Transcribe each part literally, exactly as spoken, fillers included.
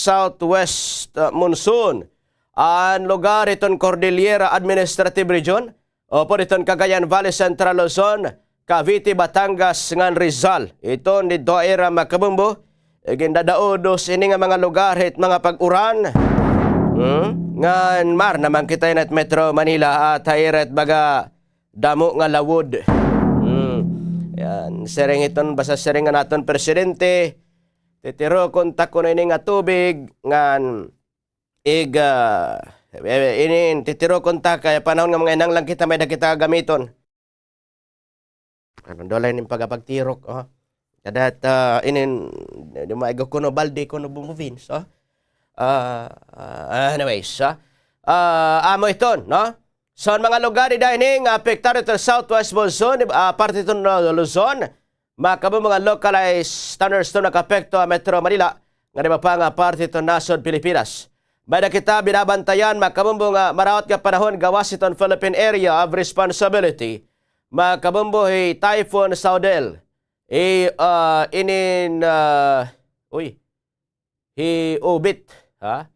southwest, ah, monsoon an lugar hiton Cordillera Administrative Region, upod hiton Cagayan Valley, Central Luzon, Cavite, Batangas, ngan Rizal. Iton didto ha ira, mga kabombo, gindadaudos ini nga mga lugar hit mga pag-uran. Hmm? Ngan mar naman kita yana hit Metro Manila, ha, ha ira hit baga damo nga lawod. Hmm. Yan, siring hiton, basta siring han aton presidente, titirokon ta kuno ini nga tubig, ngan ig, ah, eh, inin, titirokon ta kay panahon nga manginahanglan kita, may-ada kita gagamiton. Ano, daw la inin pagapagtirok, oh. Kada, ah, inin, di maigo kuno balde kuno, Bombo Vince, oh. Ah, ah, anyways, ah. Ah, amo iton, no? So, an mga lugar dida hini nga apektado hiton southwest monsoon, ah, parte hiton, ah, Luzon, mga kabombo, nga localized thunderstorm nakaapekto ha Metro Manila, ngan iba pa nga parte hiton nasod Pilipinas. May-ada kita binabantayan, mga kabombo, nga marawat nga panahon gawas hiton Philippine Area of Responsibility, mga kabombo, hi Typhoon Saudel, hi, ah, inin, ah, uy, hi Obet, ha?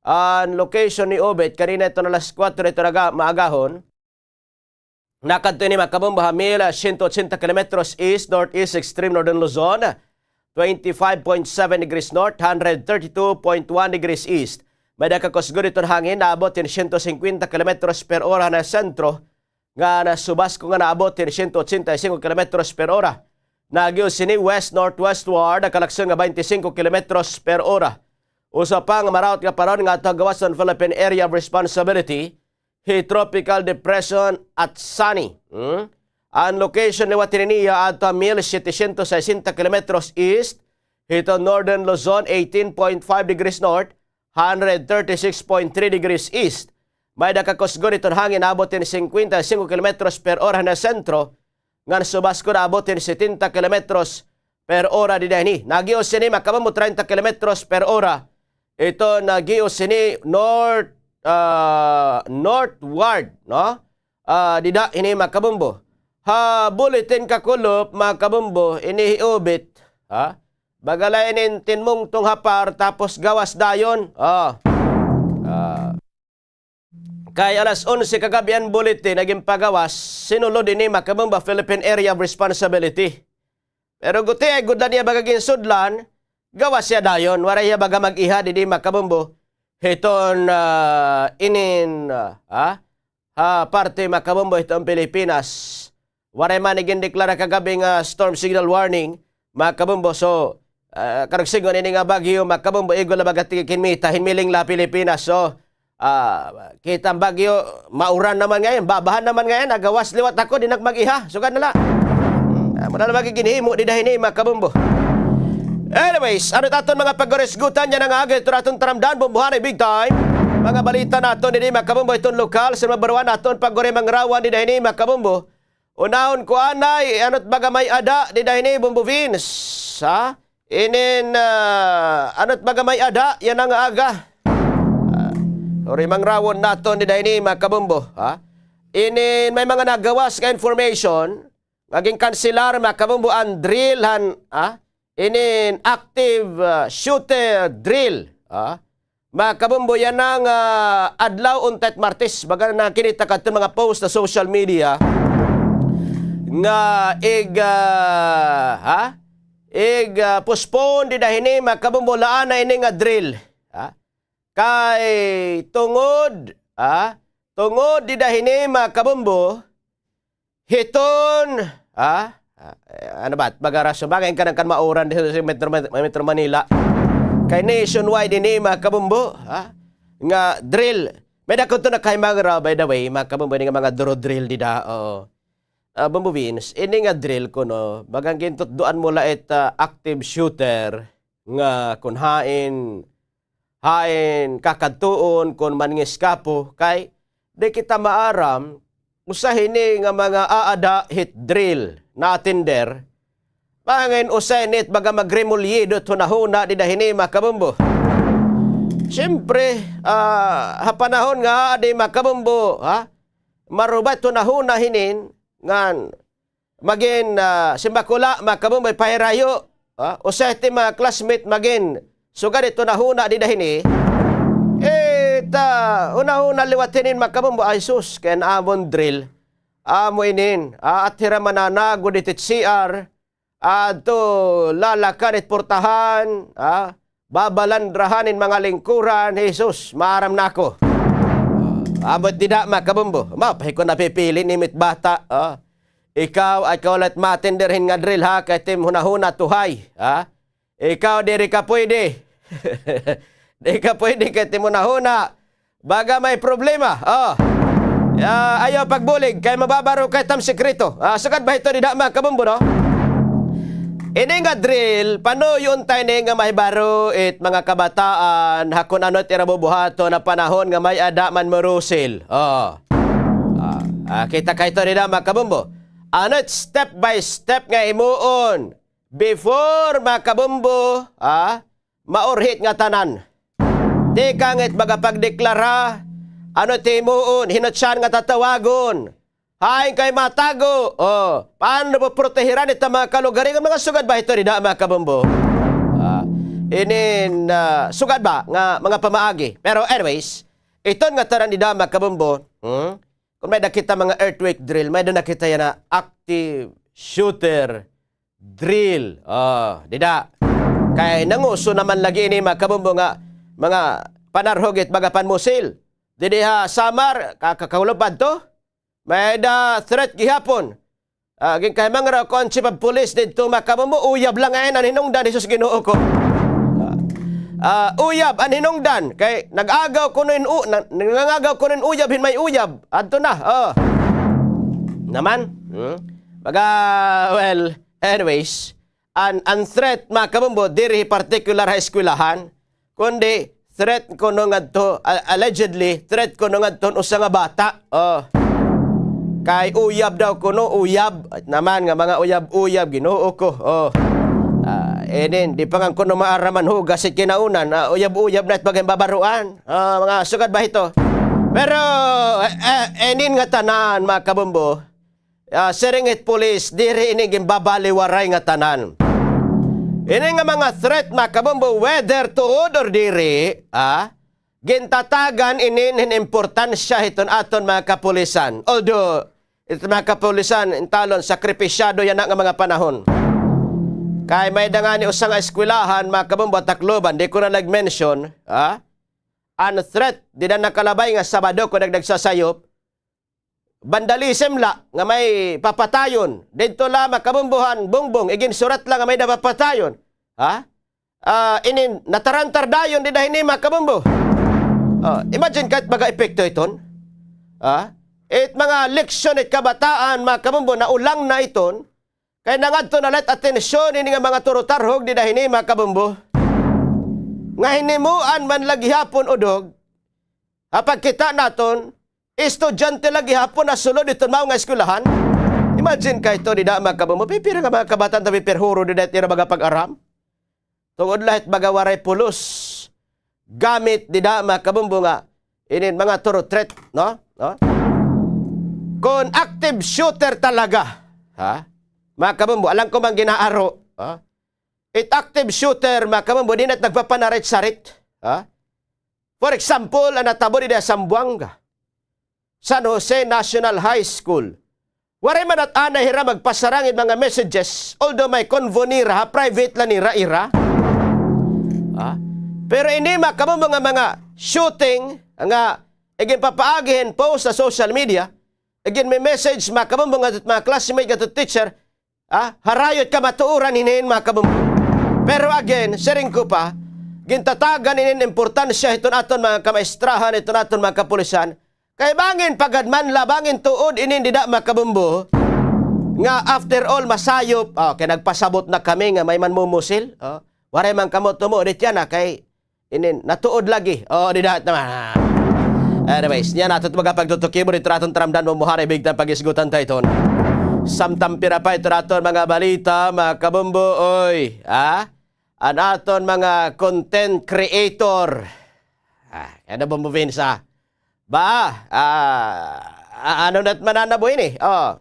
An location ni Obet, kanina iton alas kuwatro iton aga-, maagahon, nakadto ini, mga kabombo, ha mil siyento otsenta kilometros east-northeast extreme northern Luzon, twenty-five point seven degrees north, hundred thirty-two point one degrees east. May-ada kakusgon iton hangin, naabot hin siyento singkwenta kilometros per ora han sentro, ngan subasko nga naabot hin siyento otsenta y singko kilometros per ora. Nag-iyo sini west-northwestward, ha kalakson nga baynte singko kilometros per ora. Usa pa nga marawat nga panahon ngadto ha gawas han Philippine Area of Responsibility, hi Tropical Depression Atsani. Hmm? An location liwat hini niya adto ha mil setecientos sesenta kilometros east hiton northern Luzon, eighteen point five degrees north, hundred thirty-six point three degrees east. May-ada kakusgon iton hangin, abot hin singkwenta y singko kilometros per ora han sentro, ngan subasko naabot hin setenta kilometros per ora dida hini. Nag-iyo sini, mga kabombo, treinta kilometros per ora. Iton nag-iyo sini north, ah, northward, no? Ah, dida hini, mga kabombo. Ha bulletin kakulop, mga kabombo, ini hi Obet, ha? Baga la inin tinmungtong ha par, tapos gawas dayon. Ah. Ah. Kay alas onse kagab-i an bulletin nga ginpagawas, sinulod ini, mga kabombo, Philippine Area of Responsibility. Pero gutiay gud la niya baga ginsudlan, gawas hiya dayon, waray hiya baga mag-iha didi, mga kabombo. Hiton, ah, inin, ah, ha? Ha parte, mga kabombo, hiton Pilipinas. Waray man igindeklara kagab-i nga storm signal warning, mga kabombo. So, ah, karuyag sidngon ini nga bagyo, mga kabombo, igo la baga tigikinmita, hinmiling la Pilipinas. So, ah, kita an bagyo, mauran naman ngay-an, babahan naman ngay-an, nagawas liwat ako, di na ak mag-iha, sugad na la. Hmm, amo na la baga ginhimo dida hini, mga kabombo. Anyways, ano it aton mga paghurisgutan yana nga aga, ito aton taramdan, bombohanay big time. Mga balita naton didi, mga kabombo, iton lokal, sa number one, aton paghurimangrawon dida hini, mga kabombo. Unahon ko anay, ano it baga may-ada dida hini, Bombo Vince, ha? Inin, ah, ano it baga may-ada yana nga aga. Ah, hurimangrawon naton dida hini, mga kabombo, ha? Inin may mga nagawas nga information nga ginkanselar, mga kabombo, an drill han, ha? Inin active, ah, shooter drill, ha? Mga kabombo, yana nga adlaw, unta it Martes, baga nakita ka iton mga post ha social media nga ig, ah, ha? Ig, ah, postpone dida hini, mga kabombo, la anay ini nga drill, ha? Kay tungod, ha? Tungod dida hini, mga kabombo, hiton, ha? Ah, eh, ano ba? Baga rason ba nga kanan kan mauran dida ha Metro, Metro Manila. Kay nationwide ini, mga kabombo, ha? Nga drill. May-ada kuno nakahimangro, by the way, mga kabombo, ini nga mga duro drill dida, oo. Ah, Bombo Vince, ini nga drill kuno, baga gintutdoan mo la it, ah, active shooter nga kun hain hain kakadtuon kon mangiskapo, kay di kita maaram, usa hini nga mga aada hit drill na attender, bangin usa ini it baga magremolyido hit hunahuna dida hini, mga kabombo. Siyempre, ah, ha panahon nga aadi, mga kabombo, ha? Marubat hunahuna hinin, ngan magin, ah, simbako la, mga kabombo, pahirayo, ah, usa hit mga classmate magin sugad hit hunahuna dida hini, it, ah, hunahuna liwat hinin, mga kabombo, ay sus, kay an amon drill, amo inin, ah, aat hira mananagod hit C R, adto lalakan hit portahan, ah, babalandrahan hin mga lingkuran, Jesus, maaram na ako. Ah, amo it dida, mga kabombo. Maupay ko napipili nimo it bata, ah. Ikaw, ikaw la it ma-attender hin nga drill, ha, kay it im hunahuna tuhay, ha? Ikaw, diri ka pwede. Di ka pwede kay it im hunahuna baga may problema. Oh. Ya, ayaw pagbulig kay mababaro ka hit am sekreto. Ah, sugad ba hito dida, mga kabombo, no? Ini nga drill, panuyo unta ini nga mahibaro it mga kabataan ha kun ano it ira bubuhaton ha panahon nga may-ada man murusil. Oh. Ah, ah, kita ka hito dida, mga kabombo. Ano it step by step nga himuon before, mga kabombo, ah, maurhi it ngatanan. Tikang it baga pagdeklara, ano it himuon, hin-o it siyahan nga tatawagon, hain kay matago, oh, paano poprotehiran it mga kalugaringon, mga sugad ba hito dida, mga kabombo? Ah, inin, ah, sugad ba nga mga pamaagi? Pero anyways, iton ngatanan dida, mga kabombo, hmm? Kun may-ada kita mga earthquake drill, may-ada na kita yana active shooter drill. Oh, dida. Kay nanguso naman lagi ini, mga kabombo, nga mga panarhog it baga panmusil. Didi ha Samar, ka-, kakahulop adto, may-ada threat gihapon. Ah, ginkahimangaraw ko an chief of police didto, mga kabombo, uyab la ngay-an an hinungdan, Jesus Ginoo ko. Ah, ah, uyab an hinungdan kay nag-agaw kuno hin u-, na-, nangangagaw kuno hin uyab hin may uyab. Adto na, oh. Naman, hmm? Baga, well, anyways, an, an threat, mga kabombo, diri particular ha eskwelahan, kundi threat kuno ngadto, a-, allegedly, threat kuno ngadto hin usa nga bata. Oh. Kay uyab daw kuno, uyab. Naman nga mga uyab-uyab, Ginoo ko. Oh. Ah, inin, di pa nga kuno maaram an hugas it kinaunan. Ah, uyab-uyab na it baga hin babaroan. Ah, mga sugad ba hito? Pero, eh, eh, inin ngatanan, mga kabombo, ah, siring hit pulis, diri ini ginbabaliwaray ngatanan. Ini nga mga threat, mga kabombo, whether tuod or diri, ah, gintatagan inin hin importansya hiton aton mga kapulisan. Although, it mga kapulisan, intalon, sakripisyado yana nga mga panahon. Kay may-ada ngani usa nga eskwelahan, mga kabombo, ha Tacloban, di ko na nag-mention, ah, an threat, dida nakalabay nga Sabado, kun nag-, nagsasayop, vandalism la nga may papatayon. Didto la, mga kabombo, han Bongbong, iginsurat la nga may-ada papatayon. Ha? Ah, inin, natarantar dayon dida hini, mga kabombo. Ah, imagine ka it baga epekto iton. Ha? It mga leksyon it kabataan, mga kabombo, naulang na iton. Kay nangadto na la it atensyon ini nga mga turutarhog dida hini, mga kabombo. Nga hinimoan man la gihapon udog, ha pagkita naton, estudyante la gihapon nasulod hiton mao nga eskwelahan. Imagine ka ito dida, mga kabombo. Pipira nga mga kabataan ta pipirhuro dida it ira baga pag-aram. Tungod la hit baga waray pulos. Gamit dida, mga kabombo, nga inin mga turo threat, no? No? Kon active shooter talaga, ha? Mga kabombo, alam ko man ginaaro, ha? It active shooter, mga kabombo, di na it nagpapanarit-sarit, ha? For example, an natabo dida ha Zamboanga, San Jose National High School. Waray man at anay hira magpasarang hin mga messages, although may convo nira, ha, private la nira ira. Ha? Pero ini, mga kabombo, nga mga shooting nga iginpapaagi hin post ha social media, iginme-message, mga kabombo, ngadto mga classmate, ngadto teacher, ah, harayot kamatuoran hinin, mga kabombo. Pero again, siring ko pa, gintatagan inin importansya hiton aton mga kamaestrahan, hiton aton mga kapulisan. Kay bangin pagad man la, bangin tuod inin dida, mga kabombo, nga after all, masayop. Ah, kay nagpasabot na kami nga may manmumusil. Ah, waray man kamo tumuod hit yana, kay inin, natuod lagi. Oo, dida naman. Anyways, niyan aton mga pagtutukibo dito aton taramdan mo, muharay bigtan pag-isgutan ta iton. Samtang pira pa ito aton mga balita, mga kabombo, oy. Ha? An aton mga content creator. Ah, ano ba mo, Vince, ah? Ba, ah, a-, ano na't mananabo ini? Oh.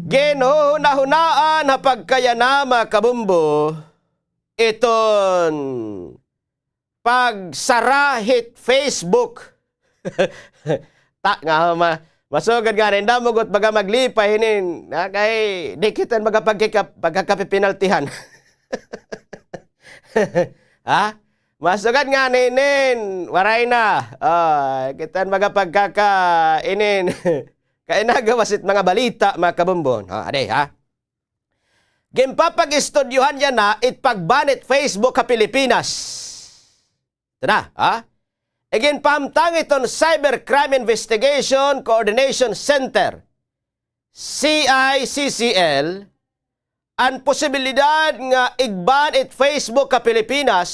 Ginhuhunahunaan ha pagkayana, mga kabombo, iton pagsara hit Facebook. Ta nga ma-, masugad ngani, damo gud baga maglipay hinin, ha, kay di kita baga pagkika-, pagkakapipinaltihan. Ha? Masugad ngani inin, waray na. Ah, kita baga pagkaka-, inin. Kay nagawas it mga balita, mga kabombo. Ah, adi, ha? Ginpapag-istudyohan yana it pag-ban it Facebook ha Pilipinas. Ito na, ha? Iginpahamtang iton Cybercrime Investigation Coordination Center, C I C C L, an posibilidad nga ig-ban it Facebook ha Pilipinas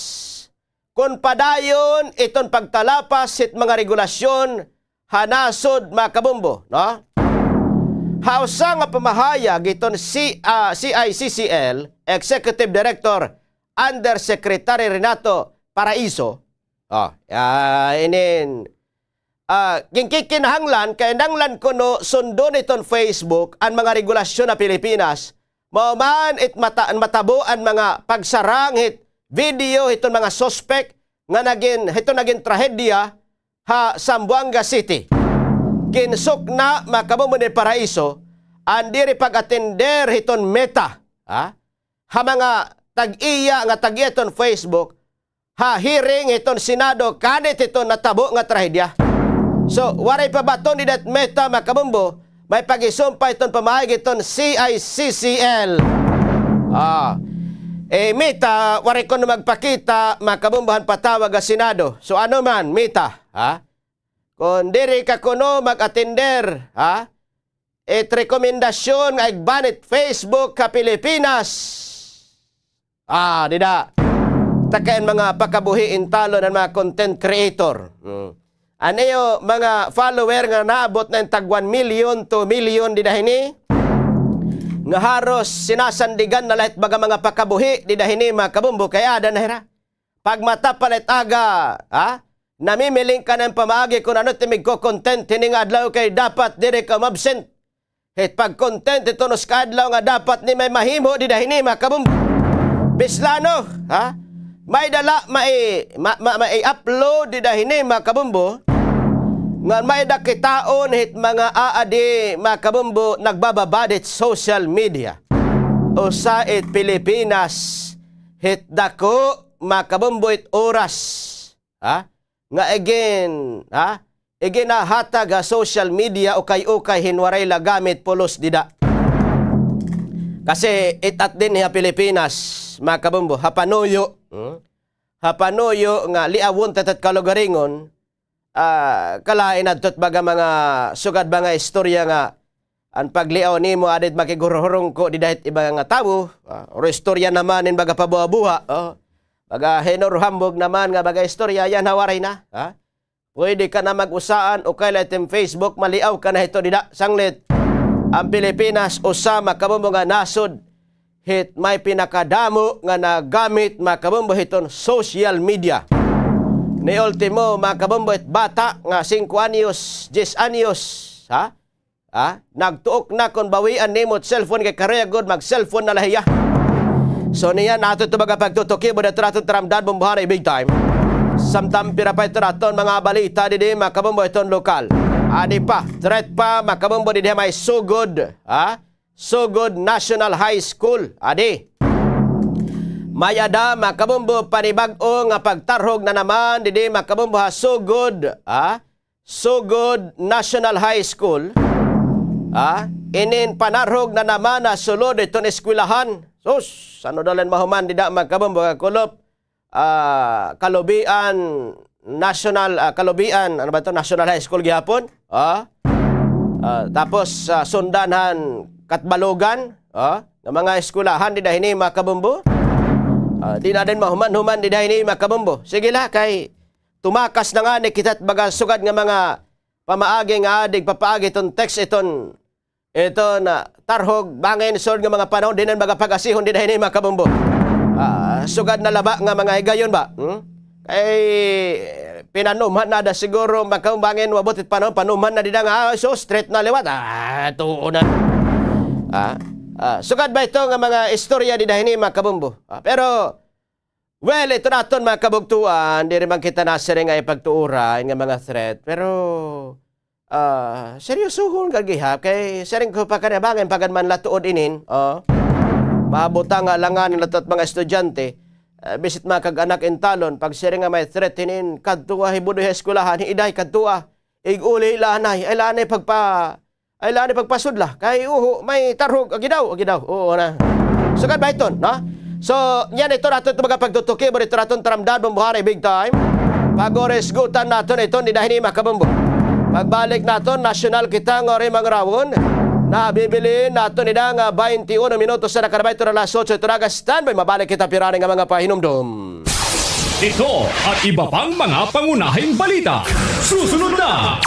kon padayon iton pagtalapas hit mga regulasyon ha nasod, mga kabombo, no? Ha usa nga pamahayag iton C-, ah, C I C C L Executive Director Undersecretary Renato Paraiso, oh, ah, inin, ah, ginkikinahanglan, kinahanglan kuno sundon iton Facebook an mga regulasyon ha Pilipinas, mao man it mata-, matabo an mga pagsarang hit video hiton mga suspek nga nagin, hiton nagin trahedya ha Zamboanga City. Ginsukna, mga kabombo, ni Paraiso an diri pag-atender hiton Meta, ha? Ha mga tag-iya nga tag-iya hiton Facebook, ha hearing hiton Senado, kanit hiton natabo nga trahedya. So, waray pa baton dida it Meta, mga kabombo, may pag-isumpay hiton pamaagi hiton C I C C L. Ah. Eh, Meta, waray kuno magpakita, mga kabombo, han patawag ha Senado. So, ano man, Meta, ha? Kon diri ka kuno mag-atender, ha? It rekomendasyon nga ig-ban it Facebook ha Pilipinas. Ah, dida. Taka in mga pakabuhi in talon an mga content creator. Hmm. An iyo mga follower nga naabot na in tag one million, two million dida hini, nga haros sinasandigan na la it baga mga pakabuhi dida hini, mga kabombo, kay aada na hira. Pagmata pa la it aga, ha? Namimiling ka na hin pamaagi kon ano it im igko-content hini nga adlaw kay dapat diri ka umabsent hit pag-content hiton usa ka adlaw nga dapat ni may mahimo dida hini, mga kabombo. Bislano, ha? May-ada la mai-, ma-, ma-, mai-upload dida hini, mga kabombo, ngan may-ada kitaon hit mga aadi, mga kabombo, nagbababad hit social media. Usa it Pilipinas hit dako, mga kabombo, it oras, ha? Nga igin-, ha? Iginahatag ha social media, ukay-ukay hin waray la gamit pulos dida. Kasi it-at dinhi ha Pilipinas, mga kabombo, ha panuyo, hmm? Ha panuyo nga liawon ta it kalugaringon, ah, kalain adto it baga mga sugad mga istorya nga an pagliaw nimo aada it makighuruhurungko dida hit iba nga tawo, ah, or istorya naman hin baga pabuha-buha, oh. Baga hinurhambog naman nga baga istorya, yana waray na, ha? Pwede ka na mag-usaan, ukay la it im Facebook, maliaw ka na hito dida, sanglit. An Pilipinas, usa, mga kabombo, nga nasod hit may pinakadamo nga nagamit, mga kabombo, hiton social media. Ni ultimo, mga kabombo, it bata nga singko anyos, diyes anyos, ha? Ha? Nagtuok na kon bawian nimo it cellphone kay karuyag gud mag-cellphone na la hiya. So niyan, ato ito baga pagtutukibo dida ha aton taramdan, bombohana, big time. Samtang pira pa ito aton mga balita didi, mga kabombo, hiton lokal. Adi pa, threat pa, mga kabombo, didi ha may Sogod, ha? Sogod National High School. Adi. May-ada, mga kabombo, panibag-o nga pagtarhog na naman didi, mga kabombo, ha Sogod, ha? Sogod National High School, ha? Inin panarhog na naman ha sulod hiton eskwelahan. Sus, ano daw la in mahuman dida, mga kabombo, kakulop? Ah, Kalubian National, ah, Kalubian, ano ba ito? National High School gihapon. Ah? Ah, tapos, ah, sundan han Catbalogan, ah, nga mga eskwelahan dida hini, mga kabombo. Ah, di na din mahuman-human dida hini, mga kabombo. Sige la, kay tumakas na ngani kita hit baga sugad nga mga pamaagi nga aada igpapaagi hiton text hiton, hiton, ah, tarhog, bangin sulod nga mga panahon, diin na baga pag-asihon dida hini, mga kabombo. Ah, sugad na la ba nga mga higayon ba? Hmm? Kay pinanumhan na ada siguro, mga kabombo, bangin uabot it panahon, panumhan na dida nga, ah, so straight na liwat. Ah, tuo na. Ah, ah, sugad ba ito nga mga istorya dida hini, mga kabombo? Ah, pero Well, ito na aton, mga kabugtuan, diri man kita nasiring nga ipagtuoran nga mga threat, pero, ah, seryosohon ka gihap, kay siring ko pa kaniya, bangin pa gad man la tuod inin, oh. Maabot nga alangan na ito mga estudyante, ah, bisan mga kag-anak in talon, pagsiring nga may threat hinin, kadto, ah, hibudoy ha eskwelahan, iday, kadto, ah, ig-uli, lanay, ay lanay pagpa-, ay lanay pagpasudla. Kay uho, may tarhog, agi daw, agi daw. Oo na. Sugad ba iton, no? So, niyan ito naton ito mga pagtutuki, ito naton taramdan, Bombo Hari, big time. Pag-oras gutan naton ito, ni dahin ni Makabombo. Pagbalik naton, nasyonal kita nga rimang rawon. Nabibilin naton ida nga baynte uno minutos na nakarabay ito na alas otso, ito na aga, standby, mabalik kita pirani nga mga pahinumdom. Ito at iba pang mga pangunahing balita. Susunod na!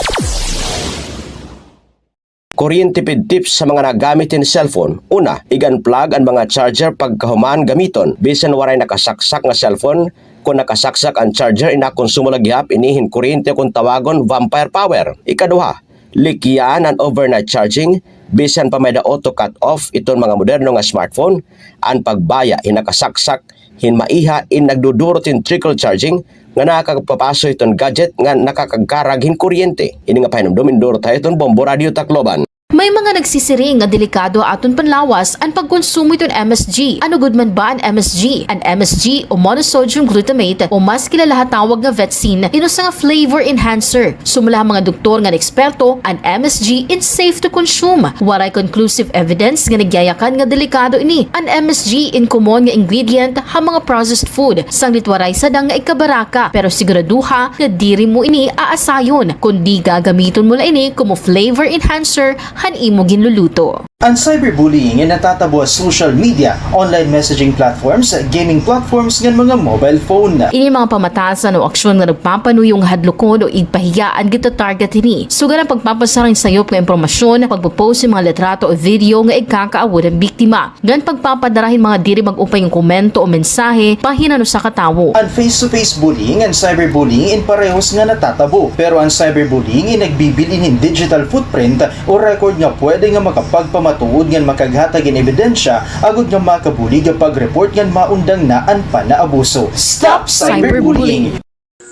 Kuryente pidtip sa mga nagamit hin cellphone. Una, ig-unplug an mga charger pagkahuman gamiton. Bisan waray nakasaksak nga cellphone, kon nakasaksak an charger, inakonsumo la gihap ini hin kuryente kon tawagon vampire power. Ikaduha, likyan an overnight charging, bisan pa may-ada auto cut-off iton mga moderno nga smartphone, an pagbaya hin nakasaksak hin maiha in nagdudurot hin trickle charging nga nakakapapaso hiton gadget nga nakakagkarag hin kuryente. Ini nga pahinumdom indurot ha iyo hiton Bombo Radio Tacloban. May mga nagsisiring nga delikado ha aton panlawas an pagkonsumo hiton M S G. Ano gud man ba an M S G? An M S G o monosodium glutamate o mas kilala ha tawag nga vetsin, in usa nga flavor enhancer. Sumala ha mga doktor ngan eksperto, an M S G in safe to consume. Waray conclusive evidence nga nagyayakan nga delikado ini. An M S G in common nga ingredient ha mga processed food, sanglit waray sadang nga ikabaraka, pero siguraduha nga diri mo ini aasayon, kundi gagamiton mo la ini komo flavor enhancer han imo ginluluto. An cyberbullying in natatabo ha social media, online messaging platforms, gaming platforms, ngan mga mobile phone. Ini mga pamatasan o aksyon nga nagpapanuyo nga hadlokon o igpahiya an gitatarget hini. Sugad an pagpapasara hin sayop nga impormasyon, pagpo-post hin mga litrato o video nga igkakaawod han biktima, ngan pagpapadara hin mga diri mag-upay nga komento o mensahe bahin han usa ka tawo. An face-to-face bullying ngan cyberbullying in parehos nga natatabo, pero an cyberbullying in nagbibilin hin digital footprint o record nga pwede nga makapagpamatuod ngan makaghatag hin ebidensya agod nga makabulig ha pag-report ngan maundang na an panaabuso. Stop cyberbullying!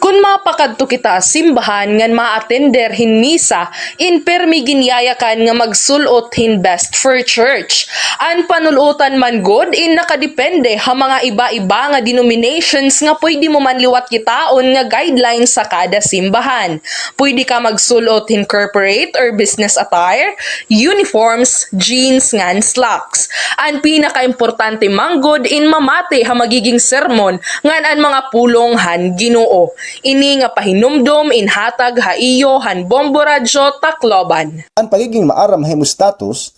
Kon mapakadto kita ha simbahan ngan maatender hin misa, in pirmi ginyayakan nga magsul-ot hin best for church. An panul-otan man gud in nakadepende ha mga iba-iba nga denominations nga pwede mo man liwat kitaon nga guidelines sa kada simbahan. Pwede ka magsul-ot hin corporate or business attire, uniforms, jeans ngan slacks. An pinakaimportante man gud in mamati ha magiging sermon ngan an mga pulong han Ginoo. Ini nga pahinumdom in hatag ha iyo han Bombo Radyo Tacloban. An pagiging maaram ha imo status,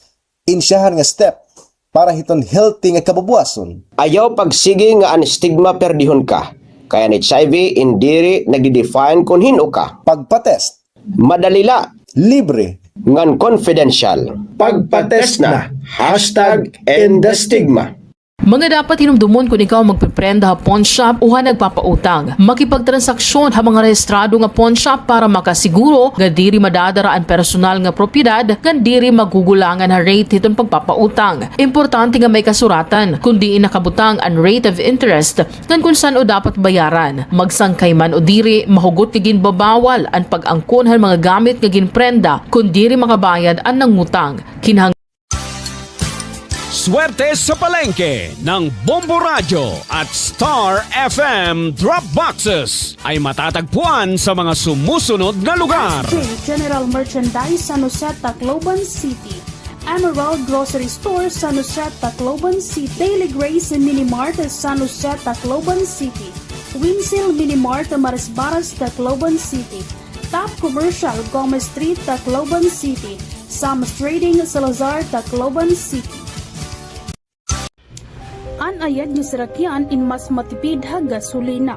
in siyahan nga step para hiton healthy nga kabubuwason. Ayaw pagsigi nga an stigma perdihon ka, kay an H I V in diri nagde-define kon hin-o ka. Pagpa-test. Madali la. Libre. Ngan confidential. Pagpa-test na. Hashtag end the stigma. Mga dapat hinumdomon kon ikaw magpeprenda ha pawnshop o ha nagpapautang. Makipagtransaksyon ha mga rehistrado nga pawnshop para makasiguro nga diri madadara an personal nga propiedad ngan diri magugulangan ha rate hiton pagpapautang. Importante nga may kasuratan kon diin nakabutang an rate of interest ngan kon san-o dapat bayaran. Magsangkay man o diri, mahugot nga ginbabawal an pag-angkon han mga gamit nga ginprenda kon diri makabayad an nangutang. Kinahang- Swerte sa palengke ng Bombo Radyo at Star F M Drop Boxes ay matatagpuan sa mga sumusunod na lugar. General Merchandise, San Jose, Tacloban City. Emerald Grocery Store, San Jose, Tacloban City. Daily Grace Mini Mart, San Jose, Tacloban City. Winsil Mini Mart, Marisbaras, Tacloban City. Top Commercial, Gomez Street, Tacloban City. Sam's Trading, Salazar, Tacloban City. An ayad nga sarakyan in mas matipid ha gasolina.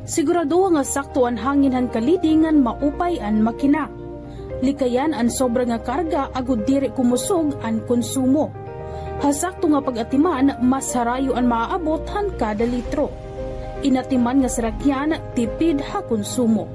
Siguradoha nga sakto an hangin han kaliding ngan maupay an makina. Likayan an sobra nga karga agod diri kumusog an konsumo. Ha sakto nga pag-atiman, mas harayo an maaabot han kada litro. In atiman nga sarakyan, tipid ha konsumo.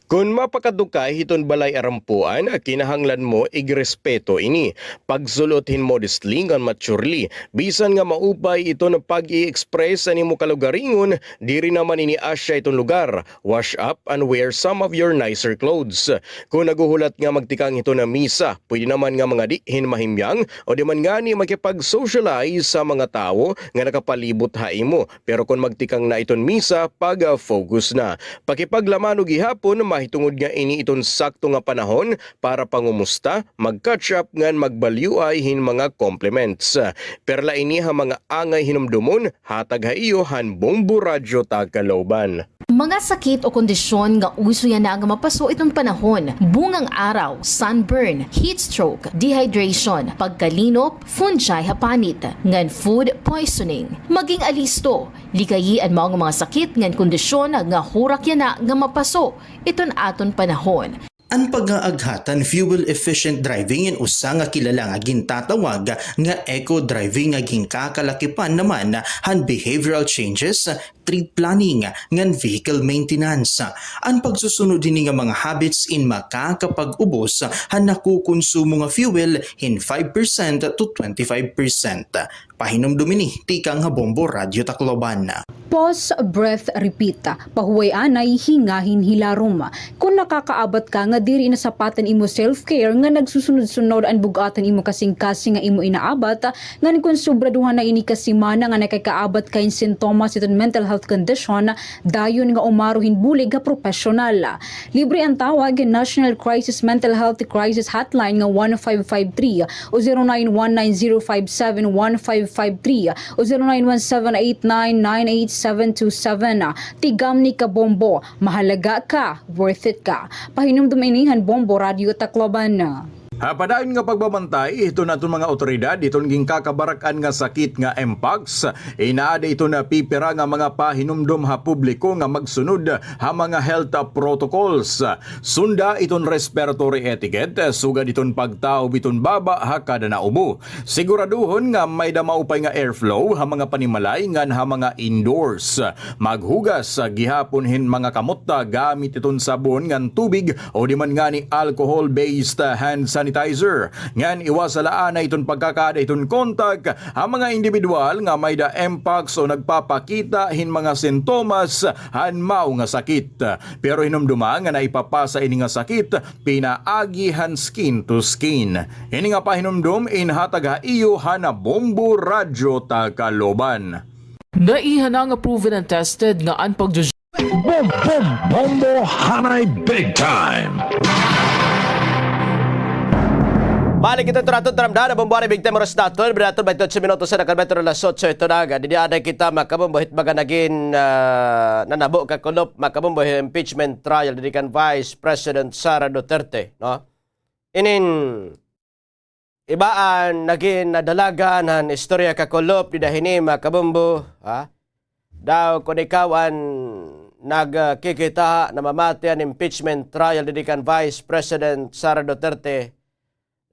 Kon mapakadto ka hiton balay arampuan, kinahanglan mo igrespeto ini. Pagsul-ot hin modestly ngan maturely. Bisan nga maupay iton pag-i-express han imo kalugaringon, diri naman ini asya iton lugar. Wash up and wear some of your nicer clothes. Kon naghuhulat nga magtikang hiton misa, pwede naman nga mangadi hin mahimyang o di man ngani makipag-socialize sa mga tawo nga nakapalibot ha imo. Pero kon magtikang na iton misa, pag-focus na. Pakipaglamano gihapon, mahitungod nga ini iton sakto nga panahon para pangumusta, mag-catch up ngan magbalyuay hin mga compliments. Perla ini ha mga angay hinumdomon, hatag ha iyo han Bombo Radyo Tagkaloban. Mga sakit o kondisyon nga uso yana nga mapaso iton panahon: bungang araw, sunburn, heat stroke, dehydration, pagkalinop, fungi ha panit, ngan food poisoning. Maging alisto, likayi an mao nga mga sakit ngan kondisyon nga hurak yana nga mapaso iton aton panahon. An pag-aaghat han fuel-efficient driving in usa nga kilala nga gintatawag nga eco-driving nga ginkakalakipan naman han behavioral changes, trip planning, ngan vehicle maintenance. An pagsusunod hini nga mga habits in makakapag-ubos han nakukonsumo nga fuel hin five percent to twenty-five percent. Pahinumdom ini tikang ha Bombo Radyo Tacloban. Pause, breath, repeat. Pahuway anay, hingahin, hilarom. Kon nakakaabat ka nga diri nasapat an imo self-care, nga nagsusunod-sunod an bug-at han imo kasingkasing nga imo inaabat, ngan kon sobra duha na ini ka semana nga nakakaabat ka hin sintomas hiton mental health condition, dayon nga umaro hin bulig ha propesyonal. Libre an tawag ha National Crisis Mental Health Crisis Hotline nga one five five three o zero nine one nine zero five seven one five five three o zero nine one seven eight nine nine eight seven two seven. Tigamni ka, Bombo, mahalaga ka, worth it ka. Pahinumdom ini han Bombo Radyo Tacloban. Ha padayon nga pagbabantay hiton aton mga awtoridad hiton ginkakabarak-an nga sakit nga mpox, inaada iton pipira nga mga pahinumdom ha publiko nga magsunod ha mga health protocols. Sunda iton respiratory etiquette, sugad iton pagtaob iton baba ha kada naubo. Siguraduhon nga may-da maupay nga airflow ha mga panimalay ngan ha mga indoors. Maghugas gihapon hin mga kamot gamit iton sabon ngan tubig o di man ngani alcohol-based hand sanitizer. Ngan iwasa la anay iton pagkakaada hiton kontak ha mga indibidwal nga may-da mpox o nagpapakita hin mga sintomas han mao nga sakit. Pero hinumdoma nga naipapasa ini nga sakit pinaagi han skin to skin. Ini nga pahinumdom inhatag ha iyo han Bombo Radyo Tagkaloban. Naiha na nga proven and tested nga an pagjo- Bom, bom, bombo, hanay big time! Balik kita turaton, taramdana, bombo, hanay big time, oras naton, binaton, baynte otso minutos na, kalmetro alas otso, ito na nga, didi anay kita, makabombo, hit baga nagin, ah, nanabo kakulop, makabombo, impeachment trial, didi kan Vice President Sara Duterte, no? Inin, iba an nagin nadalagan han istorya kakulop dida hini, makabombo, ha? Daw kon ikaw an nagkikita, namamati han impeachment trial didi kan Vice President Sara Duterte,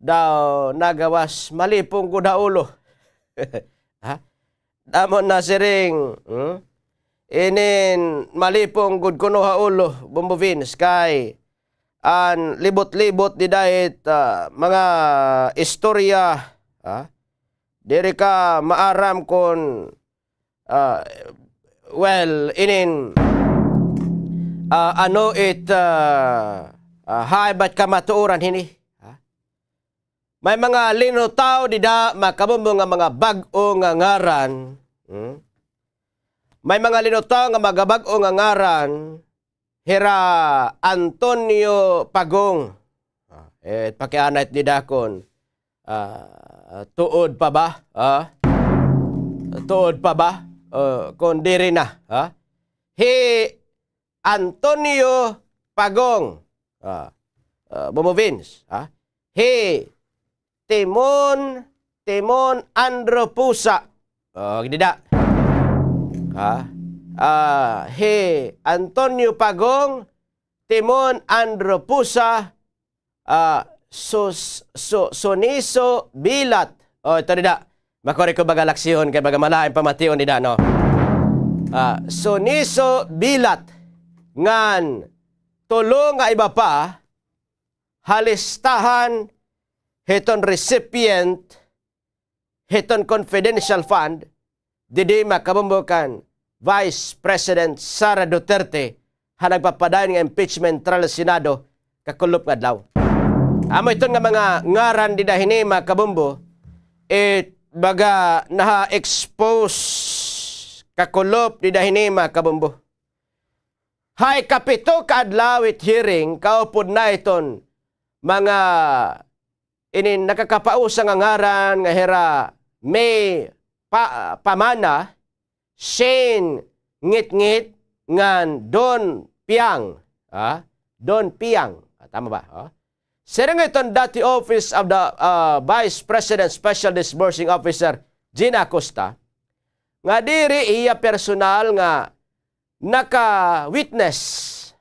daw nagawas malipong gud ha ulo. Ha? Damo nasiring, hmm? Inin malipong gud kuno ha ulo, Bombo Vince, kay an libot-libot dida hit, ah, mga istorya, ha? Diri ka maaram kon, ah, well, inin, ah, ano it, ah, ah, hain ba it kamatuoran hini, ha? May mga linutaw dida, makabombo, nga mga bag-o nga ngaran. Hmm? May mga linutaw nga mga bag-o nga ngaran, hira Antonio Pagong. Ah, eh, pakianay dida kon, ah, tuod pa ba? Ah? Tuod pa ba? Ah, kon diri na, ha? Hi Antonio Pagong. Ah, ah, Bombo Vince, ha? Hi Timon, Timon Andro Pusa. Oh, dida. Ha? Ah, hi Antonio Pagong, Timon Andro Pusa, ah, Sus-, Su-, Suniso Bilat. Oh, ito dida. Makuri ko baga laksihon kay baga malain pamation dida, no? Ah, Suniso Bilat ngan tulo nga iba pa ha listahan hiton recipient hiton confidential fund, didi, mga kabombo, kan Vice President Sara Duterte ha nagpapadayon nga impeachment trial sa Senado kakulop nga adlaw. Amo iton nga mga ngaran dida hini, mga kabombo, it baga naha-expose kakulop dida hini, mga kabombo. Ha ikapito ka adlaw it hearing, kaupod na iton mga ini nakakapausa nga ngaran nga hira May Pa-, Pamana, Shane Ngitngit, ngan Don Piang. Ah, Don Piang. Ah, tama ba? Oh. Siring iton dati Office of the, ah, Vice President Special Disbursing Officer Gina Acosta, nga diri hiya personal nga naka-witness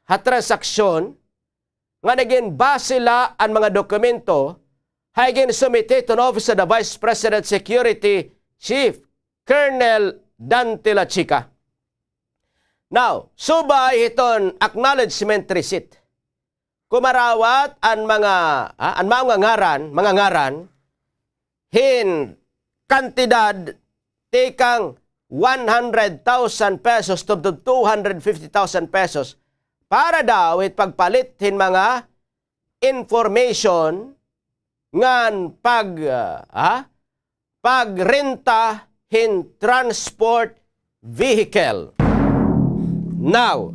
ha transaksyon nga nagin base la an mga dokumento ha iginsumite hiton Office of the Vice President Security Chief Colonel Dante Lachica. Now, subay hiton acknowledgement receipt, kumarawat an mga, ha, an mao nga ngaran, mga ngaran, hin kantidad tikang one hundred thousand pesos to, to two hundred fifty thousand pesos para daw hit pagpalit hin mga information ngan pag, ah, ha? Pagrenta hin transport vehicle. Now,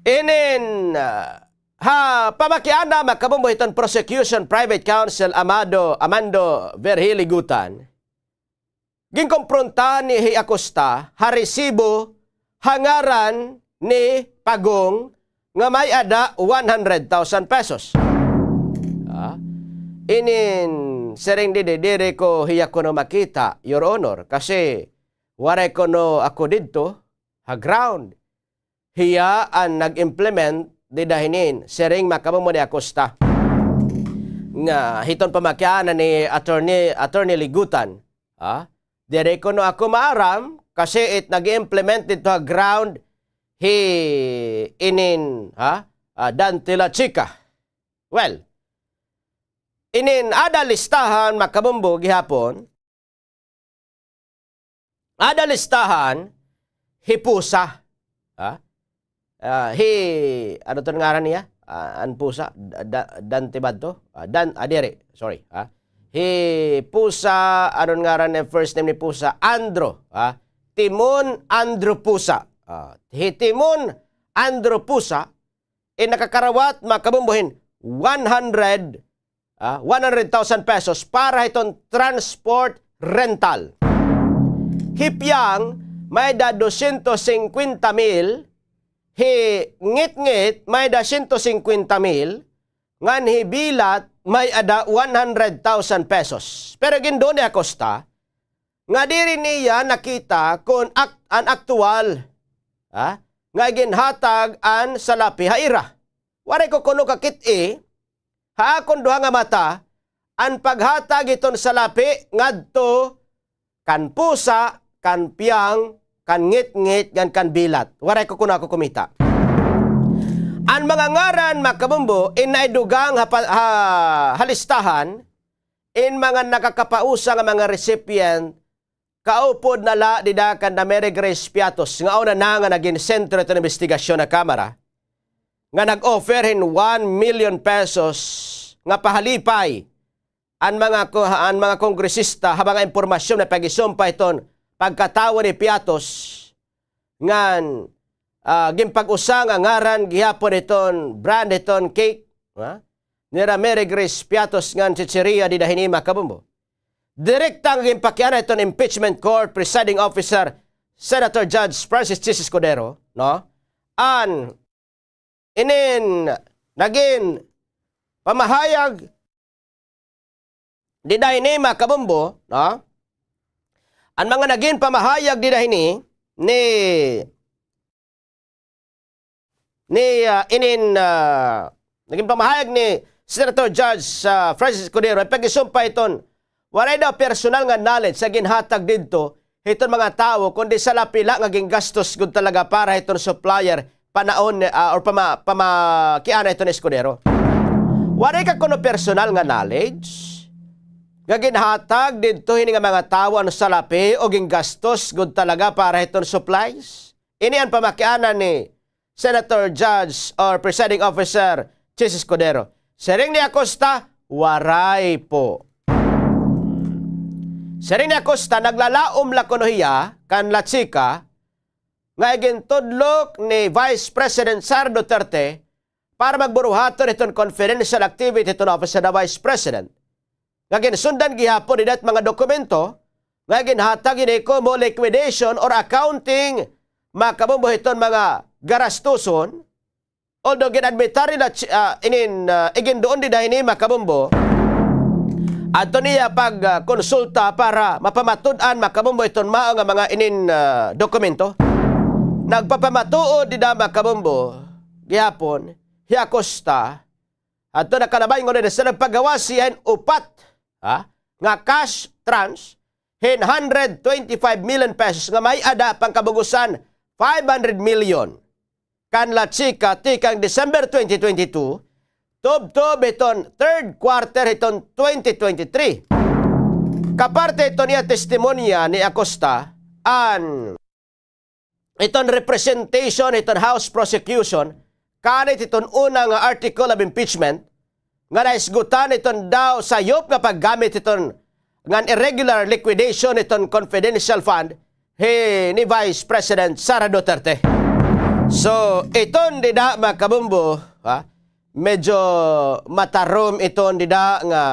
inin, ah, ha pamakiana, mga kabombo, hiton prosecution private counsel Amado, Amando Verhiligutan, ginkomprontahan ni hi Acosta ha resibo ha ngaran ni Pagong nga may-ada one hundred thousand pesos. Ah, inin siring didi, diri ko hiya kuno makita, Your Honor, kasi waray kuno ako didto ha ground. Hiya an nag-implement dida hinin, siring, mga kabombo, ni Acosta. Nga hiton pamakiana ni Attorney, Attorney Ligutan, ha? Diri kuno ako maaram, kasi it nag-implement didto ha ground hi inin, ha? Ah, Dante Lachica. Well, inin ada listahan, mga kabombo, gihapon, ada listahan hi Pusa. Ha? Ah, hi, ano to ngaran niya? Ah, an Pusa, Da-, Da-, Dante ba to? Ah, Dan-, ah, diri, sorry, ha? Hi Pusa, ano ngaran niya, first name ni Pusa? Andro, ha? Timon Andro Pusa. Ah, hi Timon Andro Pusa, in nakakarawat, mga kabombo, hin one hundred, ah, one hundred thousand pesos para hiton transport rental. Hi Piang may-ada dosyentos singkwenta mil, hi Ngitngit may-ada syentos singkwenta mil, ngan hi Bilat may-ada one hundred thousand pesos. Pero ginduo ni Acosta nga diri niya nakita kon ak-, an aktuwal, ha, nga ginhatag an salapi ha ira. Waray ko kuno kakit-i ha akon duha nga mata an paghatag hiton salapi ngadto kan Pusa, kan Piang, kan Ngitngit, ngan kan Bilat. Waray ko kuno ako kumita. An mga ngaran, mga kabombo, in naidugang ha pa-, ha, ha listahan, in mga nakakapausa nga mga recipient, kaupod na la dida kan Damaris Grace Piatos, nga una na nga nagin sentro hiton imbestigasyon ha Kamara, nga nag-offer hin one million pesos nga pahalipay an mga ko-, an mga kongresista ha mga impormasyon nga pag-isumpay hiton pagkatawo ni Piatos, ngan, ah, ginpag-usa nga ngaran gihapon hiton brand hiton cake, ha? Nira Mary Grace Piatos ngan chicheria dida hini, mga kabombo. Direkta nga ginpakiana hiton impeachment court presiding officer, Senator Judge Francis Chiz Escudero, no? An inin nagin pamahayag dida hini, mga kabombo, no? An mga nagin pamahayag dida hini ni, ni, ah, inin, ah, nagin pamahayag ni Senator Judge, ah, Francis Escudero, an pag-isumpay hiton waray daw personal nga knowledge sa ginhatag didto hiton mga tawo, kundi salapi la nga gingastos gud talaga para hiton supplier panaon, ah, or pama-, pamakiana iton Escudero. Waray ka kuno personal nga knowledge nga ginhatag didto hini nga mga tawo an salapi o gingastos gud talaga para hiton supplies? Ini an pamakiana ni Senator Judge or Presiding Officer Chiz Escudero. Siring ni Acosta, waray po. Siring ni Acosta, naglalaom la kuno hiya kan La Chica nga igintudlok ni Vice President Sara Duterte para magburuhaton hiton confidential activity hiton Office of the Vice President. Nga ginsundan gihapon dida it mga dokumento nga ginhatag hini komo liquidation or accounting, mga kabombo, hiton mga garastuson. Although gin-admitar nila, ah, inin, ah, iginduon dida hini, mga kabombo, adto niya pag, ah, konsulta para mapamatud-an, mga kabombo, iton mao nga mga inin, ah, dokumento. Nagpapamatuod dida, mga kabombo, gihapon hi Acosta, adto nakalabay ngunit sa nagpagawas hiya hin upat, ha, nga cash tranche hin hundred twenty-five million pesos nga may-ada pangkabugusan five hundred million kan La Chica tikang December twenty twenty-two, tubtob hiton third quarter hiton twenty twenty-three. Kaparte hiton iya testimonya ni Acosta, an iton representation hiton House prosecution kanit hiton una nga article of impeachment nga nahisgutan hiton daw sayop nga paggamit hiton ngan irregular liquidation hiton confidential fund hi ni Vice President Sara Duterte. So, iton dida, mga kabombo, ha? Medyo matarom iton dida nga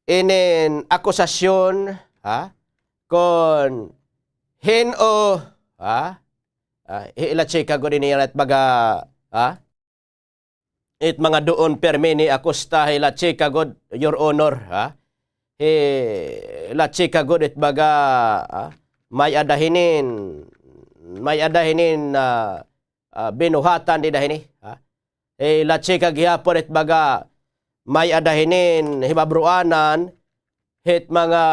inin akusasyon, ha? Kon hin-o, ha? Ah, hi La Chica gud ini it baga, ha? It mga duon pirmi ni Acosta hi La Chica gud, Your Honor, ha? Hi La Chica gud it baga, ha? May-ada hinin, may-ada hinin, ah, ah, binuhatan dida hini, ha? Hi La Chica gihapon it baga may-ada hinin hibabruanan hit mga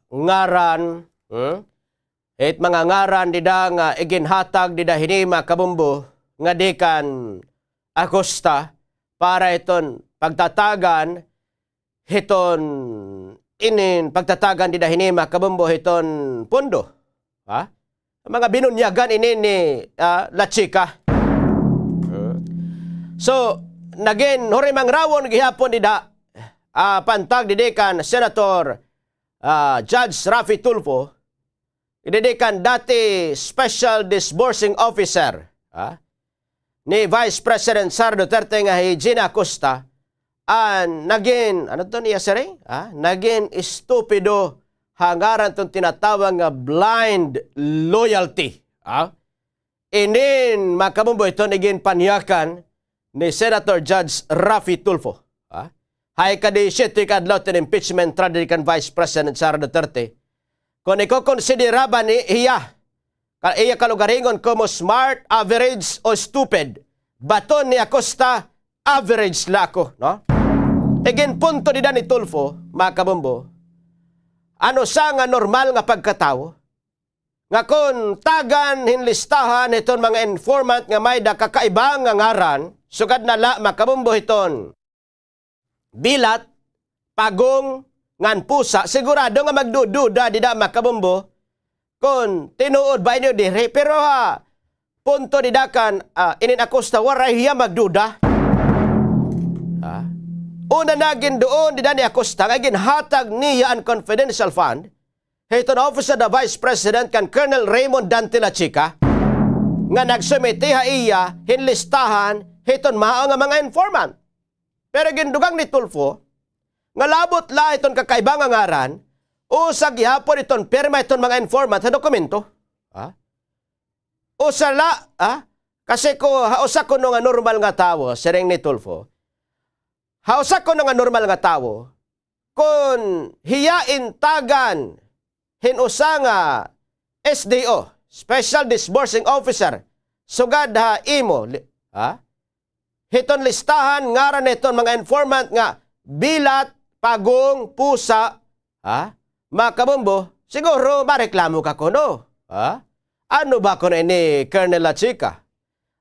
ngaran, hmm? Hit mga ngaran dida nga iginhatag dida hini, mga kabombo, nga di kan Acosta para hiton pagtatagan hiton inin pagtatagan dida hini, mga kabombo, hiton pondo. Ha? Mga binunyagan ini ni, ah, La Chica. So, nagin hurimangarawon gihapon dida, ah, pantag didi kan Senator, ah, Judge Raffy Tulfo, didi kan dati Special Disbursing Officer, ha, ni Vice President Sara Duterte nga hi Gina Acosta, an nagin, ano to niya siring? Ha? Nagin estupido ha ngaran ton tinatawag nga blind loyalty. Ha? Inin, mga kabombo, iton iginpanyakan ni Senator Judge Raffy Tulfo. Ha? Ha ika-disisyete ka adlaw tin impeachment trial didi kan Vice President Sara Duterte. Kon ikokonsidera ba ni hiya, ka-, iya kalugaringon komo smart, average, o stupid, baton ni Acosta, average la ako, no? Iginpunto dida ni Tulfo, mga kabombo, an usa nga normal nga pagkatawo, nga kon tagan hin listahan hiton mga informant nga may-ada kakaiba nga ngaran, sugad na la, mga kabombo, hiton Bilat, Pagong, ngan Pusa, sigurado nga magdududa dida, mga kabombo, kon tinuod ba ini o diri. Pero ha punto dida kan, ah, inin Acosta, waray hiya magduda. Ha? Una na, ginduon dida ni Acosta nga ginhatag niya an confidential fund hiton Office of the Vice President kan Colonel Raymond Dante Lachica, nga nagsumiti ha iya hin listahan hiton mao nga mga informant. Pero gindugang ni Tulfo nga labot la hiton kakaiba nga ngaran, usa gihapon hiton pirma hiton mga informant ha dokumento. Ha? Usa la, ha? Kasi ko, ha usa kuno nga normal nga tawo, siring ni Tulfo, ha usa kuno nga normal nga tawo, kon hiya intagan hin usa nga S D O, Special Disbursing Officer, sugad ha imo, li-, ha? Hiton listahan, ngaran hiton mga informant nga Bilat, Pagong, Pusa, ha? Mga kabombo, siguro mareklamo ka kuno, ha? Ano ba kuno ini, Colonel Lachica?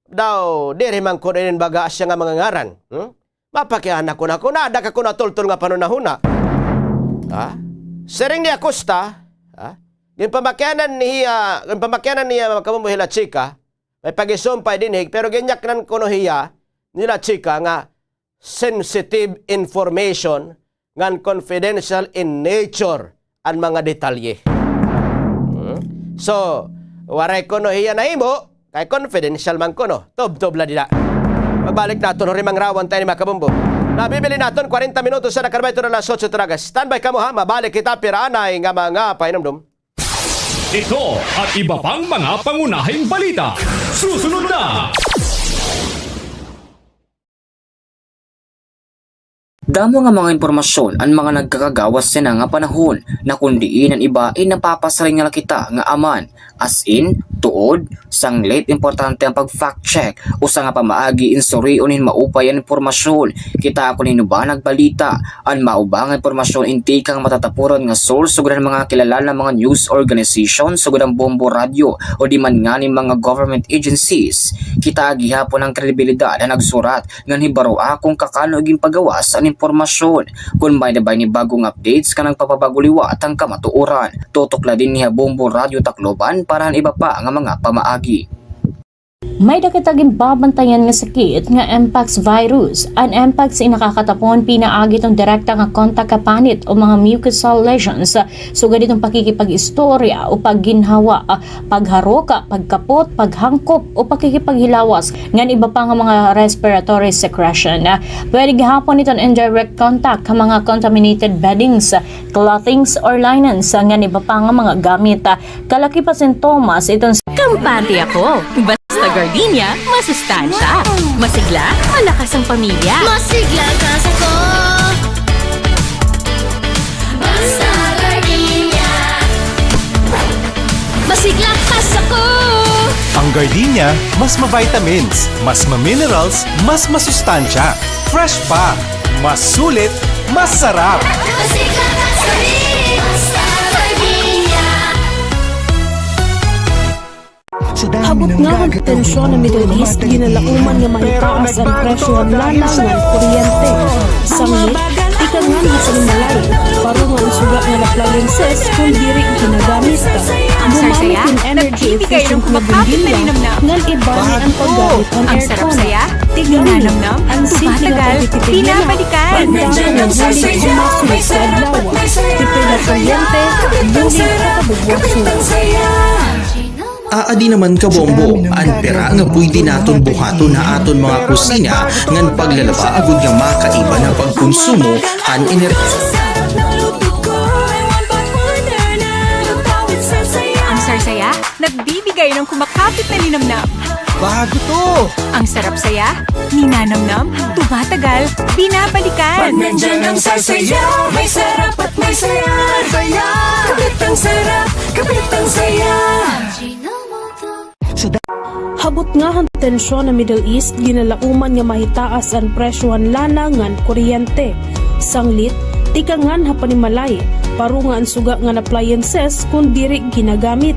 daw diri man kuno ini baga asya nga mga ngaran. Hmm? Mapakiana kuno ako, naada ka kuno ha tultol nga panhunahuna. Ha? Siring ni Acosta, ha? Ginpamakianan niya, ginpamakianan niya, mga kabombo, hi La Chica, may pagisumpay dinhi, pero ginyaknan kuno hiya ni La Chica nga sensitive information ngan confidential in nature an mga detalye. Hmm? So, waray kuno hiya nahimo, kay confidential man kuno. Tubtob la dida. Pagbalik naton, huri mangrawan ta ini, mga kabombo. Nabibili naton kwarenta minutos na, karabay to na alas otso tragas. Standby kamo, ha, mabalik kita pira anay nga mga pahinumdom. Ito at iba pang mga pangunahing balita. Susunod na! Damo nga mga impormasyon an mga nagkakagawas yana nga panahon, na kon diin an iba, eh, napapasiring na la kita nga aman. As in, tuod, sanglit importante an pag-fact check. Usa nga pamaagi in surion hin maupay an impormasyon. Kita kon hin-o ba nagbalita. An mauba nga impormasyon in tikang matatapuran nga source sugad han mga kilala nga mga news organization sugad han Bombo Radyo o di man ngani mga government agencies. Kita gihapon an kredibilidad han nagsurat ngan hibaroa kon kakano ginpagawas an impormasyon. Kon may-ada ba ini bag-ong updates nga nagpapabag-o liwat han kamatuoran, tutok la dinhi ha Bombo Radyo Tacloban para han iba pa nga mga pamaagi. May-ada kita ginbabantayan nga sakit nga mpox virus. An mpox in nakakatapon pinaagi hiton direkta nga kontak ha panit o mga mucosal lesions, sugad hiton pakikipag-istorya o pagginhawa, pagharok, pagkapot, paghangkop o pakikipaghilawas, ngan iba pa nga mga respiratory secretion. Pwede gihapon iton indirect contact ha mga contaminated beddings, clothings or linens, ngan iba pa nga mga gamit. Kalakip ha sintomas iton. Kampante ako! Basta gardenia, masustansya. Masigla, malakas ang pamilya. Masigla ka sa ko. Basta gardenia. Masigla ka sa ko. Ang gardenia, mas ma-vitamins, mas ma-minerals, mas masustansya. Fresh pa, mas sulit, mas sarap. Masigla ka sa ko. Basta gardenia. Habot nga han tensyon han Middle East, ginalauman nga mahitaas an presyo han lana ngan kuryente. Sanglit, tikang ngan ha panimalay, paro nga an suga ngan appliances kon diri ginagamit. Gumamit hin energy efficient nga bombilya ngan ibani an paggamit han aircon. Tikang ngan an simple nga pagtitipid yana, pagdamo nga bulig ha masulod nga adlaw. Tipid ha kuryente, bulig ha kabubwason. Aadi naman kabombo, an pira nga pwede naton buhaton ha aton mga kusina ngan paglalaba agod nga makaiba na pagkonsumo han ener- Ang sarsaya, nagbibigay ng kumakapit na linamnam. Bago to! Ang sarap saya, ninanamnam, tumatagal, binabalikan. Pag nandiyan ang sarsaya, may sarap at may saya. Saya! Kapit ang sarap, kapit ang saya. Habot nga han tensyon han Middle East, ginalauman nga mahitaas an presyo han lana ngan kuryente. Sanglit, tikang ngan ha panimalay, paro nga an suga ngan appliances kon diri ginagamit.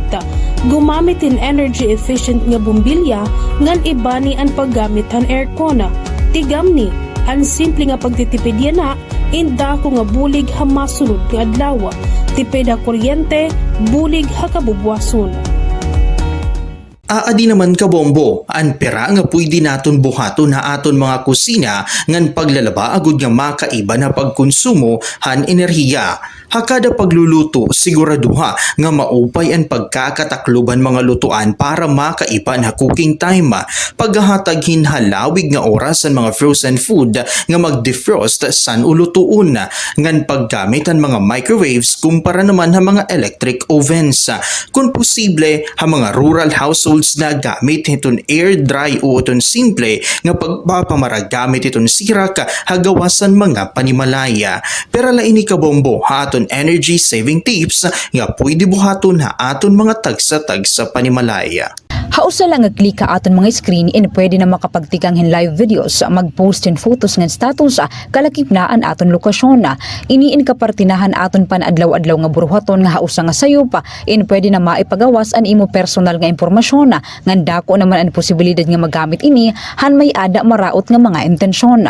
Gumamit hin energy efficient nga bombilya ngan ibani an paggamit han aircon. Tigamni, an simple nga pagtitipid yana, in dako nga bulig ha masunod nga adlaw. Tipid ha kuryente, bulig ha kabubwason. Aadi naman kabombo, an pira nga pwede naton buhaton ha aton mga kusina ngan paglalaba agod nga makaiba na pagkonsumo han enerhiya. Ha kada pagluluto, siguraduha nga maupay an pagkakataklob han mga lutuan para makaiba na cooking time. Paghahatag hin halawig nga oras han mga frozen food nga mag-defrost san o lutuon, ngan paggamit han mga microwaves kumpara naman ha mga electric ovens. Kon posible, ha mga rural households na gamit hiton air dry o iton simple nga pagpapamara gamit hiton sirak ha gawas han mga panimalay. Pira la ini kabombo ha aton energy saving tips nga pwede buhaton ha aton mga tagsa-tagsa panimalay. Ha usa la nga click ha aton mga screen in pwede na makapagtikang hin live videos, mag-post hin photos ngan status, kalakip na an aton lokasyon. Ini in kaparte na han aton pan-adlaw-adlaw nga buruhaton nga ha usa nga sayop, in pwede na maipagawas an imo personal nga impormasyon, ngan dako naman an posibilidad nga magamit ini han may-ada maraot nga mga intensyon.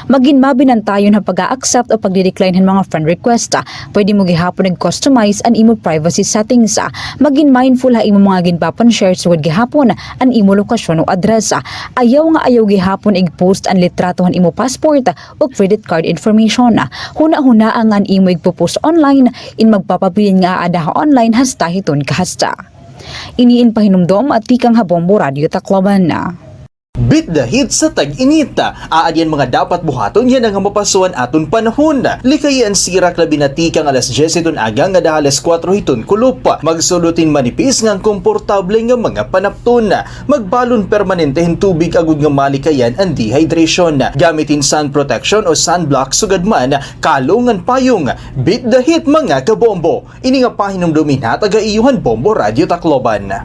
Magin mabinantayon ha pag-a-accept o pagdi-decline han mga friend request. Pwede mo gihapon nag-customize an imo privacy settings. Magin mindful ha imo mga ginpapan-share sugad gihapon an imo lokasyon o address. Ayaw nga ayaw gihapon ig-post an litrato han imo passport o credit card information. Hunahunaa nga an imo igpo-post online in magpapabilin nga aada ha online hasta hiton kahasta. Ini in pahinumdom tikang ha Bombo Radyo Tacloban. Beat the heat sa tag-init. Aadi an mga dapat buhaton yana nga mapaso an aton panahon. Likayi an sirak labi na tikang alas dyes hiton aga ngada ha alas kuwatro hiton kulop. Magsulod hin manipis ngan komportable nga mga panapton. Magbalon permanente hin tubig agod nga malikayan an dehydration. Gamit hin sun protection o sunblock sugad man kalong ngan payong. Beat the heat, mga kabombo. Ini nga pahinumdom in hatag ha iyo han Bombo Radyo Tacloban.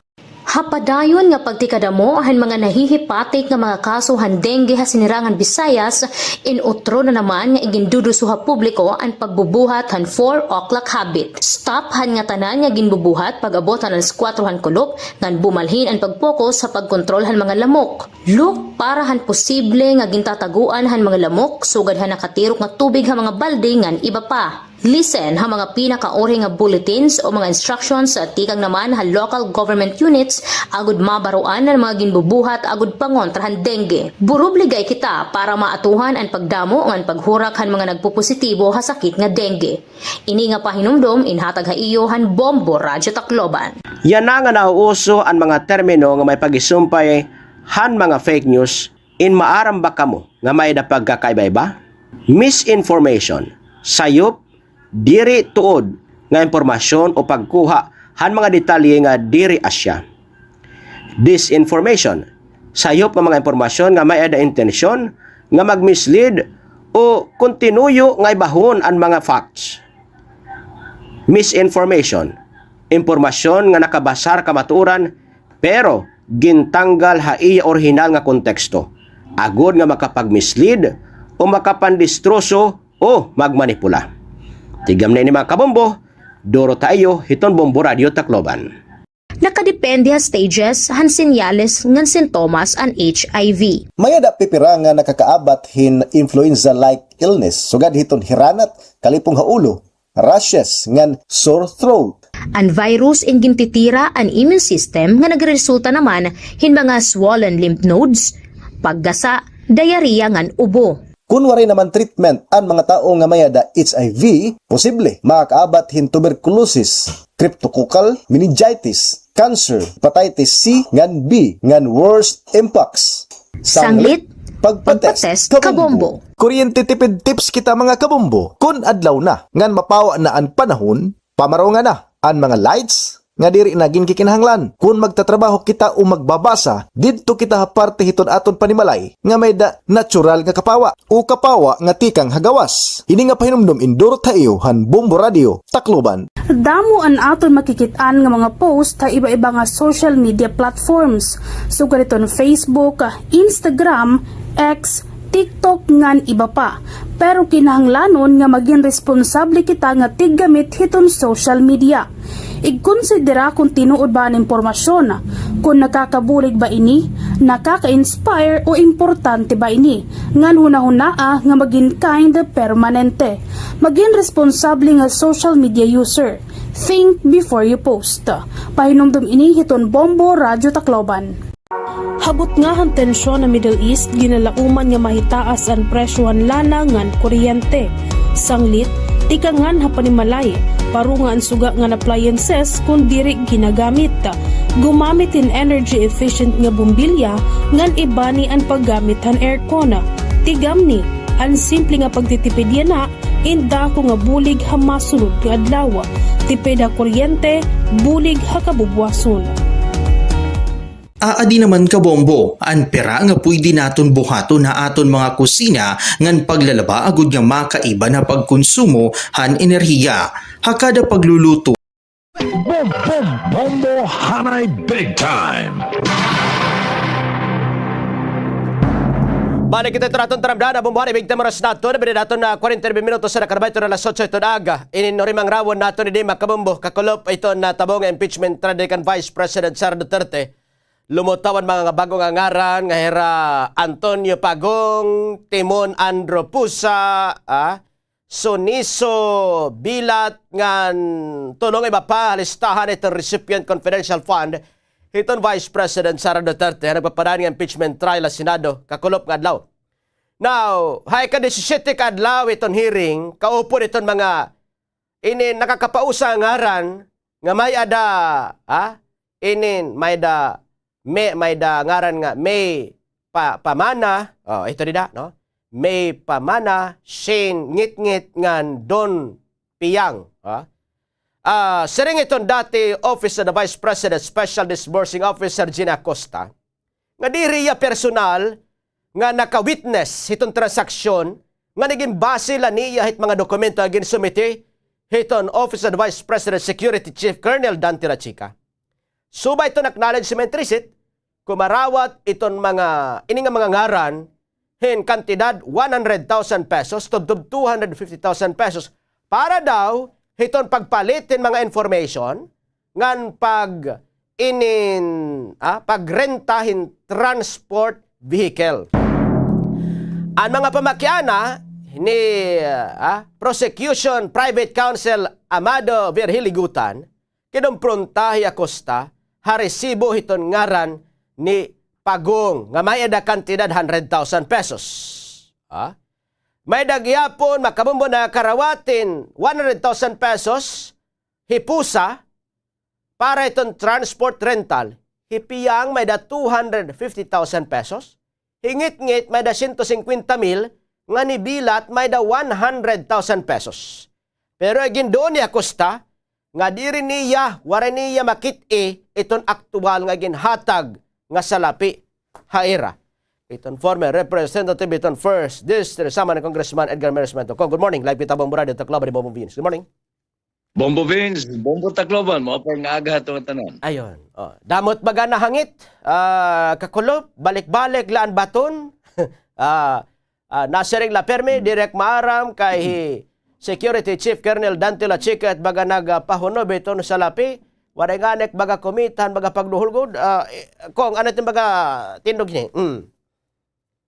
Ha padayon nga pagtikadamo han mga nahihipatik nga mga kaso han dengue ha Sinirangan Visayas, in utro na naman nga iginduduso ha publiko an pagbubuhat han four o'clock habit. Stop han ngatanan nga ginbubuhat pag-abot han alas kuwatro han kulop, ngan bumalhin an pag-focus ha pagkontrol han mga lamok. Look para han posible nga gintataguan han mga lamok sugad han nakatirok nga tubig ha mga balde ngan iba pa. Listen ha mga pinakaurhi nga bulletins o mga instructions tikang naman ha local government units agod mabaroan an mga ginbubuhat agod pangontra han dengue. Burubligay kita para maatuhan an pagdamo ngan paghurak han mga nagpopositibo ha sakit nga dengue. Ini nga pahinumdom inhatag ha iyo han Bombo Radyo Tacloban. Yana nga nauuso an mga termino nga may pagisumpay han mga fake news, in maaram ba kamo nga may-ada pagkakaiba-iba? Misinformation, sayop diri tuod nga impormasyon o pagkuha han mga detalye nga diri asya. Disinformation, sayop nga mga impormasyon nga may-ada intensyon nga mag-mislead o kon tinuyo nga ibahon an mga facts. Misinformation, impormasyon nga nakabasar kamatuoran pero gintanggal ha iya orihinal nga konteksto, agod nga makapag-mislead o makapandistroso o magmanipula. Tigamni ini, mga kabombo, duro ta iyo hiton Bombo Radyo Tacloban. Nakadepende ha stages han senyales ngan sintomas an H I V. May-ada pipira nga nakakaabat hin influenza-like illness, sugad hiton hiranat, kalipong ha ulo, rashes, ngan sore throat. An virus in gintitira an immune system nga nagreresulta naman hin mga swollen lymph nodes, paggasa, diarrhea ngan ubo. Kon waray naman treatment an mga tawo nga may-ada H I V, posible makakaabat hin tuberculosis, cryptococcal meningitis, cancer, hepatitis C ngan B, ngan worse, mpox. Sanglit, pagpa-test, kabombo. Kuryente tipid tips kita, mga kabombo. Kon adlaw na, ngan mapawa na an panahon, pamarunga na an mga lights nga diri na ginkikinahanglan. Kon magtatrabaho kita o magbabasa, didto kita ha parte hiton aton panimalay nga may-ada natural nga kapawa o kapawa nga tikang ha gawas. Ini nga pahinumdom in duro ta iyo han Bombo Radyo Tacloban. Damo an aton makikit-an nga mga post ha iba-iba nga social media platforms, sugad hiton Facebook, Instagram, X, TikTok ngan iba pa. Pero kinahanglanon nga magin responsable kita nga tiggamit hiton social media. Igkonsidera kon tinuod ba an impormasyon, kon nakakabulig ba ini, nakaka-inspire o importante ba ini, ngan hunahunaa nga magin kind permanente. Magin responsable nga social media user. Think before you post. Pahinumdom ini hiton Bombo Radyo Tacloban. Ha butnga han tensyon ha Middle East, ginalauman nga mahitaas an presyo han lana ngan kuryente. Sanglit, tikangan ha panimalay, parunga an suga ngan appliances kon diri ginagamit. Gumamit hin energy efficient nga bombilya ngan ibani an paggamit han aircon. Tigamni, an simple nga pagtitipid yana in dako nga bulig ha masunod nga adlaw. Tipid ha kuryente, bulig ha kabubuwason. Aadi naman, kabombo, an pira nga pwede naton buhaton ha aton mga kusina ngan paglalaba agod nga makaiban ha pagkonsumo han enerhiya ha kada pagluluto. Boom, boom, bombo, hanay big time. Balik kita ito naton taramdan, boom, boom, hanay big time, oras naton, bali naton na kwarenta y nuebe minutos na nakalabay ito na alas otso ito na aga. Inin urimang rawon naton, ini makabombo, kakulop ito na tabo nga impeachment trial kan Vice President Sara Duterte. Lumutaw an mga bag-o nga ngaran nga hira Antonio Pagong, Timon Andro Pusa, ah, Suniso Bilat ngan tulo nga iba pa ha listahan hiton recipient confidential fund hiton Vice President Sara Duterte ha nagpapadayon nga impeachment trial ha Senado kakulop nga adlaw. Now, ha ika-diyesisete ka adlaw hiton hearing, kaupod hiton mga ini nakakapausa nga ngaran nga may-ada, ha? Inin may-ada, may, may-ada ngaran nga May Pa-, Pamana, oh, ito dida, no? May Pamana, Shane Ngitngit, ngan Don Piang, ha? Ah, siring hiton dati Office of the Vice President Special Disbursing Officer Gina Acosta, nga diri hiya personal nga naka-witness hiton transaksyon nga nagin base la niya hit mga dokumento nga ginsumiti hiton Office of the Vice President Security Chief Colonel Dante Lachica. Subay hiton acknowledgement receipt, kumarawat iton mga, ini nga mga ngaran hin kantidad one hundred thousand pesos tubtob two hundred fifty thousand pesos para daw hiton pagpalit hin mga information ngan pag inin, ah, pagrenta hin transport vehicle. An mga pamakiana ni, ah, Prosecution Private Counsel Amado Virgil Igutan, kinumpronta hi Acosta ha resibo hiton ngaran ni Pagong nga may-ada kantidad hundred thousand pesos. Ah? May-ada gihapon makabombo na karawat hin one hundred thousand pesos hi Pusa para hiton transport rental, hi Piang may-ada two hundred fifty thousand pesos, hi Ngitngit may-ada siyento singkwenta mil, ngan hi Bilat may-ada one hundred thousand pesos. Pero iginduon ni Acosta nga diri niya, waray niya makit-i iton aktuwal nga ginhatag nga salapi ha ira. Iton former representative iton First District, sama ni Congressman Edgar Mero Sarmiento. Cong, good morning. Live kita, Bombo Radio, Tacloban, Bombo Vince. Good morning. Bombo Vince, Bombo Tacloban, maupay nga aga ha aton tanan. Ayon. Oh, damo it baga nahangit, ah, kakulop, balik-balik la an baton. Ah, ah, nasiring la pirmi, diri ak maaram kay hi Security Chief Colonel Dante Lachica it baga nagapahunob hiton salapi. Waray ngani ak baga kumita han baga pagduhol gud. Ah, eh, Cong, ano it im baga tindog hini? Mm.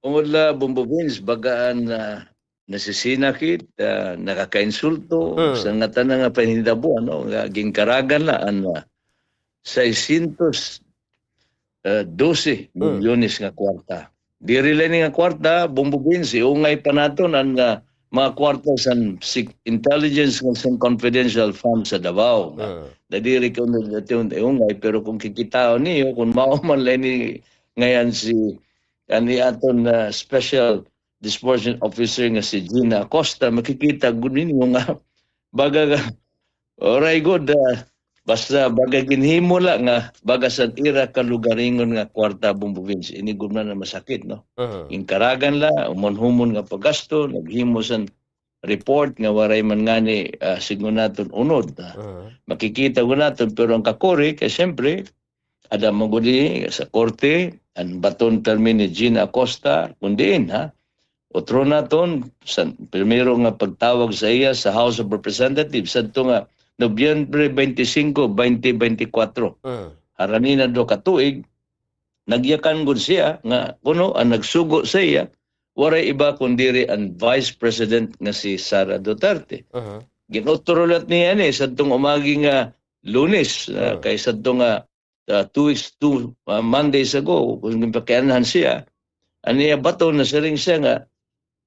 Ungod la, Bombo Vince, baga an, ah, nasisinakit, ah, nakakainsulto, mm, sa ngatanan nga panhitabo, ano, nga ginkaragan la an, ah, seiscientos, ah, doce milyones nga kwarta. Diri la ini nga kwarta, Bombo Vince, iungay pa naton an, ah, mga kwarta san sec-, intelligence ngan san confidential fund sa Davao. Mm. Nadiri ko na dati iungay, pero kung kikitaon niyo, kung mao man la ini ngayan si, ani aton, ah, special disbursement officer nga si Gina Acosta, makikita gud ninyo nga baga nga, waray gud, ah, basta baga ginhimo la nga baga san ira kalugaringon nga kwarta, Bombo Vince. Ini gud man an masakit, no? Aha. Ginkaragan la, humon-humon nga paggasto, naghimo san report nga waray man ngani, ah, sidngon naton unod, ah. Aha. Makikita gud naton, pero an kakuri kay siyempre, ada man gud ini sa korte, an baton pirmi ni Gina Acosta, kun diin, ha? Utro naton, sa primero nga pagtawag sa iya sa House of Representatives, sadto nga Nobyembre twenty-five, twenty twenty-four. Mm. Harani na duha ka tuig, nagyakan gud siya nga kuno an nagsugo sa iya, waray iba kun diri an Vice President nga si Sara Duterte. Aha. Gin-utro lat niya ini, sadtong umagi nga Lunes, ah, aha, kay sadto nga ah, two weeks, two, ah, Mondays ago, kun ginpakianhan siya, an iya baton nasiring siya nga,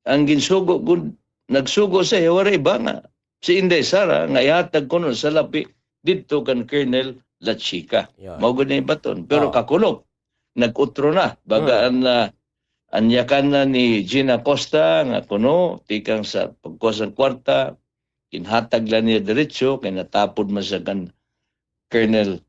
an ginsugo gud, nagsugo sa iya, waray iba nga si Inday Sara nga ihatag kuno salapi didto kan Colonel Lachica. Yan. Mao gud na iya baton. Pero kakulop, nag-utro na. Baga an, ah, an yakan na ni Gina Acosta nga kuno, tikang sa pagkuha sa kwarta, ginhatag la niya diretso, kay natapod man sa kan Colonel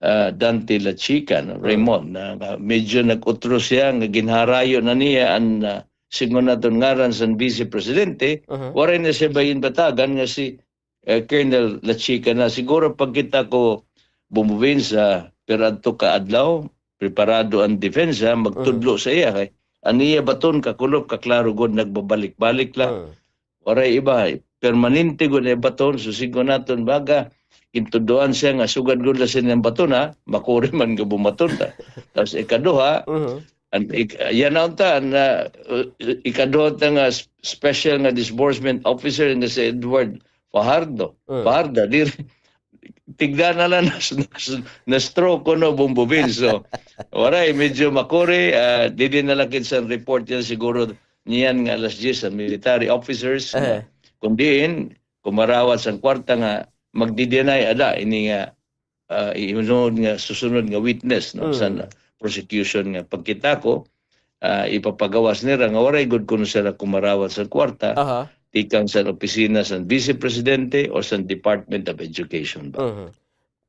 ah, Dante Lachica, no, Raymond, na, na medyo nag-utro siya nga ginharayo na niya an, ah, sidngon naton ngaran san Vice Presidente, waray na siya bayin batagan nga si eh, Colonel Lachica na. Siguro pagkita ko, Bombo Vince, ah, pero adto ka adlaw, preparado an depensa, magtudlo sa iya kay an iya baton kakulop, kaklaro gud, nagbabalik-balik la. Waray iba, eh. Permanente gud iya baton, so sigon naton baga, gintudloan siya nga sugad gud la siya niyang baton, ha? Makuri man nga bumaton ta. Tapos ikaduha, an ik-, yan na unta, an, ah, ikaduha ta nga s-, special nga disbursement officer nga si Edward Fajardo. Fajardo, di, tigda na la na, na, na-stroke kuno, Bombo Vince. So, waray, medyo makuri, ah, didi na la kit sa report yan siguro niyan nga alas diyes an military officers nga kun diin, kumarawat san kwarta nga magdi-deny ada ini nga, ah, isunod nga, susunod nga witness, no, san prosecution nga pagkita ko, ah, ipapagawas nira nga waray gud kuno sira kumarawat san kwarta tikang san opisina san Vice Presidente o san Department of Education ba.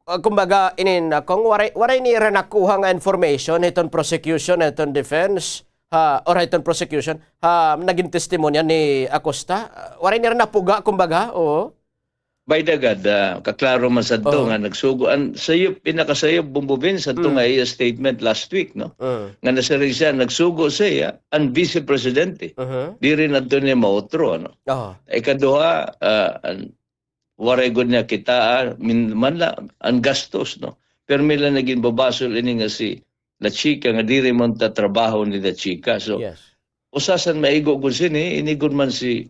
Ah, kumbaga, inin, ah, kung waray, waray nira nakuha nga information hiton prosecution, hiton defense, ha, or hiton prosecution, ha, nagin testimonya ni Acosta, ah, waray nira napuga, kumbaga, oo. By the God, ah, kaklaro man sadto nga nagsugo, an sayop, pinakasayop, Bombo Vince, sadto nga iya statement last week, no? Nga nasiring siya, nagsugo siya, an Vice Presidente. Diri na adto niya mautro, ano? Ikaduha, ah, an, waray gud niya kitaa, min-, man la, an gastos, no? Pero may la nagin babasol ini nga si La Chica, nga diri man ta trabaho ni La Chica. So, usa san maigo gud sini, ini gud man si,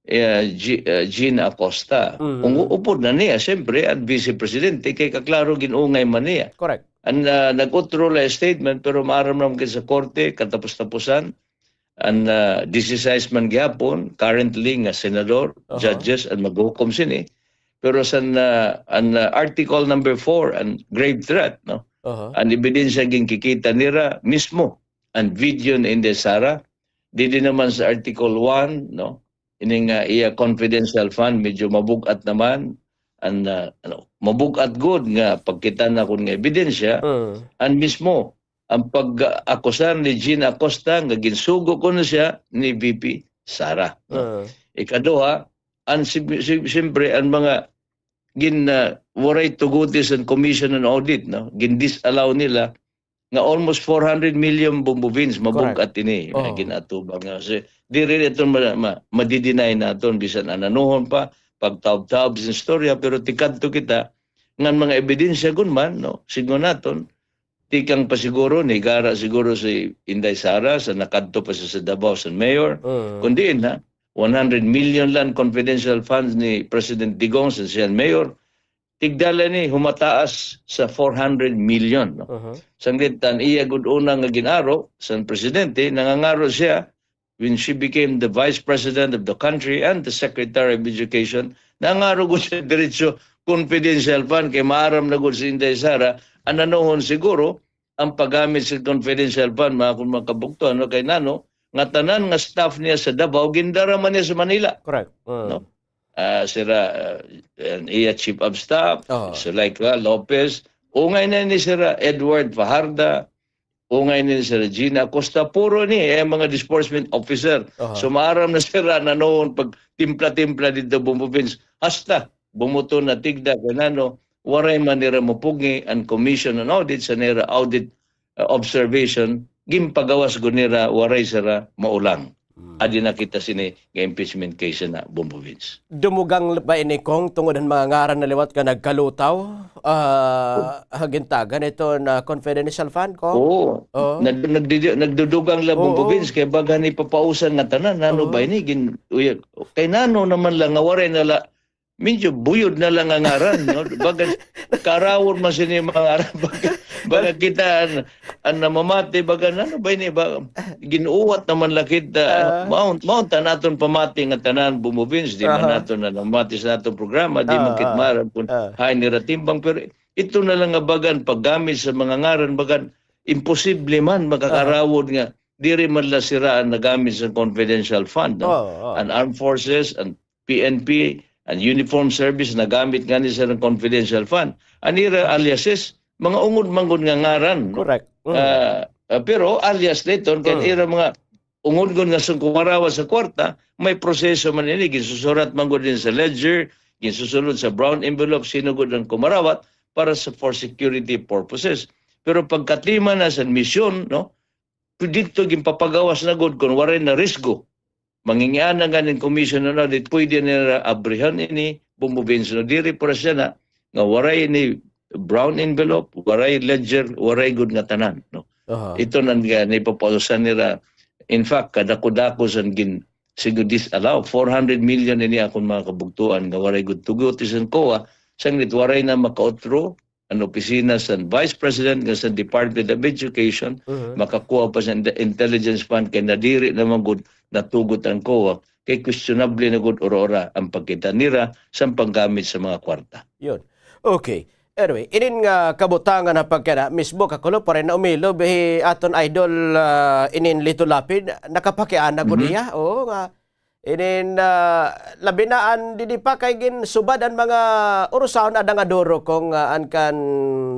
eh, G-, eh, Gina Acosta. Kung u-, upod na niya, siyempre, an Vice Presidente, kay kaklaro gin-ungay man niya. Correct. An, ah, nag-utro la statement, pero maaram naman kay sa korte, katapos-tapusan, an, ah, disisais man gihapon, currently nga senador, judges, an maghukom sini. Pero sa, ah, an, ah, Article number four, an grave threat, no? An ebidensya ginkikita nira mismo, an video ni Inday Sara, didi naman sa Article one, no? Ini nga iya confidential fund, medyo mabug-at naman, an, ah, ano, mabug-at gud nga pagkita nakon nga ebidensya, an mismo, an pag-akusar ni Gina Acosta nga ginsugo kuno siya ni V P Sara, no? Ikaduha, an si-, si-, siyempre, an mga gin-, ah, waray tuguti sa Commission on Audit, no? Gin-disallow nila nga almost four hundred million, Bombo Vince, mabug-at ini, ah, gin-atubang nga. So, diri ito ma-, ma-, madi-deny naton, bisan an anohon pa, pagtaob-taob sa istorya, pero tikadto kita, ngan mga ebidensya gud man, no? Sigon naton, tikang pa siguro, nigara siguro si Inday Sara, sa nakadto pa siya sa Davao, sa mayor. Kun diin, ha? One hundred million la an confidential funds ni President Digong, sa siya an mayor. Tigda la ini, humataas sa four hundred million, no? Sanglit an iya gud una nga gin-aro, san presidente, nangangaro siya, when she became the vice president of the country and the secretary of education, nangaro gud siya diretso confidential fund kay maaram na gud si Inday Sara, an anohon siguro, an paggamit sa confidential fund, mga kun makabugto, ano, kay nano, nga tanan nga staff niya sa Davao, gindara man niya sa Manila. Correct. No? Ah, sira, ah, an iya chief of staff, si Laika Lopez, ungay na ni sira Edward Fajarda, ungay ni sira Gina Acosta, puro ni, eh, mga disbursement officer. So, maaram na sira na noon pag timpla-timpla dito, Bombo Vince. Hasta, bumuto na tigda, kay nano, waray man nira mapugngi an Commission on Audit sa nira audit, uh, observation, ginpagawas gud nira, waray sira maulang. Adi na kita sini nga impeachment case na, Bombo Vince. Dumugang ba ini, Kong, tungod han mga ngaran na liwat nga nagkalutaw, ah, ha gintagan ito na confidential fund, Kong? Oo. Nag-, nagdidi-, nagdudugang la, Bombo Vince, kay baga ni papausan nga tanan, nano ba ini, gin-, uy-, kay nano naman la nga waray na la medyo buyod na la nga ngaran, no? Baga, karawon man sini mga ngaran. Baga, baga kita an, an namamati, baga, ano ba ini? Ba, gin-uwat naman la kita. Mao, mao ta naton pamati nga tanan, Bombo Vince, di man naton na namati sa naton programa, di man kit maaram kun hain nira timbang, pero ito na la nga bagan, paggamit sa mga ngaran, bagan, imposible man makakarawon nga diri man la sira an nagamit sa confidential fund, no? An armed forces, an P N P, an uniform service, nagamit ngani sira an confidential fund. An ira aliases, mga ungod man gud nga ngaran, no? Correct. Ah, ah, pero alias la iton, kay an ira mga ungod gud nga sangkumarawa sa kwarta, may proseso man ini, ginsusurat man gud ini sa ledger, ginsusulod sa brown envelope, sino gud an kumarawat para sa, for security purposes. Pero pagkatima na sa misyon, no, didto ginpapagawas na gud kon waray na risgo. Mangingiana nga nin commissioner na, di pwede nira abrihan ini, Bombo Vince, no? Diri para siya na, nga waray ini brown envelope, waray ledger, waray gud nga tanan, no? Aha. Ito nan nga nipapausan nira. In fact, kadako-dako san gin-, siguro disallow, four hundred million ini akon mga kabugtuan nga waray gud tugot isan COA, sanglit waray na makautro an opisina san Vice President nga sa Department of Education, Mhm. makakuha pa sa in-, intelligence fund kay nadiri naman gud natugot an COA, kay questionable na gud ura-ura an pagkita nira sa paggamit sa mga kwarta. Yun. Okay. Anyway, inin nga kabutangan na pagkana, mismo kakulop pa rin na umilob, eh, aton idol, ah, inin Lito Lapid, nakapakiana gud Mhm. iya. Oo nga, inin, ah, labi na an didi pa kay ginsubad an mga urusahon ada nga duro kon, ah, an kan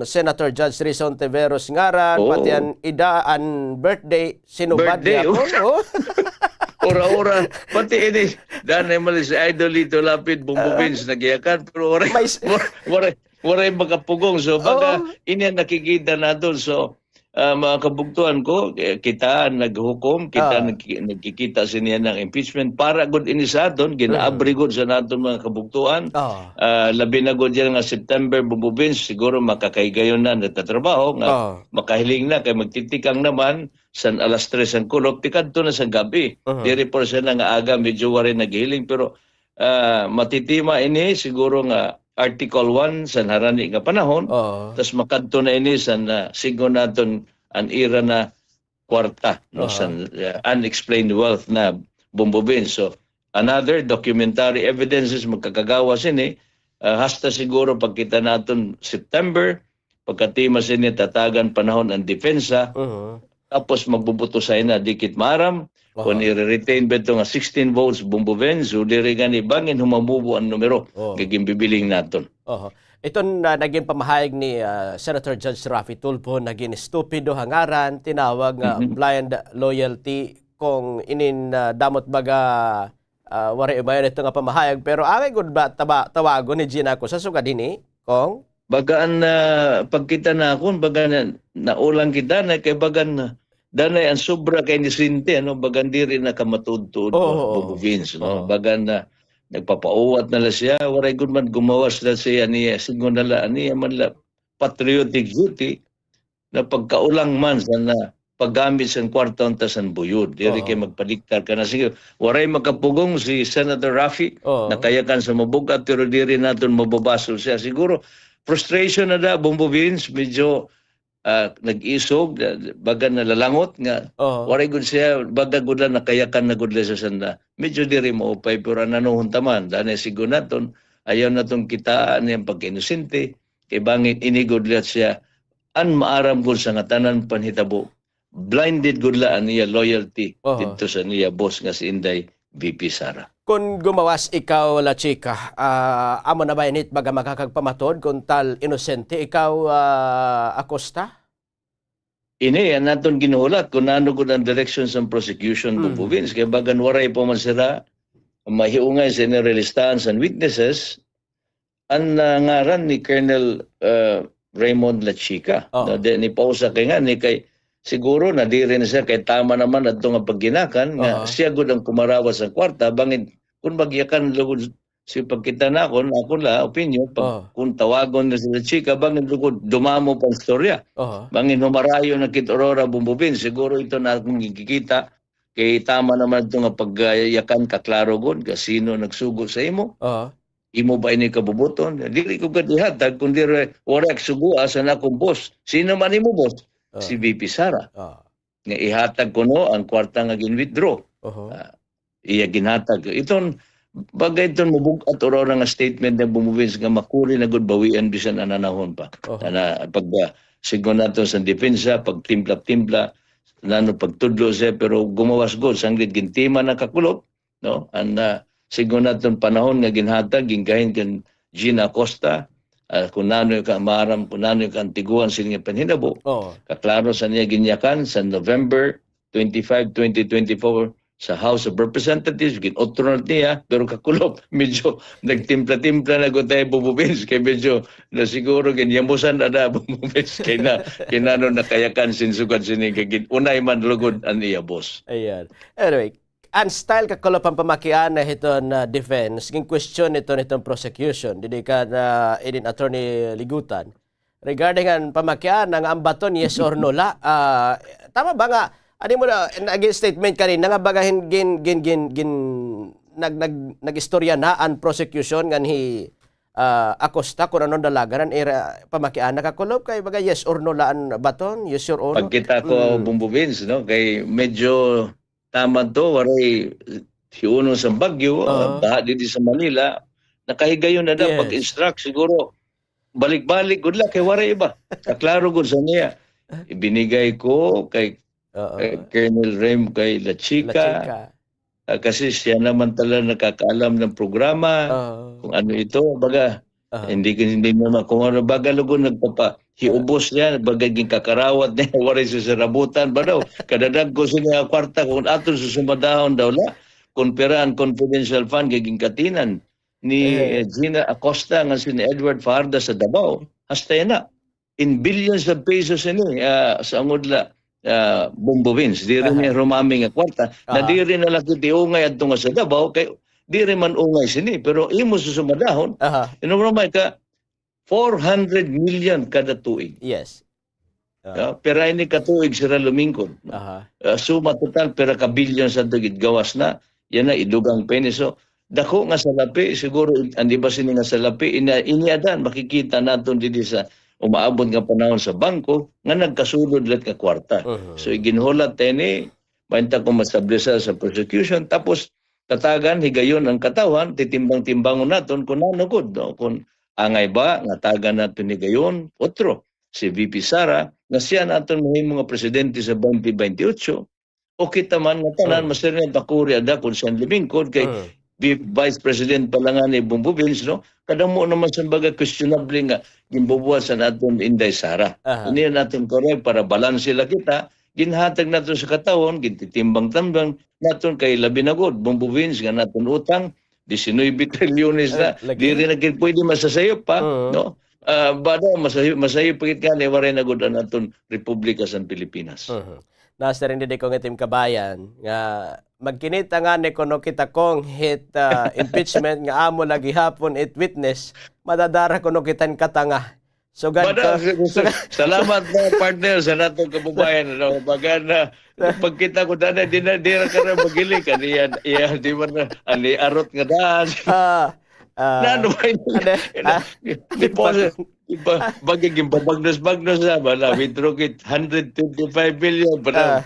Senator Judge Rayzon Tiveros ngaran, Oo. pati an ida, an birthday, sinubad Birthday, niya oh. po, oh. Ura-ura, pati ini, danay man si Idol Lito Lapid, Bombo Ah. Vince, nagyakan, pero waray, May s- waray, waray, waray makapugong. So, baga, Oo. ini an nakikita naton. So, ah, mga kabugtuan ko, eh, kita an naghukom, kita Ah. nagki-, nagkikita sini nga impeachment. Para gud ini sa aton, gin-abri Mm. gud sa naton mga kabugtuan. Ah. Ah, labi na gud yan nga September, Bombo Vince, siguro makakahigayon na nagtatrabaho, nga Ah. makahiling na, kay magtitikang naman, san alas tres an kulop, tikadto na sa gab-i. Mhm. Diri por siya na nga aga, medyo waray naghiling, pero, ah, matitima ini siguro nga Article one san harani nga panahon, Oo. tas makadto na ini san, ah, sigon naton an ira na kwarta, no, Aha. san, ah, unexplained wealth na Bombo Vince. So, another documentary evidences magkakagawas ini, ah, hasta siguro pagkita naton September, pagkatima sini tatagan panahon an depensa, Mhm. tapos magbubuto sa ina, dikit maaram, Aha. kon i-retain ba ito nga sixteen votes, Bombo Vince, o diri gani bangin humamubo an numero, Oo. nga ginbibiling naton. Aha. Ito na naging pamahayag ni, ah, Senator Judge Raffy Tulfo, naging estupido ha ngaran, tinawag nga Mhm. blind loyalty, kon inin, ah, damo it baga, ah, waray umayon ito nga pamahayag, pero angay gud ba taba-, tawagon ni Gina Acosta sugad hini, Kong? Baga an, ah, pagkita nakon, baga na, naulang kita na kay baga na, danay an sobra ka inosente, ano, baga diri na kamatuod-tuod Oo, ba, oo. Bombo Vince, no? Oo. Baga na, nagpapauwat na la siya, waray gud man gumawas la siya niya, sigon na la, niya man la patriotic duty, na pagkaulang man sa na paggamit sa kwarta unta san buyod. Diri Oo. kay magpadiktar ka na. Sige, waray makapugong si Senator Raffy, Oo. nakayakan sa mabug-at, pero diri naton mababasol siya. Siguro, frustration na da, Bombo Vince, medyo, ah, nag-isog, da-, baga nalalangot nga, Oo. waray gud siya, baga gud la nakayakan na gud la sa sanda. Medyo diri maupay, pero an nanuhon taman, danay sigon naton, ayaw naton kitaan niyang pagkainosente, kay bangin ini gud la siya, an maaram gud sa ngatanan panhitabo, blinded gud la an iya loyalty Aha. didto sa niya boss nga si Inday V P Sara. Kon gumawas ikaw, La Chica, ah, amo na ba init baga makakagpamatuod kon tal inosente ikaw, ah, Acosta? Ini, an aton ginhuhulat kon ano gud an direksyon sa prosecution, Mm. Bombo Vince, kay bagan waray pa man sira mahiungay sa inirelistahan sa witnesses, an, ah, ngaran ni Colonel, ah, Raymond Lachica. Oo. Na di, ni pausa kay nga, ni kay, siguro, nadiri na siya kay tama naman adto nga pagginakan, nga Oo. siya gud an kumarawas sa kwarta, bangin, kung magyakan lugod si pagkita nakon, akon la, opinyon, pag, Oo. kung tawagon na si Lachica, bangin lugod, dumamo pa an istorya. Oo. Bangin humarayo na kit Aurora Bumbubin, siguro ito na akong gikikita, kay tama naman ito nga pagyakan, kaklaro gud, ka sino nagsugo sa imo. Oo. Imo ba ini kabubuton? Diri ko gad ihatag, kundi re-, waray ak sugoa sa nakong boss. Sino man imo boss? Ah. Si V P Sara. Ah. Nga ihatag kuno ang kwarta nga gin-withdraw. Oho. Ah, iya ginhatag. Iton, bagay iton mabug-at ura-ura nga statement nga Bumbubin nga makuri na gud bawian bisan ananahon pa. Oho. Ana, pag, ah, sigon nato sa depensa, pagtimpla-timpla, nano pagtudlo siya, pero gumawas gud, sanglit gintima na kakulop, no? An, ah, sigon naton panahon nga ginhatag, ginkahin kan Gina Acosta, ah, kun nano ka maaram, kun nano ka antiguan sini nga panhinabo. Oo. Kaklaro sa niya ginyakan sa November twenty-five, twenty twenty-four, sa House of Representatives, gin-utro na niya, pero kakulop, medyo nagtimpla-timpla na gud ta hi Bombo Vince, kay medyo na siguro ginyamusan na na Bombo Vince, kay na, kay nano nakayakan sin sugad sini, kay gin-unay man lugod an iya boss. Ayan. Anyway, an style kakulop an pamakiana hiton, ah, defense, gin-question hiton, hiton prosecution, didi kan, ah, inin Attorney Ligutan. Regarding an pamakiana nga an baton, yes or no la. Ah, tama ba nga, ano mo na, naging statement kanina nga baga hin-, gin-, gin-, gin-, gin-, nag-, nag-, nag-istorya na an prosecution ngan hi, ah, Acosta kon ano an dalagan han ira pamakiana kakulop kay baga yes or no la an baton, yes or no. Pagkita ko, Bombo Vince, no, kay medyo tama to, waray, hiunon sa bagyo, ah, baha didi sa Manila, nakahigayon na daw pag-instruct siguro. Balik-balik gud la kay waray iba. Kaklaro gud sa niya. Ibinigay ko kay, kay Colonel Rem, kay La Chica. Ah, kasi siya naman talaga nakakaalam ng programa, kung ano ito, baga, hindi, hindi naman, kung ano, baga lugod nagpapa-, hiubos niya, baga ginkakarawat niya, waray susurabotan ba daw. Kadadagko sini nga kwarta, kung aton susumadahon daw la, kun pira an confidential fund, kay ginkatinan ni, eh, Gina Acosta ngan si Edward Fajarda sa Davao. Hasta yana. In billions of pesos ini, ah, sa angod la, ah, Bombo Vince. Diri ni rumami nga kwarta. Na diri na la kita iungay adto nga sa Davao, kay diri man ungay sini. Pero imo susumadahon, inumrumay ka, four hundred million kada tuig. Yes. Ah, pira ini ka tuig sira lumingkod. Ah, suma total, pira ka billion sa tugid gawas na. Yana, idugang pa ini. So, dako nga salapi, siguro, an iba sini nga salapi, ini, iniadan, makikita naton didi sa umaabot nga panahon sa bangko, nga nagkasulod la nga kwarta. So, iginhulat ta ini, mainta ko ma-establish sa prosecution, tapos, katagan, higayon an katawhan, titimbang-timbangon naton kun ano gud, no? Kun angay ba nga tagan naton higayon, otro, si V P Sara, nga siya an aton mahimo nga presidente sa twenty twenty-eight, o kita man nga tanan, masiring pakuri ada kun siya an lumingkod kay Vi-, Vice President pa la ngani Bombo Vince, no? Kadamo naman sa baga questionable nga ginbubuhat sa aton Inday Sara. Ini an aton correct para balanse la kita, ginhatag naton sa katawhan, gintitimbang-tambang naton kay labi na gud, Bombo Vince, nga naton utang, diecinueve trilyones na. Diri na gid pwede masasayop pa, no? Ah, ba daw, masayop, masayop pa gid ngani, waray na gud an aton Republika sa Pilipinas. Nasiring didi Kong it im kabayan nga magkinita ngani kuno kita Kong hit, ah, impeachment nga amo la gihapon it witness, madadara kuno kita hin katanga. Sugad ko. Salamat na, partner, sa naton kababayan, ano, baga na, pagkita ko dana, di na, di na ka na magilik, ano yan, iya, di man na, ano, arot nga daan. Ah, ah. Na, ano ba yun? Ano, ah, di po, di ba, bagay, gimpabagnos-bagnos na, bala, withdraw kit, hundred twenty-five million, bala,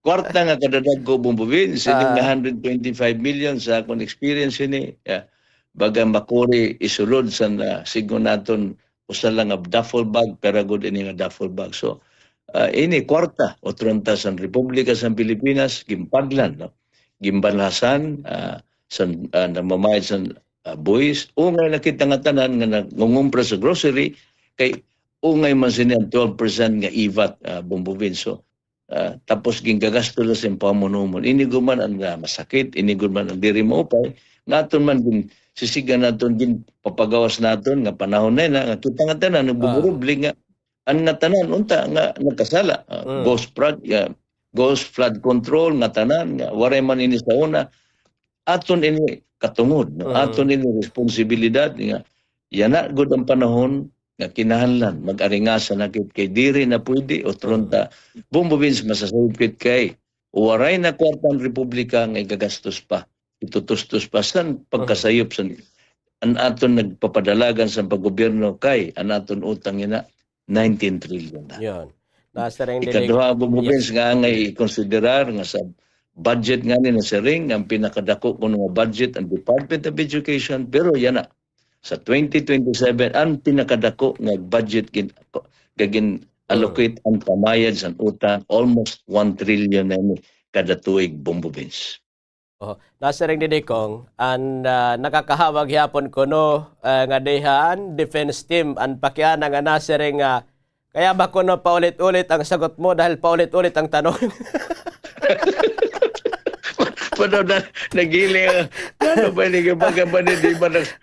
kwarta nga kadadagko, Bombo Vince, sini nga hundred twenty-five million sa akon experience ini. Ya. Baga makuri isulod sa na, sigon naton usa lang nga duffel bag, pira gud ini nga duffel bag. So, ah, ini kwarta, utron ta sa Republika sa Pilipinas, ginpaglan, no? Ginbalhasan, ah, sa, ah, namamayad sa, ah, buhis. Ungay na kita nga tanan nga nangungumpra sa grocery, kay ungay man sini an twelve percent nga ivat, ah, Bombo Vince. So, Ah, tapos gingagasto la sa imo pamunumon. Ini gud man an, ah, masakit, ini gud man an diri maupay. Nga aton man gin-, sisigan naton, ginpapagawas naton nga panahon na ina, nga kita nga tanan, nagbuburublig nga, an nga tanan, unta, nga nagkasala. Ah, ghost prod-, ah, ghost flood control, nga tanan, nga waray man ini sa una. Aton ini katungod, no? Aton ini responsibilidad, nga yana gud an panahon, nga kinahanglan mag-aringasa na kit kay diri na pwede, utron ta, Bombo Vince, masasayop kit kay waray na kwarta an republika nga igagastos pa, itutustos pa san pagkasayop san an aton nagpapadalagan san paggobyerno kay an aton utang yana nineteen trillion na. Yun. Nasiring didi. Ikaduha, Bombo Vince, nga angay ikonsiderar nga sa budget ngani nasiring, an pinakadako kuno nga budget an Department of Education, pero yana, sa twenty twenty-seven, an pinakadako nga budget gin-, gin-allocate an pamayad san utang, almost one trillion na ini kada tuig, Bombo Vince. Oh, nasiring didi Kong, an, ah, nakakahawa gihapon kuno, ah, nga diha an defense team, an pakiana nga nasiring nga Kaya ba kuno paulit-ulit ang sagot mo dahil paulit-ulit ang tanong? Ano na, nagiling. Ano ba ini? Baga ba ni, di ba, nag-,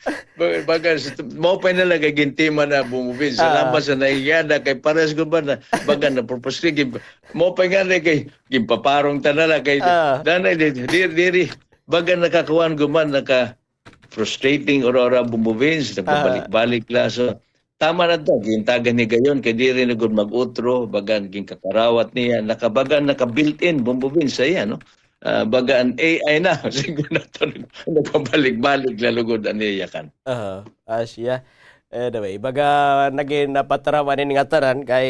baga, mao pa na lang kay gintima na, Bombo Vince. Salamat sa nahiya na kay pares ko ba na, baga na purposely, gin-, mao pa nga na kay, ginpaparong ta na lang kay, danay, di, di, diri, baga nakakuan ko man, naka, frustrating, ora-ora, Bombo Vince, nagpabalik-balik la. So, tama na to, gintagan higayon, kay diri na gud mag-utro, bagan, ginkakarawat niya, nakabagan, naka-built-in, Bombo Vince, sa iya, no? Ah, baga an A I na, siguro na to, nagpabalik-balik, lalugod an iya kan. Aha, ah, siya. Anyway, baga nagin napatarawan ini nga tanan kay,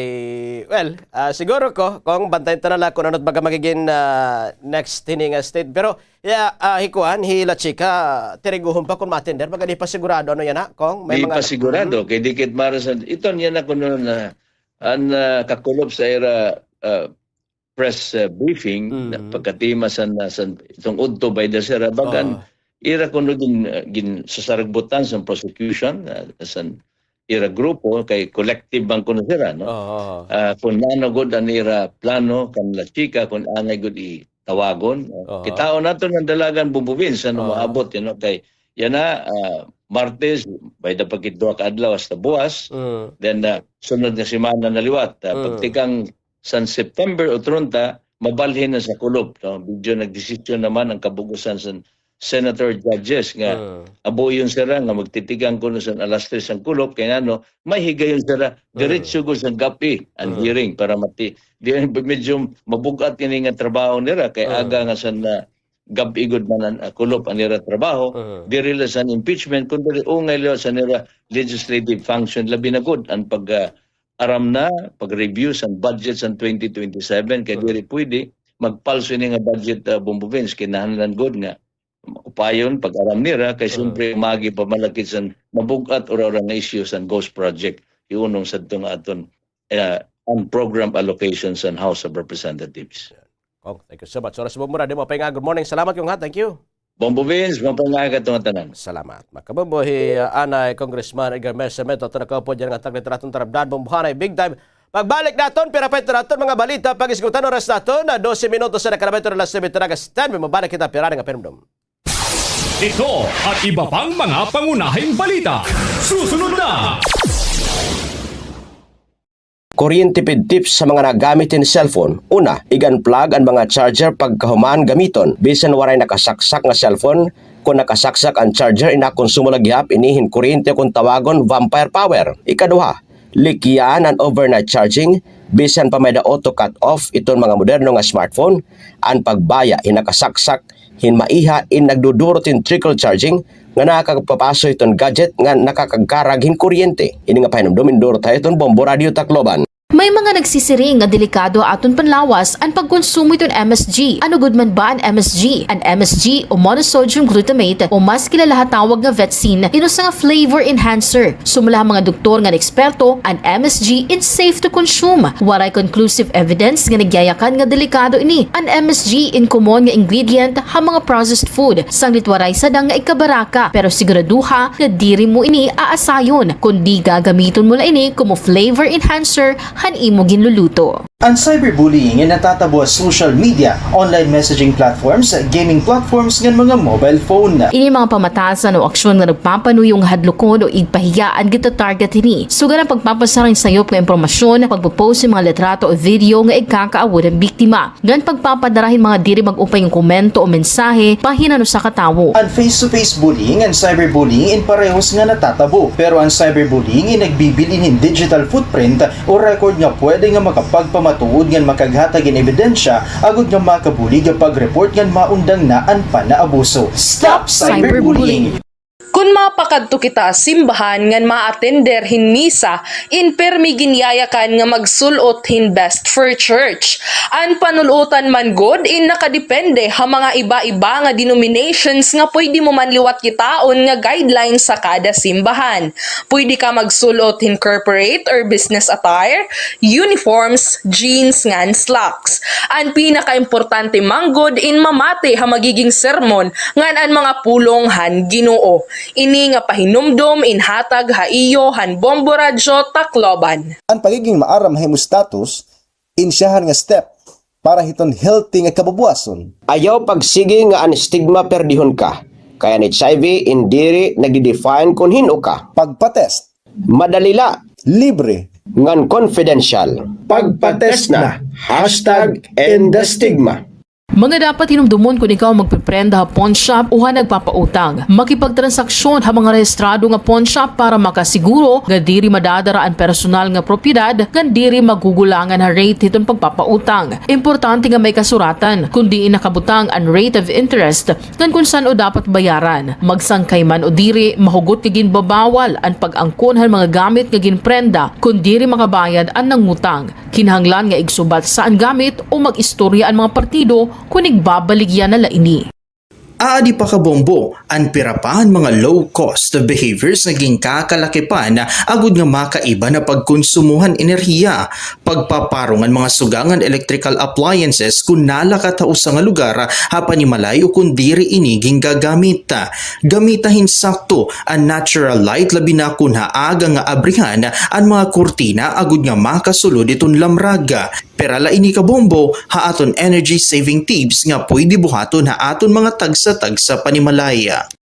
well, ah, siguro ko, kung bantayan ta na la kung ano baga magiging, ah, next hini nga state. Pero, ya, ah, hi kuan, hi La Chica, tiriguhon pa kung matender, baga di pa sigurado, ano yana, kung may mga sigurado, kay dikit marasan, ito niya na kuno na, an, ah, kakulop sa ira, ah, press, ah, briefing, na pagkatima san, ah, san, itong udto by the sira, bagan, ira kuno gin, ah, ginsasaragbutan san prosecution, ah, san ira grupo, kay collective bang kuno sira, no? Ah, kung nano gud an ira plano, kan La Chica, kung angay gud i tawagon. Kitaon naton an dalagan, Bombo Vince, ano maabot, you know, kay yana, ah, Martes, bayda pa gid duha ka adlaw hasta buwas. Then, ah, sunod nga semana na liwat. Ah, pagtikang san September o trunta, mabalhin na sa kulop, no? Medyo nagdesisyon naman ang kabugusan sa senator judges nga abuyon sira nga magtitigang kuno san alas tres ang kulop, kay ngano, may higayon sira, diretso gud san gab-i an hearing para mati-, di, medyo mabug-at ini nga trabaho nira, kay aga nga san, ah, gab-i gud man an, ah, kulop an ira trabaho, diri la san impeachment, kundi ungay la san ira legislative function, labi na gud an pag, ah, aram na, pag-review san budget san twenty twenty-seven, kay diri pwede magpalso ini nga budget, ah, Bombo Vince, kinahanglan gud nga upayon pag-aram nira, kay siyempre, umagi pa man la kit san mabug-at ura-ura nga issue san ghost project, iunong sadto nga aton, eh, unprogrammed allocation san House of Representatives. Kong, thank you so much. Oras mo mura, di mo pa nga. Good morning. Salamat, Kong, ha. Thank you. Bombo Vince, maupay nga aga nga tanan. Salamat. Makabombo hi, ah, anay Congressman Edgar Mesa Meto, aton nakaupod yana nga taga-literato nga tarabdan, bombohanay, big time. Pagbalik naton, pira pa ito naton mga balita, pag-isgutan oras naton, na dose minutos na nakalabay ito na alas nuebe, ito na agas ten, mabalik kita, pira nga pahinumdom. Ito at iba pang mga pangunahing balita. Susunod na. Kuryente pidtips sa mga nagamit hin cellphone. Una, ig-unplug an mga charger pagkahuman gamiton. Bisan waray nakasaksak nga cellphone, kon nakasaksak an charger, inakonsumo la gihap ini hin kuryente kon tawagon vampire power. Ikaduha, likyaan an overnight charging, bisan pa may-ada auto cut off iton mga moderno nga smartphone, an pagbaya hin nakasaksak hin maiha in nagdudurot hin trickle charging nga nakakapapaso hiton gadget nga nakakagkarag hin kuryente. Ini nga pahinumdom indurot ha iton Bombo Radio Tacloban. May mga nagsisiring nga delikado ha aton panlawas an pagkonsumo hiton M S G. Ano gud man ba an M S G? An M S G o monosodium glutamate o mas kilala ha tawag nga vetsin, in usa nga flavor enhancer. Sumala ha mga doktor ngan eksperto, an M S G in safe to consume. Waray conclusive evidence nga nagyayakan nga delikado ini. An M S G in common nga ingredient ha mga processed food, sanglit waray sadang nga ikabaraka, pero siguraduha nga diri mo ini aasayon, kundi gagamiton mo la ini komo flavor enhancer han imo ginluluto. An cyberbullying in natatabo ha social media, online messaging platforms, gaming platforms, ngan mga mobile phone. Ini mga pamatasan o aksyon nga nagpapanuyo nga hadlokon o igpahiya an gitatarget hini. Sugad an pagpapasara hin sayop nga impormasyon, pagpo-post hin mga litrato o video nga igkakaawod han biktima, ngan pagpapadara hin mga diri mag-upay nga komento o mensahe bahin han usa ka tawo. An face-to-face bullying ngan cyberbullying in parehos nga natatabo, pero an cyberbullying in nagbibilin hin digital footprint o record nga pwede nga makapagpamatuod ngan makaghatag hin ebidensya agod nga makabulig ha pag-report ngan maundang na an panaabuso. Stop cyberbullying! Kon mapakadto kita ha simbahan ngan maatender hin misa, in pirmi ginyayakan nga magsul-ot hin best for church. An panul-otan man gud in nakadepende ha mga iba-iba nga denominations nga pwede mo man liwat kitaon nga guidelines sa kada simbahan. Pwede ka magsul-ot hin corporate or business attire, uniforms, jeans, ngan slacks. An pinakaimportante man gud in mamati ha magiging sermon ngan an mga pulong han Ginoo. Ini nga pahinumdom inhatag ha iyo han Bombo Radyo Tacloban. An pagiging maaram ha imo status, in siyahan nga step Para hiton healthy nga kabubuwason. Ayaw pagsigi nga an stigma perdihon ka. Kay an H I V in diri nagdi-define kon hin-o ka. Pagpa-test. Madali la. Libre. Ngan confidential. Pagpa-test na. Hashtag end the stigma. Mga dapat hinumdomon kon ikaw magpiprenda ha pawnshop o ha nagpapautang. Makipagtransaksyon ha mga rehistrado nga pawnshop para makasiguro nga diri madadara an personal nga propiedad ngan diri magugulangan ha rate hiton pagpapautang. Importante nga may kasuratan kon diin nakabutang an rate of interest ngan kon san-o dapat bayaran. Magsangkay man o diri, mahugot nga ginbabawal an pag-angkon han mga gamit nga ginprenda kon diri makabayad an nangutang. Kinahanglan nga igsubatsya an gamit o mag-istorya an mga partido kon igbabaligya na la ini. Aadi pa, kabombo, an pira pa han mga low-cost behaviors nga ginkakalakipan agod nga makaiba na pagkonsumo han enerhiya, pagpaparong han mga suga ngan electrical appliances kon nalakat ha usa nga lugar ha panimalay o kon diri ini gingagamit. Gamita hin sakto an natural light, labi na kon ha aga nga abrihan an mga kurtina agod nga makasulod iton lamrag. Pira la ini, kabombo, ha aton energy saving tips nga pwede buhaton ha aton mga tagsa-tagsa panimalay.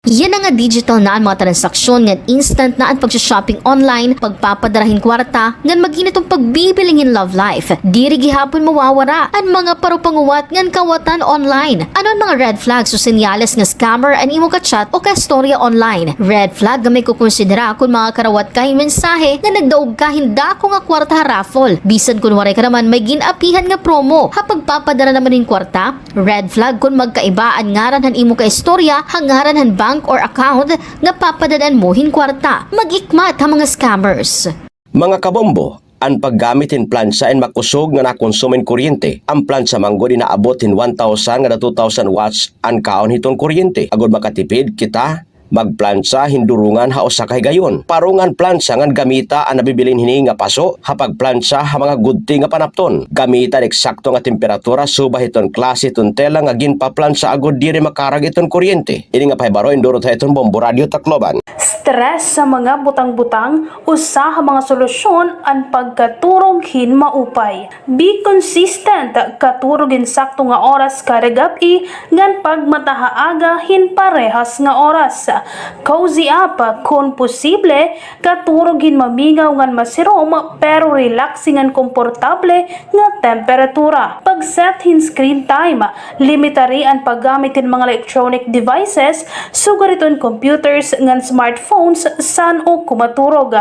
Yana nga digital na an mga transaksyon ngan instant na an pagsa-shopping online, pagpapadara hin kwarta, ngan mag-init an pagbibiling hin love life. Diri gihapon mawawara an mga parupanguwat ngan kawatan online. Ano an mga red flags o senyales nga scammer an imo ka-chat o kaistorya online? Red flag nga may kukonsidera kon makakarawat ka hin mensahe nga nagdaog ka hin dako nga kwarta ha raffle, bisan kon waray ka naman may gin-apihan nga promo. Ha pagpapadara naman hin kwarta, red flag kon magkaiba an ngaran han imo kaistorya ha ngaran han bank or account nga papadad-an mo hin kwarta. Mag-ikmat ha mga scammers. Mga kabombo, an paggamit hin plantsa in makusog nga nakonsumo hin kuryente. An plantsa man gud inaabot hin one thousand ngada two thousand watts an kaon hiton kuryente. Agod makatipid kita, magplantsa hin durungan ha usa ka higayon. Parong an plantsa ngan gamita an nabibilin hini nga paso ha pagplantsa ha mga gudti nga panapton. Gamita an eksakto nga temperatura subay hiton klase hiton tela nga ginpaplantsa agod diri makarag iton kuryente. Ini nga pahibaro indurot ha iton Bombo Radyo Tacloban. Stress sa mga butang-butang, usa ha mga solusyon an pagkaturog hin maupay. Be consistent, katurog hin sakto nga oras kada gab-i, ngan pagmata ha aga hin parehas nga oras. Cozy up, kon posible, katurog hin mamingaw ngan masirom, pero relaxing ngan komportable nga temperatura. Pag-set hin screen time, limitari an paggamit hin mga electronic devices, sugad hiton computers ngan smartphones, san-o kumaturog.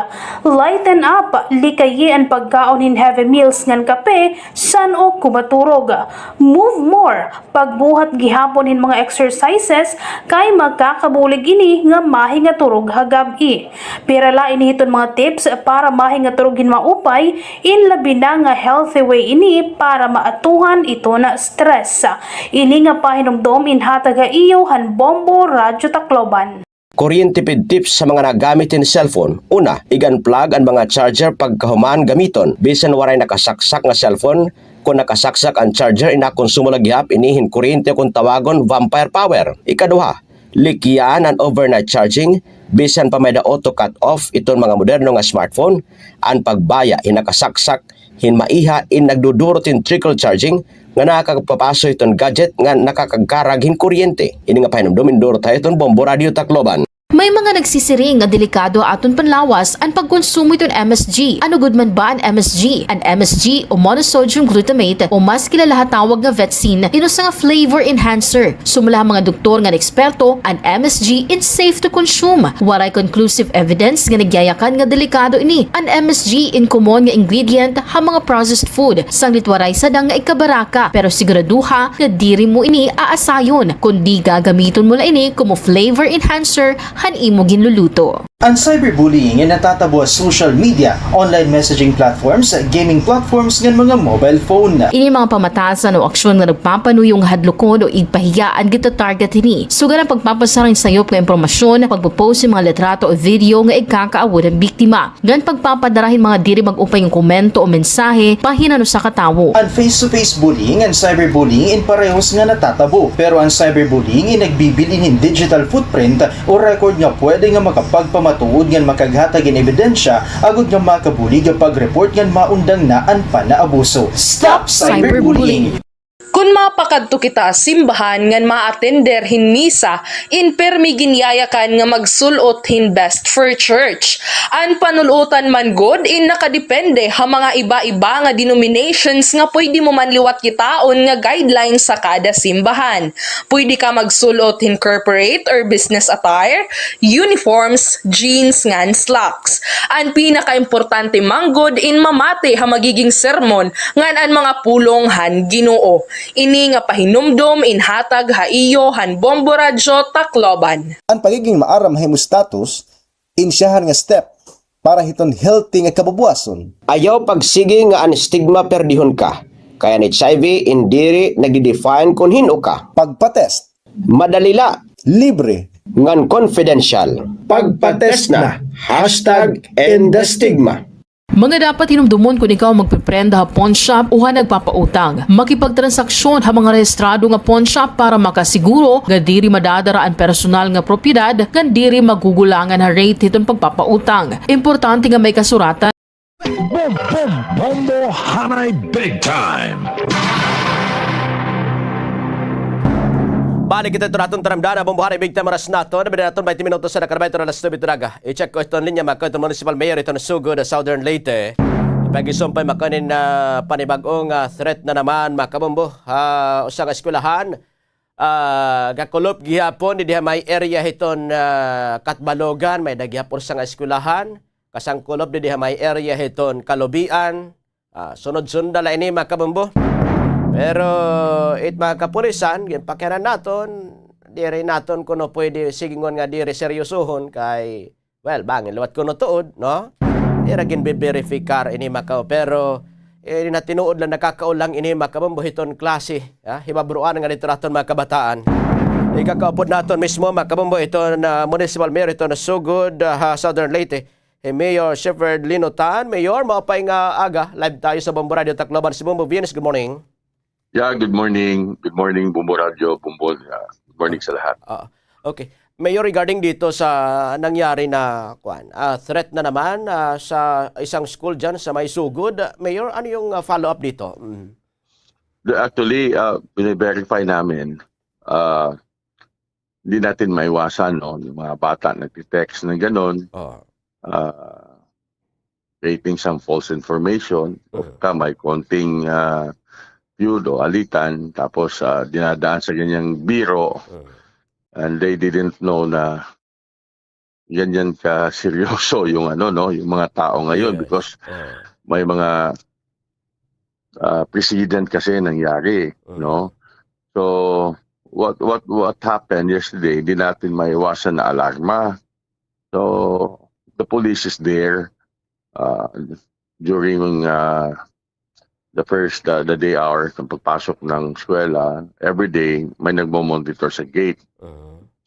Lighten up, likayi an pagkaon hin heavy meals ngan kape, san-o kumaturog. Move more, pagbuhat gihapon hin mga exercises, kay makakabulig ini nga mahingaturog ha gab-i. Pira la ini hiton mga tips para mahingaturog hin maupay, in labi na nga healthy way ini para maatuhan iton stress. Ini nga pahinumdom in hatag ha iyo han Bombo Radyo Tacloban. Kuryente pid tips sa mga nagamit hin cellphone. Una, ig-unplug an mga charger pagkahuman gamiton. Bisan waray nakasaksak nga cellphone, kon nakasaksak an charger, inakonsumo la gihap ini hin kuryente, kon tawagon vampire power. Ikaduha, likian an overnight charging. Bisan pa may-ada auto cut off iton mga moderno nga smartphone, an pagbaya hin nakasaksak hin maiha in nagdudurot hin trickle charging nga nakakapapaso hiton gadget nga nakakagkarag hin kuryente. Ini nga pahinumdom indurot ha iton Bombo Radyo Tacloban. May mga nagsisiring nga delikado ha aton panlawas an pagkonsumo hiton M S G. Ano gud man ba an M S G? An M S G o monosodium glutamate o mas kilala ha tawag nga vetsin, in usa nga flavor enhancer. Sumala ha mga doktor ngan eksperto, an M S G in safe to consume. Waray conclusive evidence nga nagyayakan nga delikado ini. An M S G in common nga ingredient ha mga processed food, sanglit waray sadang nga ikabaraka, pero siguraduha nga diri mo ini aasayon, kundi gagamiton mo la ini komo flavor enhancer han imo ginluluto. An cyberbullying in natatabo ha social media, online messaging platforms, gaming platforms, ngan mga mobile phone. Ini mga pamatasan o aksyon nga nagpapanuyo nga hadlukon o igpahiya an gita-target hini. Sugad an pagpapasara hin sayop nga impormasyon, pagpo-post hin mga litrato o video nga igkakaawod han biktima, ngan pagpapadara hin mga diri mag-upay nga komento o mensahe bahin han usa ka tawo. An face-to-face bullying ngan cyberbullying in parehos nga natatabo, pero an cyberbullying in nagbibilin hin digital footprint o record nga pwede nga makapagpamatuod ngan makaghatag hin ebidensya agod nga makabulig ha pag-report ngan maundang na an panaabuso. Stop cyberbullying! Kon mapakadto kita ha simbahan ngan ma-attender hin misa, in pirmi ginyayakan nga magsul-ot hin best for church. An panul-otan man gud in nakadepende ha mga iba-iba nga denominations nga pwede mo man liwat kitaon nga guidelines sa kada simbahan. Pwede ka magsul-ot hin corporate or business attire, uniforms, jeans ngan slacks. An pinakaimportante man gud in mamati ha magiging sermon ngan an mga pulong han Ginoo. Ini nga pahinumdom in hatag ha iyo han Bombo Radyo Tacloban. An pagiging maaram ha imo status, in siyahan nga step para hiton healthy nga kabubuwason. Ayaw pagsigi nga an stigma perdihon ka. Kay an H I V in diri nagde-define kon hin-o ka. Pagpa-test. Madali la. Libre. Ngan confidential. Pagpa-test na. Hashtag end the stigma. Mga dapat hinumdomon kon ikaw magpeprenda ha pawnshop o ha nagpapautang. Makipagtransaksyon ha mga rehistrado nga pawnshop para makasiguro nga diri madadara an personal nga propiedad ngan diri magugulangan ha rate hiton pagpapautang. Importante nga may kasuratan. Bom, bom, Bombo Hanay Big Time. Balik kita ito naton taramdan, Bombo Hanay Big Time, oras naton. Nabida naton baynte minutos na karabay ito alas nuebe ito naga. I-check ko iton linya, maka iton municipal mayor, iton sugod ha Southern Leyte. Ipagisumpay maka inin, ah, panibag-ong, ah, threat na naman, maka Bombo. Ah, usa nga eskwelahan. Ah, gakulop gihapon, didi ha may area hiton, ah, Catbalogan, may-ada gihapon usa nga eskwelahan. Kasangkulop didi ha may area hiton Calubian. Ah, sunod-sunda la ini, maka Bombo. Pero it mga kapulisan, ginpakianan naton, diri naton kuno pwede sigingon nga diri seryosohon kay, well, bangin liwat kuno tuod, no? Dira ginbe-verifikar ini, maka, pero, eh, ini na tinuod la nakakaulang ini, maka Bombo, hiton klase, ah, hibabruan nga dito naton mga kabataan. Ikakaupod naton mismo, maka Bombo, iton municipal mayor hiton sugod, ah, ha Southern Leyte. Hi Mayor Shepherd Linotan. Mayor, maupay nga aga. Live tayo sa Bombo Radio Tacloban. Si Bombo Venus, good morning. Yeah, good morning. Good morning, Bombo Radio, Bombo. Yeah, good morning sa lahat. Ah, okay. Mayor, regarding dito sa nangyari na, kuwan, ah, threat na naman, ah, sa isang school dyan sa may Sugod. Mayor, ano yung, ah, follow-up dito? Mm. The, actually, ah, bine-verify namin. Ah, hindi natin maiwasan, no? Yung mga bata nagte-text ng ganun. Oo. Ah, creating some false information, o ka may konting, ah, feud o alitan, tapos, ah, dinadaan sa ganyang biro, and they didn't know na ganyan ka seryoso yung ano, no, yung mga tao ngayon, because may mga, ah, precedent kasi nangyari, no? So, what, what, what happened yesterday, hindi natin maiwasan na alarma. So, the police is there, uh, during, uh, the first, uh, the day hour, ng pagpasok ng eskwela, every day, may nagmo-monitor sa gate,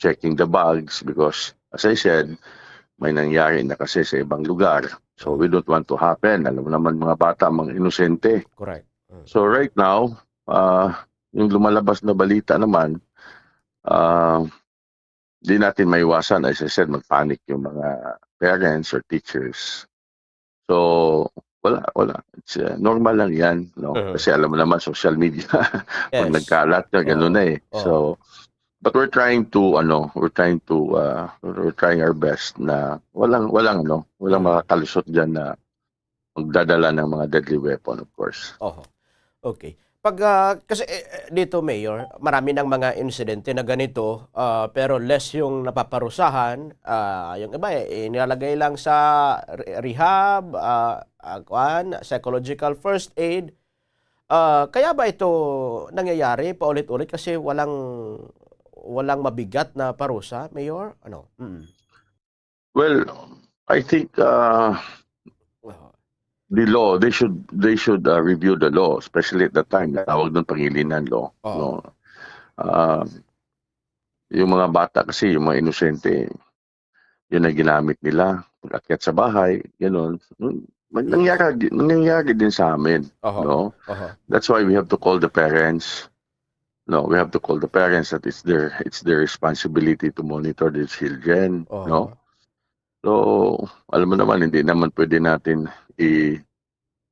checking the bags, because, as I said, may nangyari na kasi sa ibang lugar. So, we don't want to happen. Alam mo naman, mga bata, mga inosente. Correct. So, right now, uh, yung lumalabas na balita naman, uh, di natin maiwasan, as I said, mag-panic yung mga parents or teachers. So, wala, wala. It's, uh, normal lang yan, no? Kasi alam mo naman, social media, pag nagkalat ka, ganun na eh. So, but we're trying to, ano, we're trying to, uh, we're trying our best na walang, walang, ano, walang makakalusot dyan na magdadala ng mga deadly weapon, of course. Oho. Okay. Pag, ah, kasi, eh, eh, dito, Mayor, marami ng mga insidente na ganito, ah, pero less yung napaparusahan, ah, yung iba, eh, inilalagay lang sa re-, rehab, ah, ah, kuwan, psychological first aid. Ah, kaya ba ito nangyayari paulit-ulit kasi walang, walang mabigat na parusa, Mayor? Ano? Mm. Well, I think, uh, the law, they should, they should, uh, review the law, especially at that time. Tawag doon Pangilinan Law, no? Uh, yung mga bata kasi, yung mga inosente, yun ang ginamit nila. Pag-akyat sa bahay, gano'n. Hmm, nangyari, nangyari din sa amin, no? That's why we have to call the parents. No, we have to call the parents that it's their, it's their responsibility to monitor their children, no? So, alam mo naman, hindi naman pwede natin i-,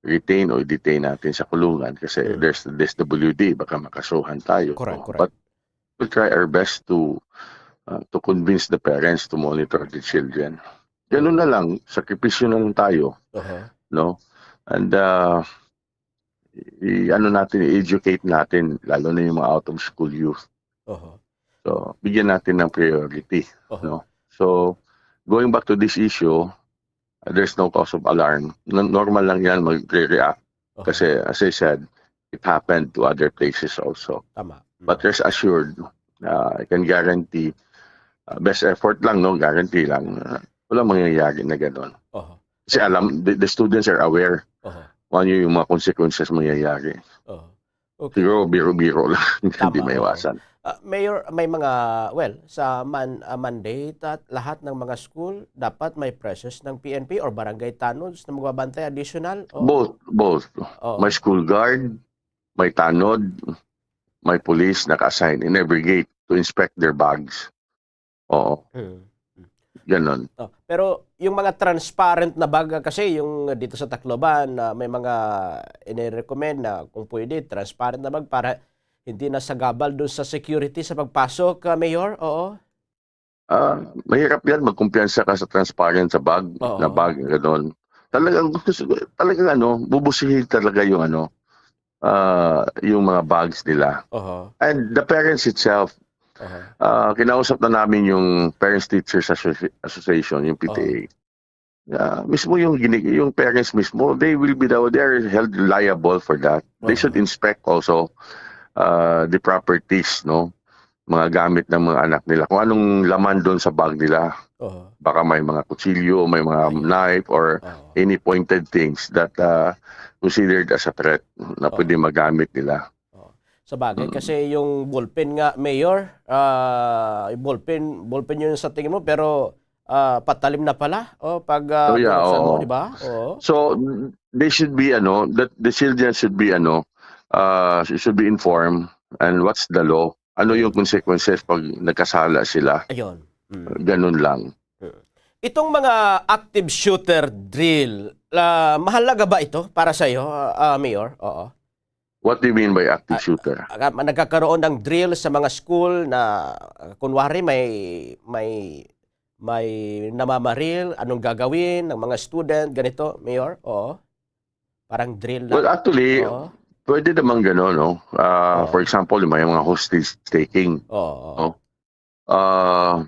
i-retain o i-detain natin sa kulungan kasi Mm. there's the S W D, baka makasuhan tayo. Correct, No? correct. But we'll try our best to, uh, to convince the parents to monitor the children. Ganun na lang, sakripisyo na lang tayo, Uh-huh. no? And, uh, i-, ano natin, i-educate natin, lalo na yung mga out of school youth. Uh-huh. So, bigyan natin ng priority, Uh-huh. no? So, going back to this issue, uh, there's no cause of alarm. N-, normal lang yan, magre-react. Uh-huh. Kasi, as I said, it happened to other places also. Tama. But Mm. rest assured, uh, I can guarantee, uh, best effort lang, no? Guarantee lang. Uh, walang mangyayari na ganun. Uh-huh. Kasi alam, the, the students are aware Uh-huh. kung ano yung mga consequences mangyayari. Uh-huh. Okay. Siguro biro-biro lang, hindi Tama, oo. maiwasan. Ah, Mayor, may mga, well, sa Mon-, ah, Monday, ta-, lahat ng mga school, dapat may presence ng P N P or barangay tanods na magbabantay additional? Oo. Both, both. Oo. May school guard, may tanod, may police naka-assign in every gate to inspect their bags. Oo. Mm. Ganon. Oh, pero yung mga transparent na bag, ah, kasi yung dito sa Tacloban, ah, may mga ine-recommend na kung pwede, transparent na bag para hindi nasagabal dun sa security sa pagpasok, ah, Mayor? Oo. Ah, mahirap yan, magkumpiyansa ka sa transparent sa bag, Oo. na bag, ganon. Talagang, talagang ano, bubusihin talaga yung ano, ah, yung mga bags nila. Oho. And the parents itself, Oho. ah, kinausap na namin yung Parents Teachers Associ-, Association, yung Oho. P T A. Ah, mismo yung gini-, yung parents mismo, they will be the, they are held liable for that. They Oho. should inspect also, ah, the properties, no? Mga gamit ng mga anak nila, kung anong laman doon sa bag nila. Oho. Baka may mga kutsilyo, may mga Ayun. knife, or Oho. any pointed things that, ah, considered as a threat na Oho. pwede magamit nila. Oho. Sabagay, Mm. kasi yung ballpen nga, Mayor, ah, yung ballpen, ballpen yun sa tingin mo, pero, ah, patalim na pala, oh, pag, ah, Oh, yeah, binuksan mo, oo. di ba? Oo. So, they should be, ano, that the children should be, ano, ah, should be informed and what's the law. Ano yung consequences pag nagkasala sila? Ayun. Mm. Ganun lang. Mm. Itong mga active shooter drill, ah, mahalaga ba ito para sa iyo, ah, ah, Mayor? Oo. What do you mean by active Ah, shooter? ah, nagkakaroon ng drill sa mga school na, ah, kunwari may, may, may namamaril, anong gagawin ng mga student, ganito, Mayor? Oo. Parang drill Well, lang. actually, Oo. pwede naman gano'n, no? Ah, Oo. for example, may mga hostage taking, Oo, oo. no? Ah,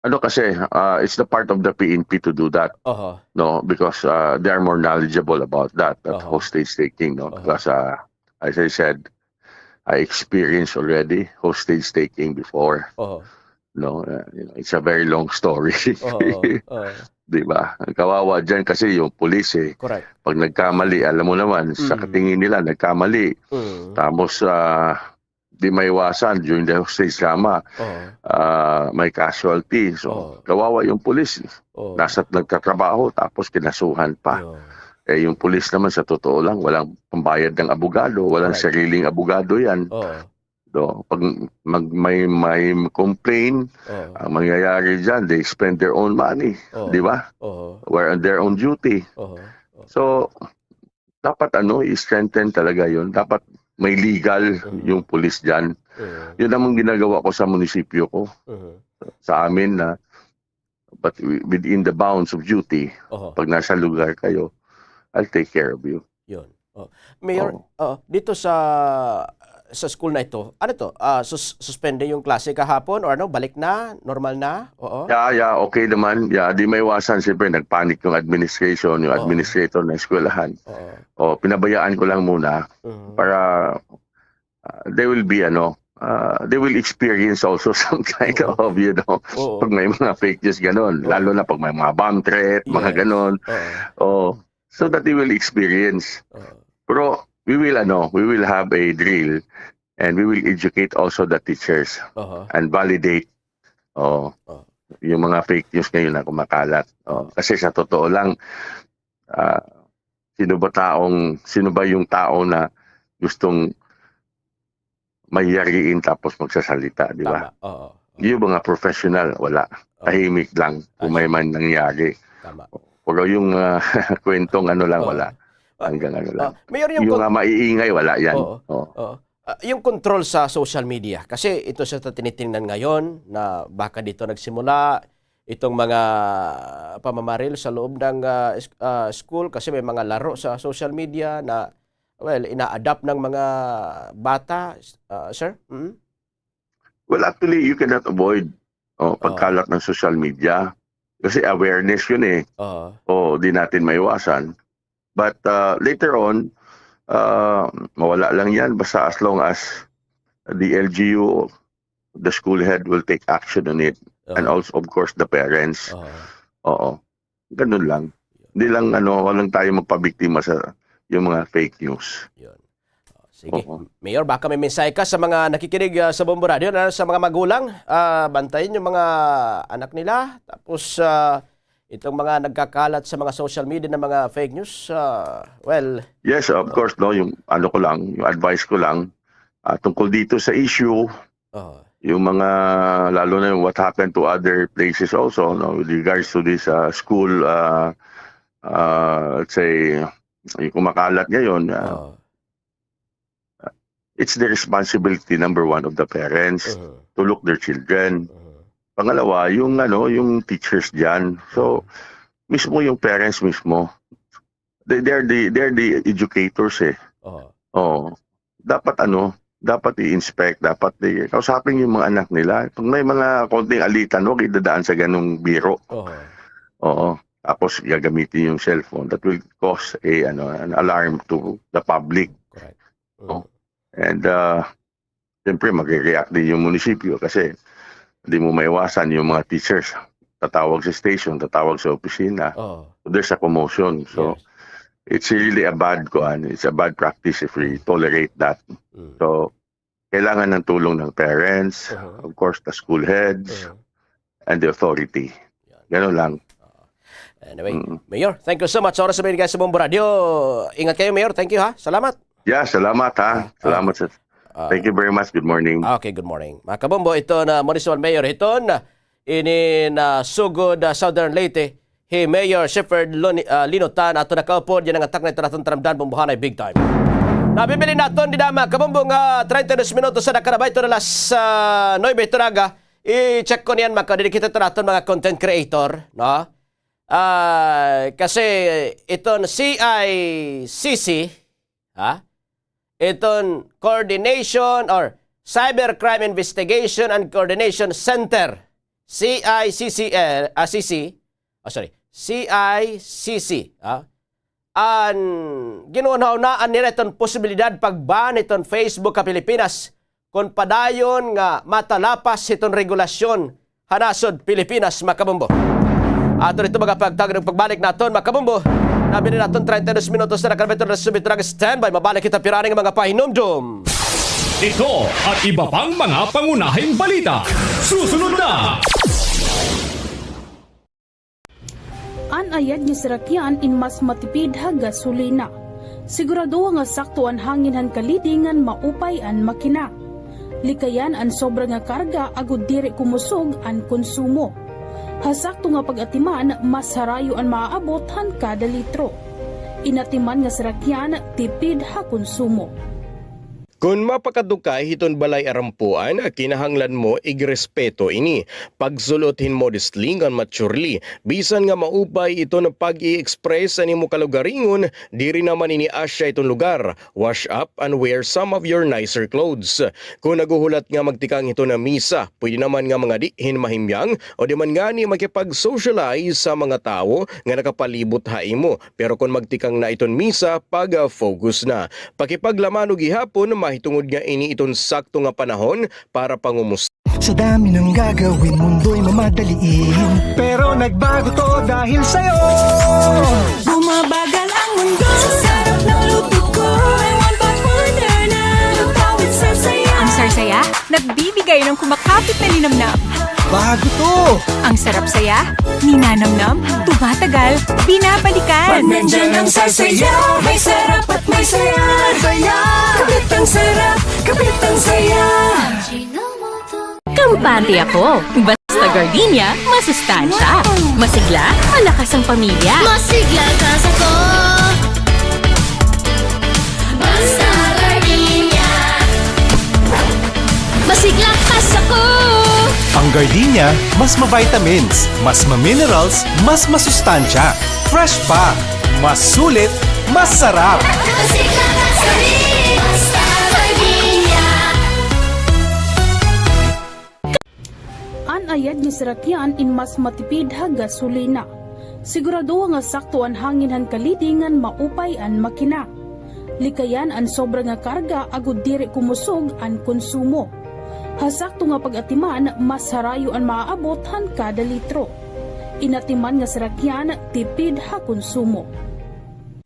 ano kasi, ah, it's the part of the P N P to do that, Oho. no? Because, ah, they are more knowledgeable about that, that Oho. hostage taking, no? Oho. Because, ah, as I said, I experienced already hostage taking before, Oho. no? Ah, you know, it's a very long story. Oo, oo, oo. Di ba? Ang kawawa diyan kasi yung pulis, eh. Correct. Pag nagkamali, alam mo naman, sa Mm. katingin nila, nagkamali. Mm. Tapos, ah, di maiwasan, during the hostage drama, Oo. ah, may casualty. So, Oo. kawawa yung pulis. Oo. Nasa't nagtatrabaho, tapos kinasuhan pa. Yun. Eh, yung pulis naman, sa totoo lang, walang pambayad ng abogado, walang Correct. sariling abogado yan. Oo. No? Pag mag-, may, may complain, Oo. ang mangyayari dyan, they spend their own money, Oo. di ba? Oo. We're on their own duty. Oo. Oo. So, dapat ano, i-strengthen talaga yun. Dapat may legal Mhm. yung pulis dyan. Mhm. Yun naman ginagawa ko sa munisipyo ko. Mhm. Sa amin na, but wi-, within the bounds of duty, Oho. pag nasa lugar kayo, I'll take care of you. Yun. Oh. Mayor, Oo. oh, dito sa, sa school na ito, ano to? Ah, sus-, suspende yung klase kahapon or ano? Balik na? Normal na? Oo. Yeah, yeah, okay naman. Yeah, di maiwasan, siyempre, nagpanic yung administration, yung Oo. administrator ng eskwelahan. Oo. Oh, pinabayaan ko lang muna Mhm. para, ah, they will be, ano, ah, they will experience also some kind Oo. of, you know, Oo. pag may mga fake news, ganon. Oo. Lalo na pag may mga bomb threat, mga Yes. ganon. Oo. Oh, so that they will experience. Oo. Pero we will, ano, we will have a drill and we will educate also the teachers Oho. and validate, oh, Oo. yung mga fake news ngayon na kumakalat. Oh, Oo. kasi sa totoo lang, ah, sino ba taong, sino ba yung tao na gustong mayariin tapos magsasalita, di ba? Tama, oo, oo. Yung mga professional, wala. Oo. Tahimik lang kung may Ayos. man nangyari. Tama. Pero yung, ah, kwentong ano lang, Oo. wala. Ah, Hanggang ano ah, lang. Mayor, yung Yung, kon- ah, maiingay, wala yan. Oo, Oo. oo. Ah, yung control sa social media, kasi ito sa tinitingnan ngayon na baka dito nagsimula itong mga pamamaril sa loob ng, ah, is-, ah, school kasi may mga laro sa social media na, well, ina-adapt ng mga bata, ah, sir? Mm? Well, actually, you cannot avoid, oh, Oo. pagkalat ng social media. Kasi awareness yun eh. Oo. Oh, di natin maiwasan. But, uh, later on, uh, mawala lang yan. Basta as long as the L G U, the school head will take action on it. And Oo. also, of course, the parents. Oo. Oo. Ganun lang. Hindi lang, ano, walang tayo magpabiktima sa yung mga fake news. Yun. Oh, sige. Oo. Mayor, baka may mensahe ka sa mga nakikinig, ah, sa Bombo Radio, lalo sa mga magulang, ah, bantayan yung mga anak nila. Tapos, ah, itong mga nagkakalat sa mga social media ng mga fake news, ah, well, Yes, of Oo. course, no, yung ano ko lang, yung advice ko lang, ah, tungkol dito sa issue, Oo. yung mga, lalo na yung what happened to other places also, no, with regards to this, ah, school, ah, ah, let's say, yung kumakalat ngayon, ah, Oo. it's the responsibility, number one, of the parents Mhm. to look their children. Mhm. Pangalawa, yung ano, yung teachers diyan. So, Mhm. mismo yung parents mismo, they, they're the, they're the educators eh. Oo. Oo. Dapat ano, dapat i-inspect, dapat i-, kausapin yung mga anak nila. Pag may mga konting alitan, huwag idadaan sa ganung biro. Oo. Oo. Tapos gagamitin yung cellphone. That will cause a, ano, an alarm to the public. Correct. Mm. Oh. And, uh, siyempre, magre-react din yung munisipyo kasi di mo maiwasan yung mga teachers. Tatawag sa station, tatawag sa opisina. Oo. There's a commotion. So, Yes. it's really a bad, kuan, it's a bad practice if we Mm. tolerate that. Mm. So, kailangan ng tulong ng parents, Uh-huh. of course, the school heads, Uh-huh. and the authority. Yan. Ganun lang. Oo. Anyway, Mm. Mayor, thank you so much sa oras na binigay sa Bombo Radio. Ingat kayo, Mayor. Thank you, ha. Salamat. Yeah, salamat, ha. Ah, Salamat, ah. sir. Ah. Thank you very much. Good morning. Okay, good morning. Mga kabombo, ito na Municipal Mayor hiton, inin, ah, Sogod, ah, Southern Leyte, hi Mayor Shepherd Loni-, ah, Linotan, aton nakaupod, yan an atak na ito naton taramdan, Bombohanay Big Time. Nabibilin naton dida, mga kabombo, nga treinta y dos minutos na nakalabay, ito na alas, ah, nuebe ito na aga. I-check ko niyan, mga kadidikit, ito naton mga content creator, no? Ah, kasi iton C I C C, ha? Iton Coordination or Cybercrime Investigation and Coordination Center, C I C C, eh, ah, C C, oh, sorry, C I C C, ha? An ginhunahunaan nira iton posibilidad pag-ban hiton Facebook ha Pilipinas kon padayon nga matalapas hiton regulasyon ha nasod Pilipinas, mga kabombo. Aton ito mga pagtagad ug pagbalik naton, mga kabombo. Nabilin naton treinta y dos minutos na nakalabay ito na subit. Standby, mabalik kita pirani nga mga pahinumdom. Ito at iba pang mga pangunahing balita. Susunod na. An ayad nga sarakyan in mas matipid ha gasolina. Siguradoha nga sakto an hangin han kalidi ngan maupay an makina. Likayan an sobra nga karga agod diri kumusog an konsumo. Ha sakto nga pag-atiman, mas harayo an maaabot han kada litro. In atiman nga sarakyan, tipid ha konsumo. Kon mapakadto ka hiton balay arampuan, kinahanglan mo igrespeto ini. Pagsul-ot hin modestly ngan maturely, bisan nga maupay iton pag-i-express an imo kalugaringon, diri naman ini asya iton lugar. Wash up and wear some of your nicer clothes. Kon naghuhulat nga magtikang hiton misa, pwede naman nga mangadi hin mahimyang o di man ngani makipag-socialize sa mga tawo nga nakapalibot ha imo. Pero kon magtikang na iton misa, pag-focus na. Pakipaglamano gihapon, mahitungod nga ini iton sakto nga panahon para pangumusta. Sa dami ng gagawin, mundo'y mamadaliin. Pero nagbago 'to dahil sa'yo. Bumabagal ang mundo sa sarap ng luto ko. I want back order na. Luto with Sarsaya. Ang Sarsaya, nagbibigay ng kumakapit na linamnam. Bago 'to. Ang sarap saya, ninanamnam, tumatagal, binabalikan. Pag nandiyan ang Sarsaya, may sarap at may saya. Saya! Kapit ang sarap, kapit ang saya. Kampante ako. Basta Sa Gardenia, masustansya. Masigla, malakas ang pamilya. Masigla ka sa ko. Basta Gardenia. Masigla ka sa ko. Ang Gardenia, mas ma-vitamins, mas ma-minerals, mas masustansya. Fresh pa, mas sulit, mas sarap. Masigla ka sa ko. Basta Gardenia. An ayad nga sarakyan in mas matipid ha gasolina. Siguradoha nga sakto an hangin han kalidi ngan maupay an makina. Likayan an sobra nga karga agod diri kumusog an konsumo. Ha sakto nga pag-atiman, mas harayo an maaabot han kada litro. In atiman nga sarakyan, tipid ha konsumo.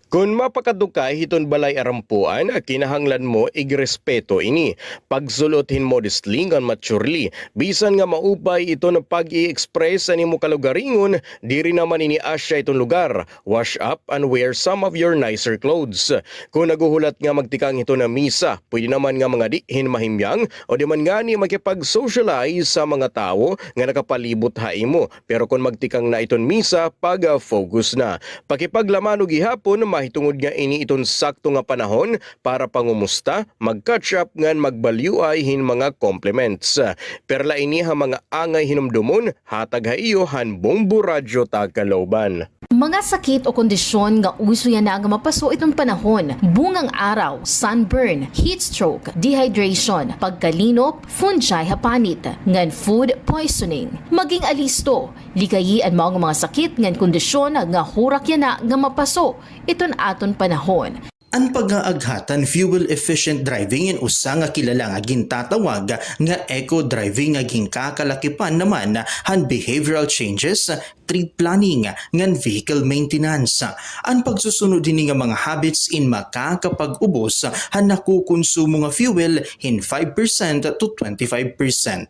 Kon mapakadto ka hiton balay arampuan, kinahanglan mo igrespeto ini. Pagsul-ot hin modestly ngan maturely. Bisan nga maupay iton pag-i-express an imo kalugaringon, diri naman ini asya iton lugar. Wash up and wear some of your nicer clothes. Kon naghuhulat nga magtikang hiton misa, pwede naman nga mangadi hin mahimyang o di man ngani makipag-socialize sa mga tawo nga nakapalibot ha imo. Pero kon magtikang na iton misa, pag-focus na. Pakipaglamano gihapon, mahitungod nga ini iton sakto nga panahon para pangumusta, mag-catch up ngan magbalyuay hin mga compliments. Perla ini ha mga angay hinumdomon, hatag ha iyo han Bombo Radyo Tagkaloban. Mga sakit o kondisyon nga uso yana nga mapaso iton panahon: bungang araw, sunburn, heat stroke, dehydration, pagkalinop, fungi ha panit, ngan food poisoning. Maging alisto, likayi an mao nga mga sakit ngan kondisyon nga hurak yana nga mapaso iton aton panahon. An pag-aaghat han fuel-efficient driving in usa nga kilala nga gintatawag nga eco-driving nga ginkakalakipan naman han behavioral changes, trip planning, ngan vehicle maintenance. An pagsusunod hini nga mga habits in makakapag-ubos han nakukonsumo nga fuel hin five percent to twenty-five percent.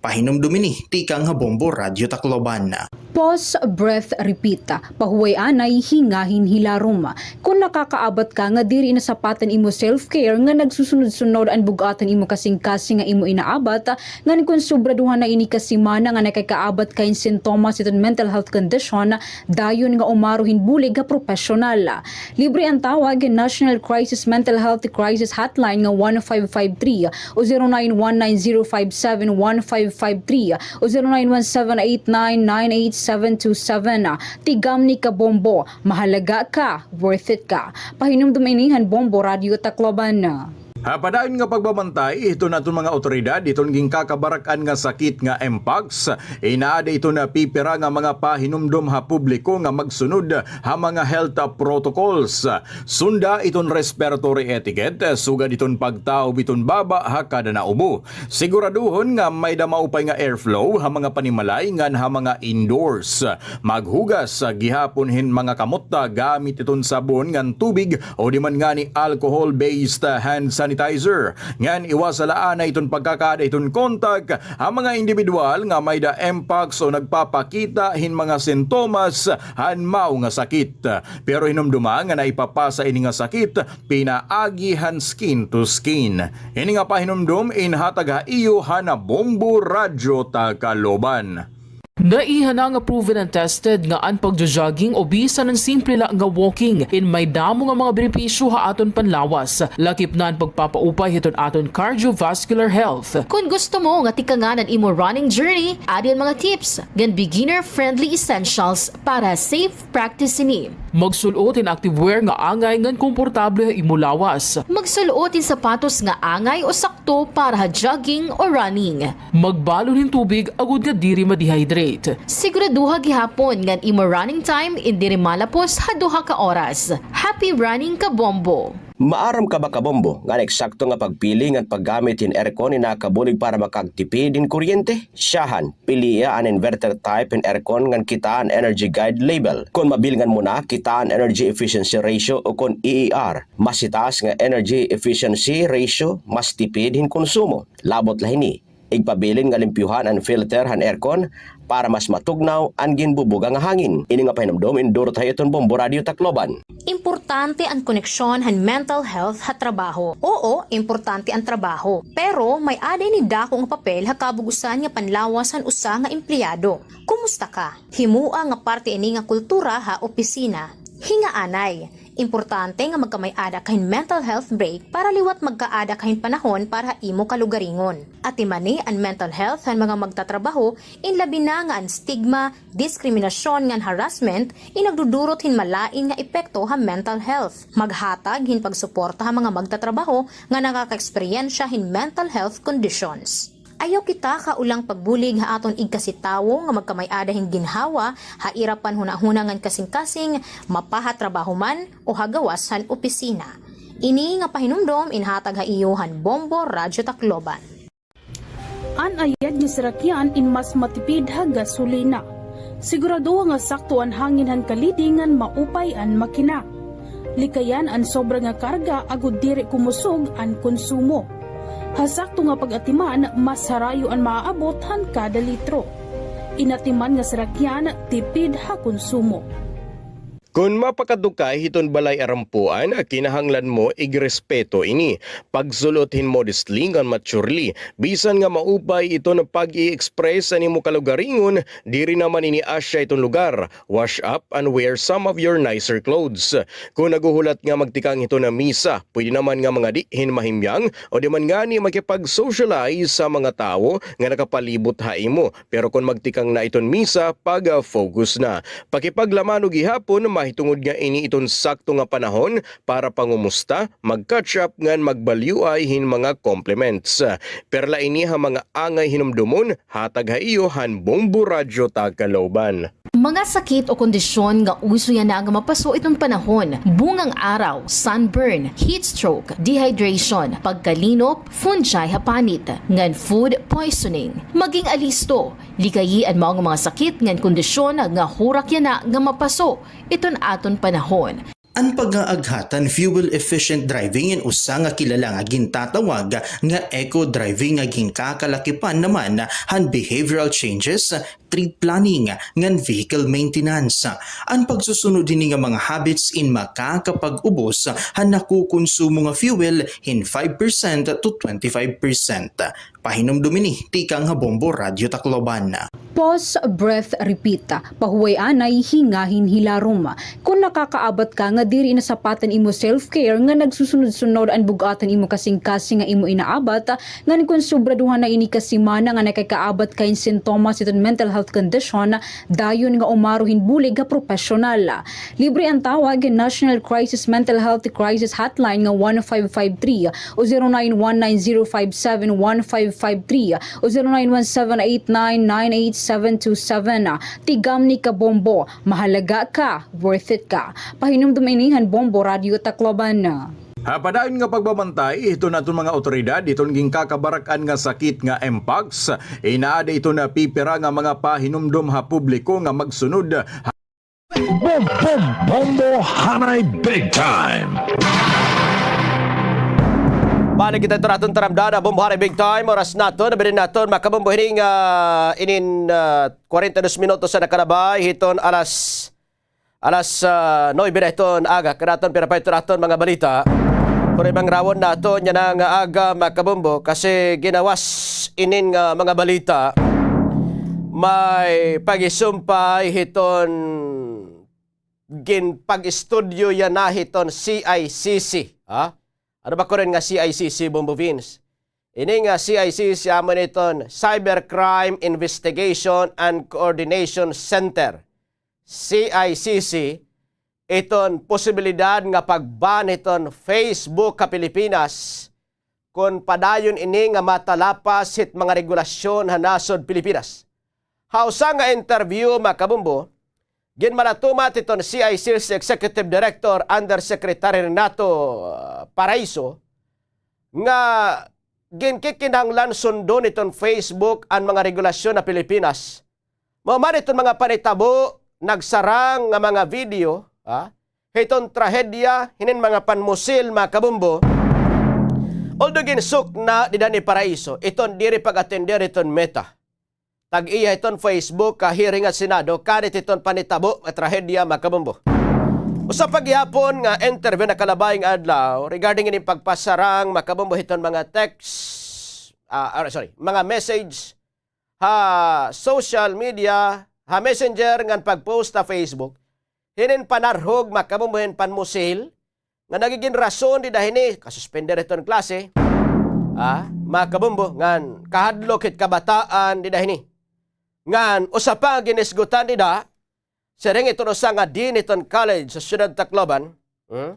Pahinumdom ini tikang ha Bombo Radyo Tacloban. Pause, breath, repeat. Pahuway anay, hingahin, hilarom. Kon nakakaabat ka nga diri na sapat an imo self-care, nga nagsusunod-sunod an bug-at han imo kasingkasing nga imo inaabat, ngan kon sobraduhan na ini ka semana nga nakakaabat ka hin sintomas hiton mental health condition, dayon nga umaro hin bulig ha propesyonal. Libre an tawag hin National Crisis Mental Health Crisis Hotline nga one five five three o zero nine one nine zero five seven one five five three o zero nine one seven eight nine nine eight seven two seven. Tigamni ka Bombo, mahalaga ka, worth it ka. Pahinumdom ini han Bombo Radyo Tacloban. Ha padayon nga pagbabantay hiton aton mga awtoridad hiton ginkakabarak-an nga sakit nga mpox, inaada iton pipira nga mga pahinumdom ha publiko nga magsunod ha mga health protocols. Sunda iton respiratory etiquette, sugad iton pagtaob iton baba ha kada naubo. Siguraduhon nga may-da maupay nga airflow ha mga panimalay ngan ha mga indoors. Maghugas gihapon hin mga kamot gamit iton sabon ngan tubig o di man ngani alcohol-based hand sanitizer. Ngan iwasa la anay iton pagkakaada hiton kontak ha mga indibidwal nga may-da mpox o nagpapakita hin mga sintomas han mao nga sakit. Pero hinumdoma nga naipapasa ini nga sakit pinaagi han skin to skin. Ini nga pahinumdom inhatag ha iyo han Bombo Radyo Tacloban. Naiha na nga proven and tested nga an pagjo-jogging o bisan an simple la nga walking in may damo nga mga benepisyo ha aton panlawas, lakip na an pagpapaupay hiton aton cardiovascular health. Kon gusto mo nga tikangan an imo running journey, adi an mga tips ngan beginner-friendly essentials para safe practice ini. Magsul-ot hin activewear nga angay ngan komportable ha imo lawas. Magsul-ot hin sapatos nga angay o sakto para ha jogging o running. Magbalon hin tubig agod nga diri ma-dehydrate. Siguraduha gihapon nga an imo running time in diri malapos ha duha ka oras. Happy running, Kabombo! Maaram ka ba, Kabombo, nga an eksakto nga pagpili ngan paggamit hin aircon in nakakabulig para makagtipid hin kuryente? Syahan, pilia an inverter type hin aircon ngan kitaa an Energy Guide label. Kon mabilngan mo na, kitaa an Energy Efficiency Ratio ukon E E R. Mas itaas nga Energy Efficiency Ratio, mas tipid hin konsumo. Labot la hini, Igpabilin nga limpyuhan an filter han aircon para mas matugnaw an ginbubuga nga hangin. Ini nga pahinumdom indurot ha iyo hiton Bombo Radyo Tacloban. Importante an koneksyon han mental health ha trabaho. Oo, importante an trabaho, pero may-ada ini dako nga papel ha kabug-osan nga panlawas han usa nga empleyado. Kumusta ka? Himoa nga parte ini nga kultura ha opisina. Hingaanay, importante nga magkamay-ada ka hin mental health break para liwat magkaada ka hin panahon para ha imo kalugaringon. Atimani an mental health han mga magtatrabaho, in labi na nga an stigma, diskriminasyon ngan harassment in nagdudurot hin malain nga epekto ha mental health. Maghatag hin pagsuporta ha mga magtatrabaho nga nakakaeksperyensya hin mental health conditions. Ayaw kita kaulang pagbulig ha aton igkasi tawo nga magkamay-ada hin ginhawa ha ira panhunahuna ngan kasingkasing, mapa ha trabaho man o ha gawas han opisina. Ini nga pahinumdom inhatag ha iyo han Bombo Radyo Tacloban. An ayad nga sarakyan in mas matipid ha gasolina. Siguradoha nga sakto an hangin han kalidi ngan maupay an makina. Likayan an sobra nga karga agod diri kumusog an konsumo. Ha sakto nga pag-atiman, mas harayo an maaabot han kada litro. In atiman nga sarakyan, tipid ha konsumo. Kon mapakadto ka hiton balay arampuan, kinahanglan mo igrespeto ini. Pagsul-ot hin modestly ngan maturely, bisan nga maupay iton pag-i-express han imo kalugaringon, diri naman ini asya hiton lugar. Wash up and wear some of your nicer clothes. Kon naghuhulat nga magtikang hiton misa, pwede naman nga mangadi hin mahimyang o di man ngani makipag-socialize ha mga tawo nga nakapalibot ha imo. Pero kon magtikang na iton misa, pag-focus na. Pakipaglamano gihapon, mahitungod nga ini iton sakto nga panahon para pangumusta, mag-catch up ngan magbalyuay hin mga compliments. Perla ini ha mga angay hinumdomon, hatag ha iyo han Bombo Radyo Tacloban. Mga sakit o kondisyon nga uso yana nga mapaso iton panahon: bungang araw, sunburn, heat stroke, dehydration, pagkalinop, fungi ha panit, ngan food poisoning. Maging alisto, likayi an maong mga sakit ngan kondisyon nga hurak yana nga mapaso iton aton panahon. An pag-aaghat han fuel-efficient driving in usa nga kilala nga gintatawag nga eco-driving nga ginkakalakipan naman han behavioral changes, trip planning, ngan vehicle maintenance. An pagsusunod hini nga mga habits in makakapag-ubos han nakukonsumo nga fuel hin five percent to twenty-five percent. Pahinumdom ini tikang ha Bombo Radyo Tacloban. Pause, breath, repeat. Pahuway anay, hinga hin hilarom. Kon nakakaabat ka nga diri na sapat an imo self-care, nga nagsusunod-sunod an bug-at han imo kasingkasing nga imo inaabat, ngan kon sobraduhan na ini ka semana nga nakakaabat ka hin sintomas hiton mental health condition, dayon nga umaro hin bulig ha propesyonal. Libre an tawag ha National Crisis Mental Health Crisis Hotline nga one five five three o zero nine one nine zero five seven one five five three o zero nine one seven eight nine nine eight seven two seven. Tigamni ka Bombo, mahalaga ka, worth it ka. Pahinumdom ini han Bombo Radyo Tacloban. Ha padayon nga pagbabantay hiton aton mga awtoridad hiton ginkakabarak-an nga sakit nga mpox, inaada iton pipira nga mga pahinumdom ha publiko nga magsunod ha Bom, bom, bombo, hanay big time. Balik kita ito naton taramdana, Bombo Hanay Big Time. Oras naton, nabilin naton, mga kabombo, hining, ah, inin, ah, kwarenta y dos minutos an nakalabay hiton alas, alas, ah, nuebe na hiton aga. Kanaton, pira pa ito naton mga balita. Pero mangrawon naton yana nga aga, mga kabombo, kasi ginawas inin nga mga balita. May pagisumpay hiton ginpag-estudyo yana hiton C I C C, ha? Ano ba kuno nga C I C C, Bombo Vince? Ini nga C I C C amo ini iton Cybercrime Investigation and Coordination Center, C I C C, iton posibilidad nga pag-ban hiton Facebook ha Pilipinas kon padayon ini nga matalapas hit mga regulasyon ha nasod Pilipinas. Ha usa nga interview, mga kabombo, ginmalatumat hiton C I C C Executive Director Undersecretary Renato, ah, Paraiso nga ginkikinahanglan sundon hiton Facebook an mga regulasyon ha Pilipinas. Mao man iton mga panitabo, nagsarang nga mga video, ha, hiton trahedya hinin mga panmusil, mga kabombo, Although ginsukna dida ni Paraiso iton diri pag-atender hiton Meta, tag-iya hiton Facebook, ah, hearing ha Senado, kanit hiton panitabo nga trahedya, mga kabombo. Usa pa gihapon nga interview nakalabay nga adlaw regarding ini pagpasarang, mga kabombo, hiton mga text, ah, ah, sorry, mga message ha social media, ha Messenger ngan pag-post ha Facebook, hinin panarhog, mga kabombo, hin panmusil, nga nagigin rason dida hini, kasuspender hiton klase, ah, mga kabombo, ngan kahadlok hit kabataan dida hini. Ngan usa pa nga ginisgutan dida, siring hiton usa nga dean hiton college sa Siyudad Tacloban, hmm?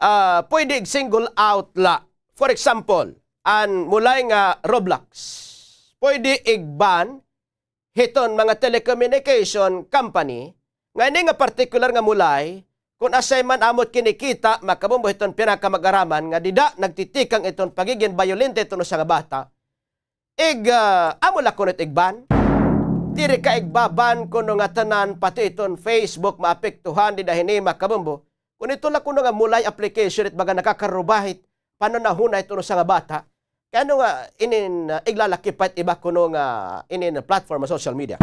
Ah, pwede ig-single out la. For example, an mulay nga Roblox. Pwede ig-ban hiton mga telecommunication company, nga ini nga partikular nga mulay, kun asya man amot kinikita, mga kabombo, hiton pinakamag-araman nga dida nagtitikang iton pagigin bayolente hiton usa nga bata, ig, ah, amo la kuno it ig-ban. Diri ka igba-ban kuno nga tanan, pati iton Facebook maapektuhan dida hini, mga kabombo. Kun ito la kuno nga mulay application it baga nakakarubahit pananahon na iton usa nga bata. Kay ano nga inin, ah, iglalakip pa it iba kuno nga inin platform ha social media.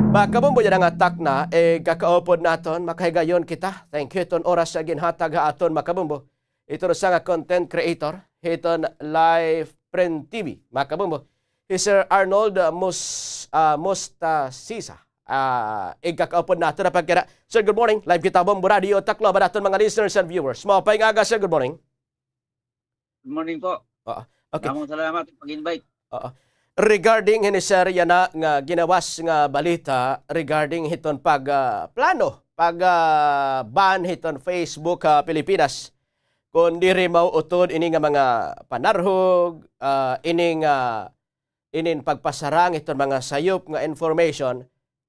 Mga kabombo, yana nga takna, eh, kakaupod naton, makahigayon kita. Thank you iton oras nga ginhatag ha aton, mga kabombo. Iton usa nga content creator hiton Life Friend T V, mga kabombo. Hi Sir Arnold, ah, Mus-, ah, Mustasisa. Ah, igkakaupod naton na pagkira. Sir, good morning. Live kita, Bombo Radio Tacloban, aton mga listeners and viewers. Maupay nga aga, sir. Good morning. Good morning po. Oo. Okay. Damo nga salamat sa pag-invite. Oo. Regarding hini, sir, yana nga ginawas nga balita regarding hiton pag, ah, plano, pag, ah, ban hiton Facebook ha Pilipinas. Kon diri mauutod ini nga mga panarhog, ah, ini nga inin pagpasarang hiton mga sayop nga information,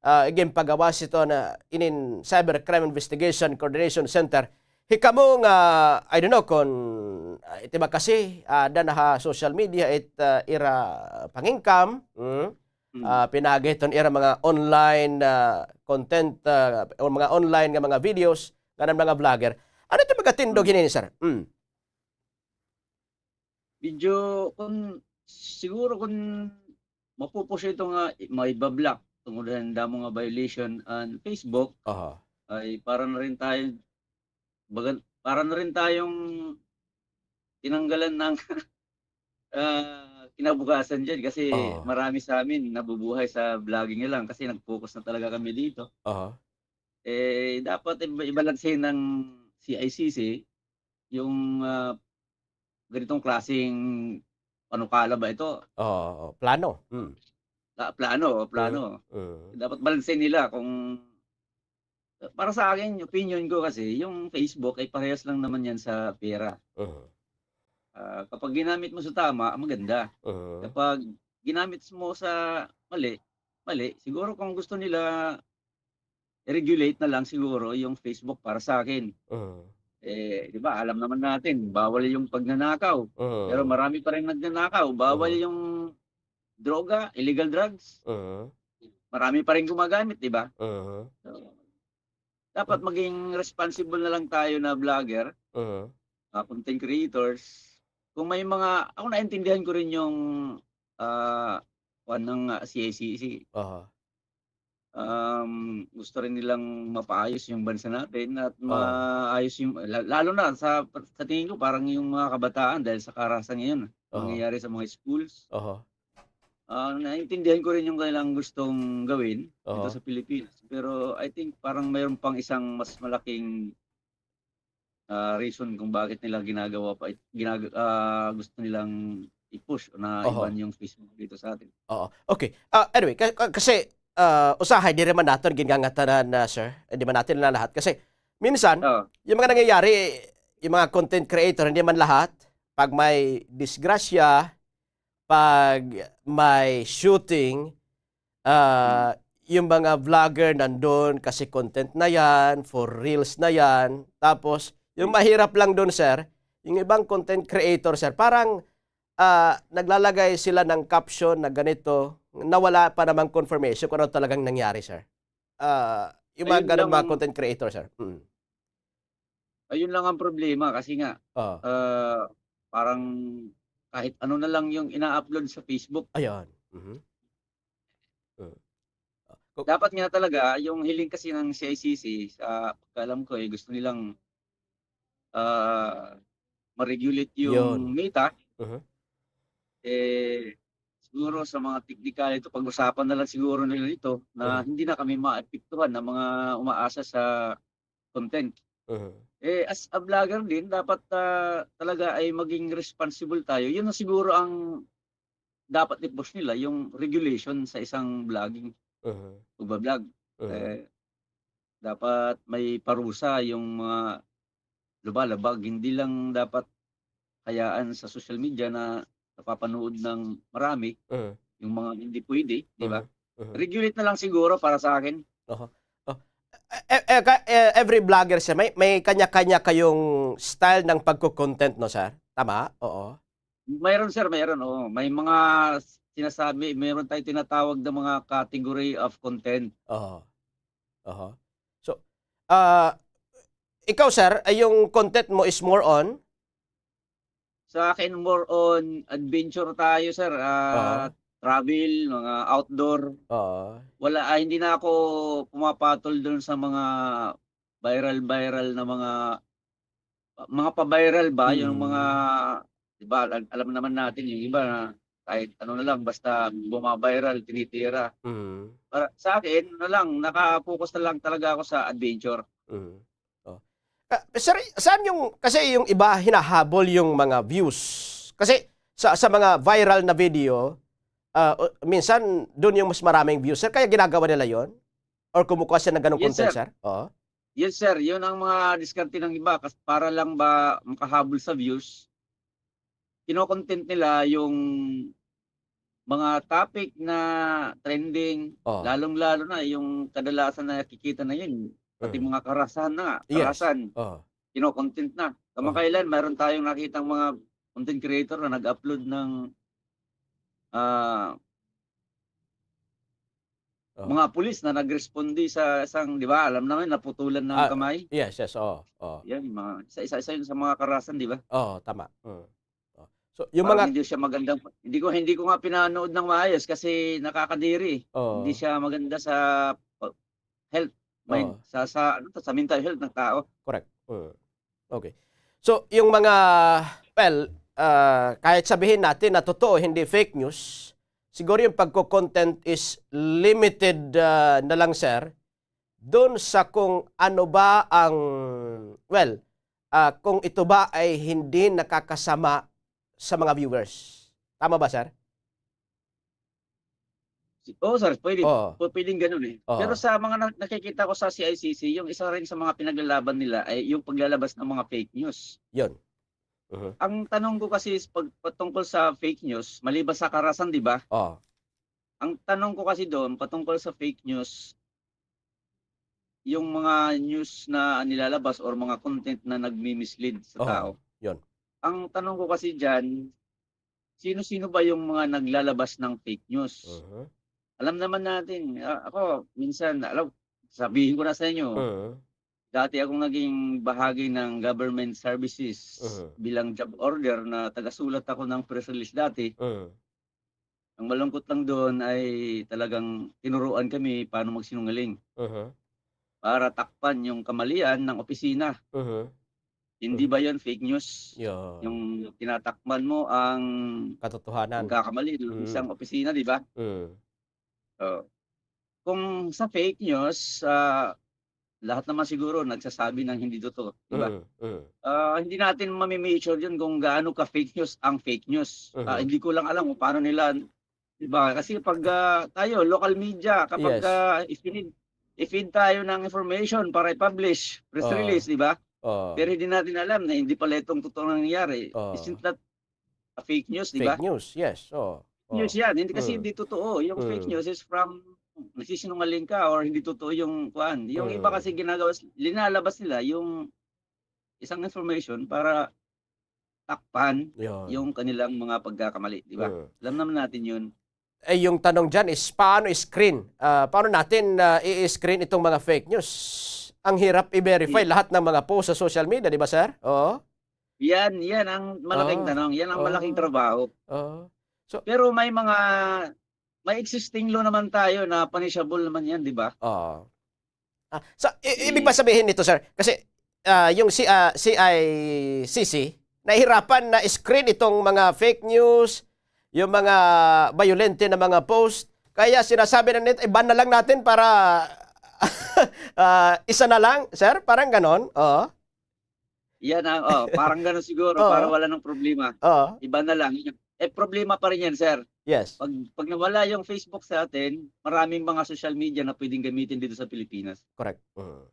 ah, ginpagawas hiton inin Cybercrime Investigation Coordination Center. Hikamo nga, I don't know kon, ah, iti ba kasi, ah, aada na ha social media it, ah, ira pangin-income, hmm? Mm. Ah, pinaagi hiton ira mga online, ah, content, ah, o mga online nga mga videos, ngan mga vlogger. Ano ito magatindog hini, sir? Mm. Medyo, kun, siguro kun mapupush ito nga i-, maiba-block tungod han damo nga violation an Facebook, aha, ay para na rin tayo, bagan-, para na rin tayong tinanggalan ng, ah, kinabukasan diyan kasi, oo, marami sa amin nabubuhay sa vlogging na lang kasi nag-focus na talaga kami dito. Aha. Eh, dapat iba-, ibalanse ng C I C C yung, ah, ganitong klaseng panukala ba ito? Oo, oo. Plano. Mm. Ah, plano, plano. Mm, mm. Dapat balanse nila kung, para sa akin, opinion ko kasi, yung Facebook ay parehas lang naman yan sa pera. Mhm. Ah, kapag ginamit mo sa tama, maganda. Mhm. Kapag ginamit mo sa mali, mali. Siguro kung gusto nila i-regulate na lang siguro yung Facebook para sa akin. Mhm. Eh, di ba, alam naman natin, bawal yung pagnanakaw. Mhm. Pero marami pa rin nagnanakaw. Bawal, mhm, yung droga, illegal drugs. Mhm. Marami pa rin gumagamit, di ba? Mhm. So, dapat, mhm, maging responsible na lang tayo na vlogger, mhm, ah, content creators. Kung may mga, ako naintindihan ko rin yung, ah, kuwan ng, ah, C I C C. Aha. Um, gusto rin nilang mapaayos yung bansa natin at, oo, maayos yung, la-, lalo na sa, sa tingin ko, parang yung mga kabataan dahil sa karahasan ngayon, oo, nangyayari sa mga schools. Aha. Ah, naintindihan ko rin yung kanilang gustong gawin dito, aha, sa Pilipinas. Pero I think parang mayroon pang isang mas malaking ah, reason kung bakit nila ginagawa pa it-, ginag-, ah, gusto nilang i-push o na, oho, i-ban yung Facebook dito sa atin. Oo. Okay. Ah, anyway, ka-, ka-, kasi, ah, usahay, diri man naton ginangatanan na, sir. Eh, di man natin na lahat. Kasi, minsan, oo, yung mga nangyayari, yung mga content creator, hindi man lahat, pag may disgrasya, pag may shooting, ah, yung mga vlogger nandun kasi content na yan, for reels na yan. Tapos, yung mahirap lang dun, sir, yung ibang content creator, sir, parang, ah, naglalagay sila ng caption na ganito, na wala pa namang confirmation kung ano talagang nangyari, sir. Ah, yung mga ganun, mga content creator, sir. Mm. Ayun lang ang problema kasi nga, oo, ah, parang kahit ano na lang yung ina-upload sa Facebook. Ayun. Mhm. Mm. Ah, ko- Dapat nga talaga, yung hiling kasi ng C I C C, sa pagkaalam ko, eh, gusto nilang, ah, ma-regulate yung Yun. Meta. Mhm. Eh, siguro sa mga teknikal, ito, pag-usapan na lang siguro nila ito na Mhm. hindi na kami maapektuhan ng mga umaasa sa content. Mhm. Eh, as a vlogger din, dapat, ah, talaga ay maging responsible tayo. Yun na siguro ang dapat i-push nila, yung regulation sa isang vlogging, Mhm. pagbablog. Mhm. Eh, dapat may parusa yung mga lumalabag. Hindi lang dapat hayaan sa social media na napapanood ng marami Mhm. yung mga hindi pwede, di ba? Mhm. Mhm. Regulate na lang siguro para sa akin. Oho. Oh. Eh, eh, ka- eh, every vlogger, sir, may, may kanya-kanya kayong style ng pagko-content, no, sir? Tama? Oo. Mayroon, sir, mayroon. Oo. May mga sinasabi, mayroon tayong tinatawag na mga category of content. Oho. Oho. So, ah, ikaw, sir, ay yung content mo is more on? Sa akin, more on adventure tayo, sir. Ah, Oo. Travel, mga outdoor. Oo. Wala, ah, hindi na ako pumapatol dun sa mga viral-viral na mga, mga pa-viral ba, yung mga, Mm. di ba, al-, alam naman natin, yung iba, kahit ano na lang, basta buma-viral, tinitira. Mm. Para sa akin, ano lang, naka-focus na lang talaga ako sa adventure. Mm. Oh. Ah, sir, saan yung, kasi yung iba hinahabol yung mga views. Kasi sa, sa mga viral na video, ah, o, minsan doon yung mas maraming views, sir. Kaya ginagawa nila yon? Or kumukuha sila ng ganong Yes, content, sir. sir? Oo. Yes, sir. Yun ang mga diskarte ng iba. Kas-, para lang ba makahabol sa views, kino-content nila yung mga topic na trending, Oo. lalong-lalo na yung kadalasan na nakikita na yun, pati Mm. mga karahasan na nga, Yes. karahasan, Oo. kino-content na. Oo. Kamakailan, mayroon tayong nakitang mga content creator na nag-upload ng, ah, Oo. mga pulis na nagresponde sa isang, di ba, alam naman, naputulan ng Ah, kamay. yes, yes, oo, oo. Yan, mga, isa, isa, isa yun sa mga karahasan, di ba? Oo, tama. Mm. Oh. So, yung Parang mga hindi siya magandang, hindi ko, hindi ko nga pinanood ng maayos kasi nakakadiri. Oo. Hindi siya maganda sa, uh, health, mind, Oo. sa, sa, ano to, sa mental health ng tao. Correct. Mm. Okay. So, yung mga, well, ah, kahit sabihin natin na totoo, hindi fake news, siguro yung pagko-content is limited, ah, na lang, sir, doon sa kung ano ba ang, well, ah, kung ito ba ay hindi nakakasama sa mga viewers. Tama ba, sir? Si-, oo, sir, pwede. Oo. Pu-, pwedeng ganun eh. Oo. Pero sa mga na-, nakikita ko sa C I C C, yung isa rin sa mga pinaglalaban nila ay yung paglalabas ng mga fake news. Yun. Mhm. Ang tanong ko kasi is pag-, patungkol sa fake news, maliban sa karahasan, di ba? Oo. Ang tanong ko kasi doon, patungkol sa fake news, yung mga news na nilalabas or mga content na nagmi-mislead sa Oo, tao. Yun. Ang tanong ko kasi diyan, sino-sino ba yung mga naglalabas ng fake news? Mhm. Alam naman natin, ah, ako, minsan, alam, sabihin ko na sa inyo, Mhm. dati akong naging bahagi ng government services Mhm. bilang job order na tagasulat ako ng press release dati. Mhm. Ang malungkot lang doon ay talagang tinuruan kami paano magsinungaling Mhm. para takpan yung kamalian ng opisina. Mhm. Hindi Mhm. ba yun fake news? Yeah. Yung tinatakpan mo ang Katotohanan. pagkakamali ng Mm. isang opisina, di ba? Mm. Oo. Kung sa fake news, ah, lahat naman siguro nagsasabi ng hindi totoo, di ba? Mm, mm. Ah, hindi natin mami-measure yun kung gaano ka-fake news ang fake news. Ah, Mhm. hindi ko lang alam kung paano nila, di ba? Kasi pag, ah, tayo, local media, kapag, Yes. ah, i-feed, i-feed tayo ng information para i-publish, press Oo. release, di ba? Oo. Pero hindi natin alam na hindi pala itong totoong nangyayari. Oo. Isn't that a fake news, di ba? Fake news, yes. Oo. News Oo. yan. Hindi kasi Mm. hindi totoo. Yung fake Mm. news is from nagsisinungaling ka or hindi totoo yung kuan. Yung iba Mm. kasi ginagawa, linalabas nila yung isang information para takpan Yun. yung kanilang mga pagkakamali, di ba? Mm. Alam naman natin yun. Eh, yung tanong dyan is, paano i-screen? Ah, paano natin, ah, i-screen itong mga fake news? Ang hirap i-verify Yes. lahat ng mga post sa social media, di ba, sir? Oo. Yan, yan ang malaking tanong. Yan ang malaking trabaho. Oo. So, pero may mga, may existing law naman tayo na punishable naman yan, di ba? Oo. Ah, sa, i-, ibig ba sabihin nito, sir? Kasi, ah, yung si, ah, C I C C, nahihirapan na screen itong mga fake news, yung mga bayolente na mga post. Kaya sinasabi na nito, "I-ban na lang natin para, ah, isa na lang, sir." Parang ganon. Oo. Yan ang, oh, parang ganon siguro, para wala ng problema. Oo. I-ban na lang. Eh, problema pa rin yan, sir. Yes. Pag, pag nawala yung Facebook sa atin, maraming mga social media na pwedeng gamitin dito sa Pilipinas. Correct. Mm.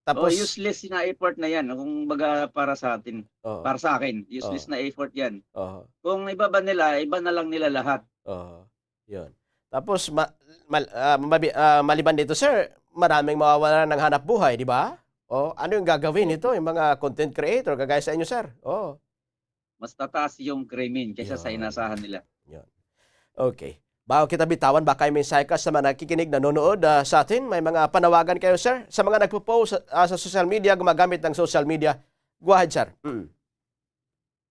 Tapos, useless na effort na yan, kung baga para sa atin, para sa akin, useless na effort yan. Oo. Kung ibaba nila, iba na lang nila lahat. Oo. Yun. Tapos, ma-, mal-, ah, mabi-, ah, maliban dito, sir, maraming mawawala ng hanap buhay, di ba? O, ano yung gagawin nito, yung mga content creator, kagaya sa inyo, sir? Oo. Mas tataas yung krimen kaysa sa inasahan nila. Yun. Okay. Bago kita bitawan, baka may mensahe ka sa mga nakikinig, nanonood, ah, sa atin. May mga panawagan kayo, sir? Sa mga nagpo-post, ah, sa social media, gumagamit ng social media. Go ahead, sir. Mm.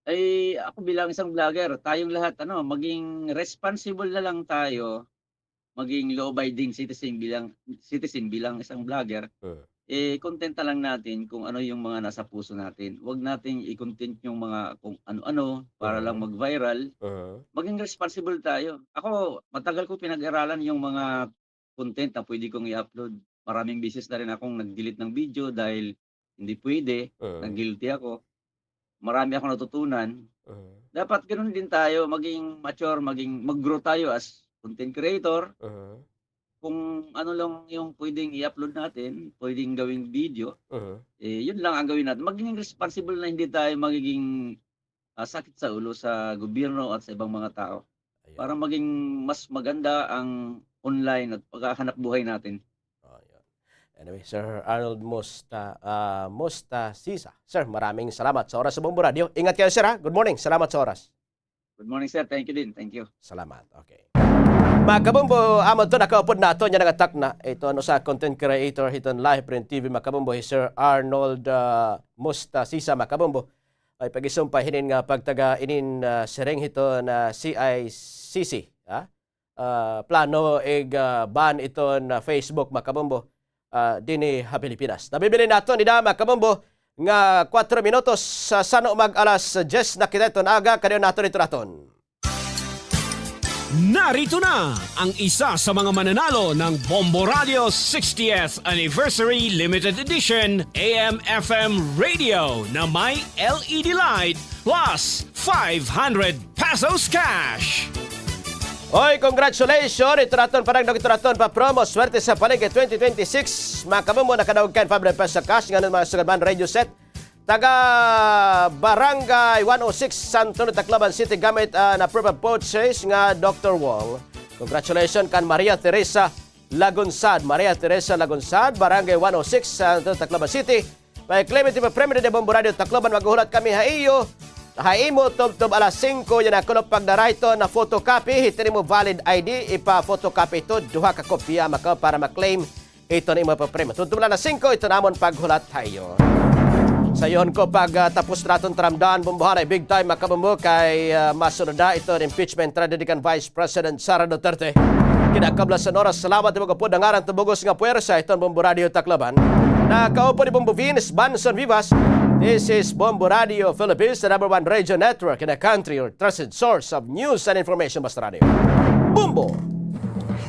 Ay, ako bilang isang vlogger, tayong lahat, ano, maging responsible na lang tayo, maging law-abiding citizen bilang, citizen bilang isang vlogger. Eh, content na lang natin kung ano yung mga nasa puso natin. Huwag nating i-content yung mga kung ano-ano para lang mag-viral. Maging responsible tayo. Ako, matagal ko pinag-aralan yung mga content na pwede kong i-upload. Maraming beses na rin akong nag-delete ng video dahil hindi pwede, na guilty ako. Marami akong natutunan. Dapat ganun din tayo, maging mature, maging, mag-grow tayo as content creator. Kung ano lang yung pwedeng i-upload natin, pwedeng gawing video, eh, yun lang ang gawin natin. Maging responsible na hindi tayo magiging, ah, sakit sa ulo sa gobyerno at sa ibang mga tao. Ayan. Para maging mas maganda ang online at paghahanap buhay natin. Oh, yun. Anyway, Sir Arnold Mosta-, ah, Mostasisa. Sir, maraming salamat sa oras sa Bombo Radio. Ingat kayo, sir, ha? Good morning. Salamat sa oras. Good morning, sir. Thank you din. Thank you. Salamat. Okay. Mga kabombo, amo to, nakaupod naton yana nga takna. Ito, ano, sa content creator hiton Live Print T V, mga kabombo, hi Sir Arnold, ah, Mostasisa, mga kabombo. Ay pag-isumpay hinin nga pagtaga inin, ah, siring hiton C I C C, ha? Ah, plano ig, ah, ban iton Facebook, mga kabombo, ah, dinhi ha Pilipinas. Nabibilin naton dida, mga kabombo, nga kuwatro minutos sa sano mag-alas dyes na kita iton aga, kadayon naton ituraton. Narito na ang isa sa mga mananalo ng Bombo Radio sixtieth Anniversary Limited Edition A M F M Radio na may L E D light plus five hundred pesos cash. Oy, congratulations! Ituraton pa, nagdog ituraton pa, promo Swerte sa Palengke twenty twenty-six. Mga kabombo, nakadaog kan five hundred pesos cash, nganong mga sugad man radio set. Taga Barangay one oh six, San Antonio, Tacloban City, gamit, ah, na proof of purchase nga Doctor Wong. Congratulations kan Maria Teresa Lagunsad. Maria Teresa Lagunsad, Barangay one oh six, San Antonio, Tacloban City. Pa-claim it imo premyo dinhi ha Bombo Radio Tacloban, maghuhulat kami ha iyo, ha imo tubtob alas singko yana kulop pagdara hiton photocopy hiton imo valid I D, ipa-photocopy ito, duha ka kopya, maka-, para ma-claim iton imo papremyo. Tubtob la alas singko, iton amon paghulat ha iyo. Sa iyo ko pag, ah, tapos naton taramdan, bombohanay big time, mga kabombo, kay, ah, masunod na iton impeachment trial dinhi kan Vice President Sara Duterte. Kinakablasan oras, salamat ha pag-upod, ha ngaran hiton bug-os nga puwersa hiton Bombo Radio Tacloban. Nakaupod hi Bombo Vince Banson Vivas. This is Bombo Radio Philippines, the number one radio network in the country, your trusted source of news and information. Basta Radio. Bombo!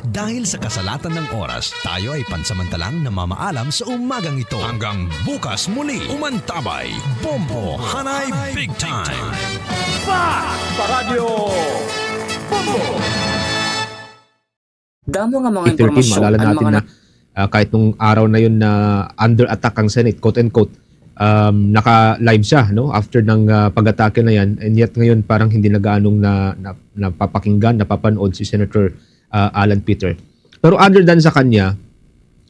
Dahil sa kasalatan ng oras, tayo ay pansamantalang namamaalam sa umagang ito. Hanggang bukas muli, umantabay, Bombo Hanay Big Time. Sa Radyo Bombo! Damo nga mga impormasyon, maalala natin na, ah, kahit nung araw na yun na under attack ang Senate, quote unquote, um, naka-live siya, no? After ng, ah, pag-atake na yan, and yet ngayon parang hindi na gaanong na, na, napapakinggan, napapanood si Senator, ah, Alan Peter. Pero other than sa kanya,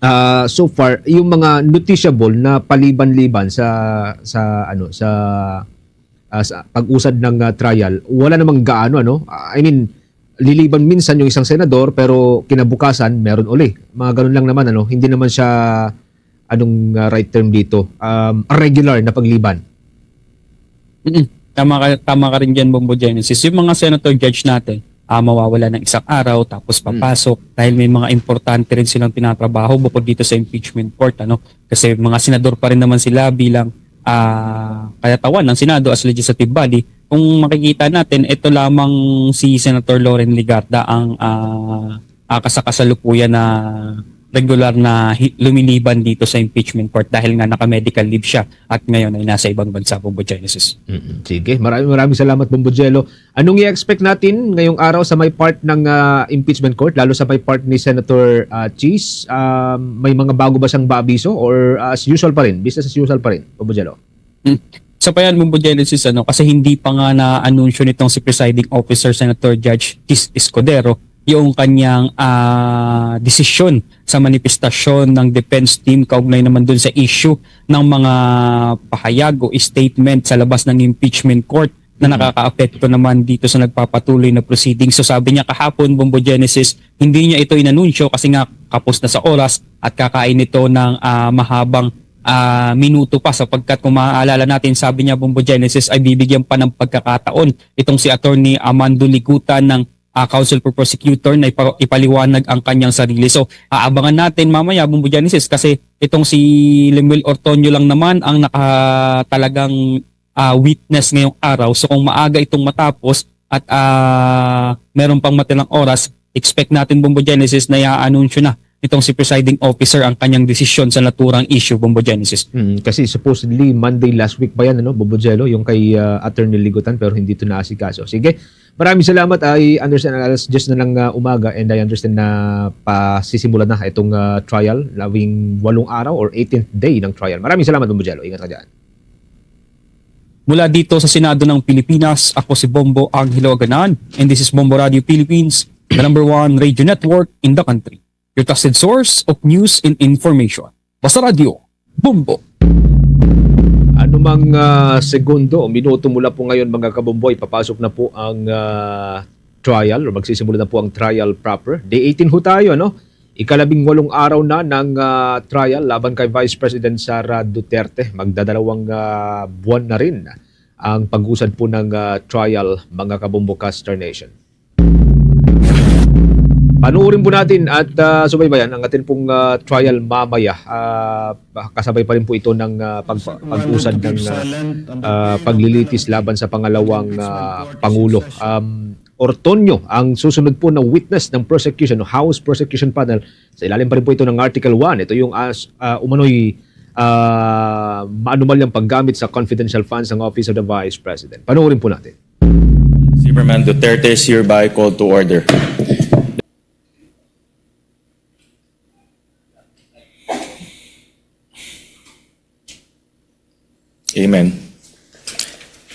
ah, so far, yung mga noticeable na paliban-liban sa, sa, ano, sa, ah, sa pag-usad ng, ah, trial, wala namang gaano, ano? Ah, I mean, liliban minsan yung isang senador, pero kinabukasan, meron uli. Mga ganun lang naman, ano? Hindi naman siya, anong, ah, right term dito? Um, regular na pagliban. Mm. Tama ka, tama ka rin diyan, Bombo Genesis. Yung mga senator judge natin, ah, mawawala ng isang araw, tapos papasok, dahil may mga importante rin silang tinatrabaho bukod dito sa impeachment court, ano? Kasi mga senador pa rin naman sila bilang, ah, kayatawan ng Senado as legislative body. Kung makikita natin, ito lamang si Senator Loren Legarda ang, ah, ah, kasa-, kasalukuyan na regular na hi-, lumiliban dito sa impeachment court dahil nga naka-medical leave siya at ngayon ay nasa ibang bansa, Bombo Genesis. Mm, sige. Maraming, maraming salamat, Bombo Jello. Anong i-expect natin ngayong araw sa may part ng, ah, impeachment court, lalo sa may part ni Senator, ah, Cheese? Ah, may mga bago ba siyang baabiso or as usual pa rin? Business as usual pa rin, Bombo Jello? Hmm. Sa pa yan, Bombo Genesis, ano, kasi hindi pa nga na-anunsyo nitong si Presiding Officer Senator Judge Cheese Escudero yung kanyang, ah, desisyon sa manifestasyon ng defense team kaugnay naman dun sa issue ng mga pahayag o statement sa labas ng impeachment court na nakakaapekto naman dito sa nagpapatuloy na proceedings. So sabi niya kahapon, Bombo Genesis, hindi niya ito inanunsyo kasi nga kapos na sa oras at kakain ito ng, ah, mahabang, ah, minuto pa sapagkat kung maaalala natin, sabi niya, Bombo Genesis, ay bibigyan pa ng pagkakataon itong si Attorney Amando Ligutan ng, ah, counsel for prosecutor na ipa-, ipaliwanag ang kanyang sarili. So, aabangan natin mamaya, Bombo Genesis, kasi itong si Lemuel Ortonio lang naman ang naka-, talagang, ah, witness ngayong araw. So, kung maaga itong matapos at, ah, meron pang matirang oras, expect natin, Bombo Genesis, na i-anunsyo na nitong si presiding officer ang kanyang desisyon sa naturang issue, Bombo Genesis. Mm, kasi supposedly Monday last week pa yan, ano, Bombo Jello, yung kay, ah, Attorney Ligutan, pero hindi ito naasikaso. Sige, maraming salamat. I understand alas diyes na ng, ah, umaga, and I understand na pasisimula na itong, ah, trial, labing walong araw or eighteenth day ng trial. Maraming salamat, Bombo Jello. Ingat ka dyan. Mula dito sa Senado ng Pilipinas, ako si Bombo Angelo Aganan, and this is Bombo Radio Philippines, the number one radio network in the country. Your trusted source of news and information. Basta Radio, Bombo. Anumang, ah, segundo o minuto mula po ngayon, mga kabombo, ay papasok na po ang, ah, trial o magsisimula na po ang trial proper. Day eighteen ho tayo, no? Ikalabing walong araw na ng, ah, trial laban kay Vice President Sara Duterte. Magdadalawang, ah, buwan na rin ang pag-usad po ng, ah, trial, mga kabombo, Caster Nation. Panuorin po natin at, ah, subaybayan ang atin pong, ah, trial mamaya. Ah, kasabay pa rin po ito ng, ah, pag-, pag-usad ng, ah, ah, paglilitis laban sa pangalawang, ah, Pangulo. Um, Ortonio ang susunod po na witness ng prosecution o House Prosecution Panel. Sa ilalim pa rin po ito ng Article one. Ito yung as-, ah, umano'y, ah, maanumalyang paggamit sa confidential funds ng Office of the Vice President. Panoorin po natin. Zimmerman Duterte is hereby called to order. Amen.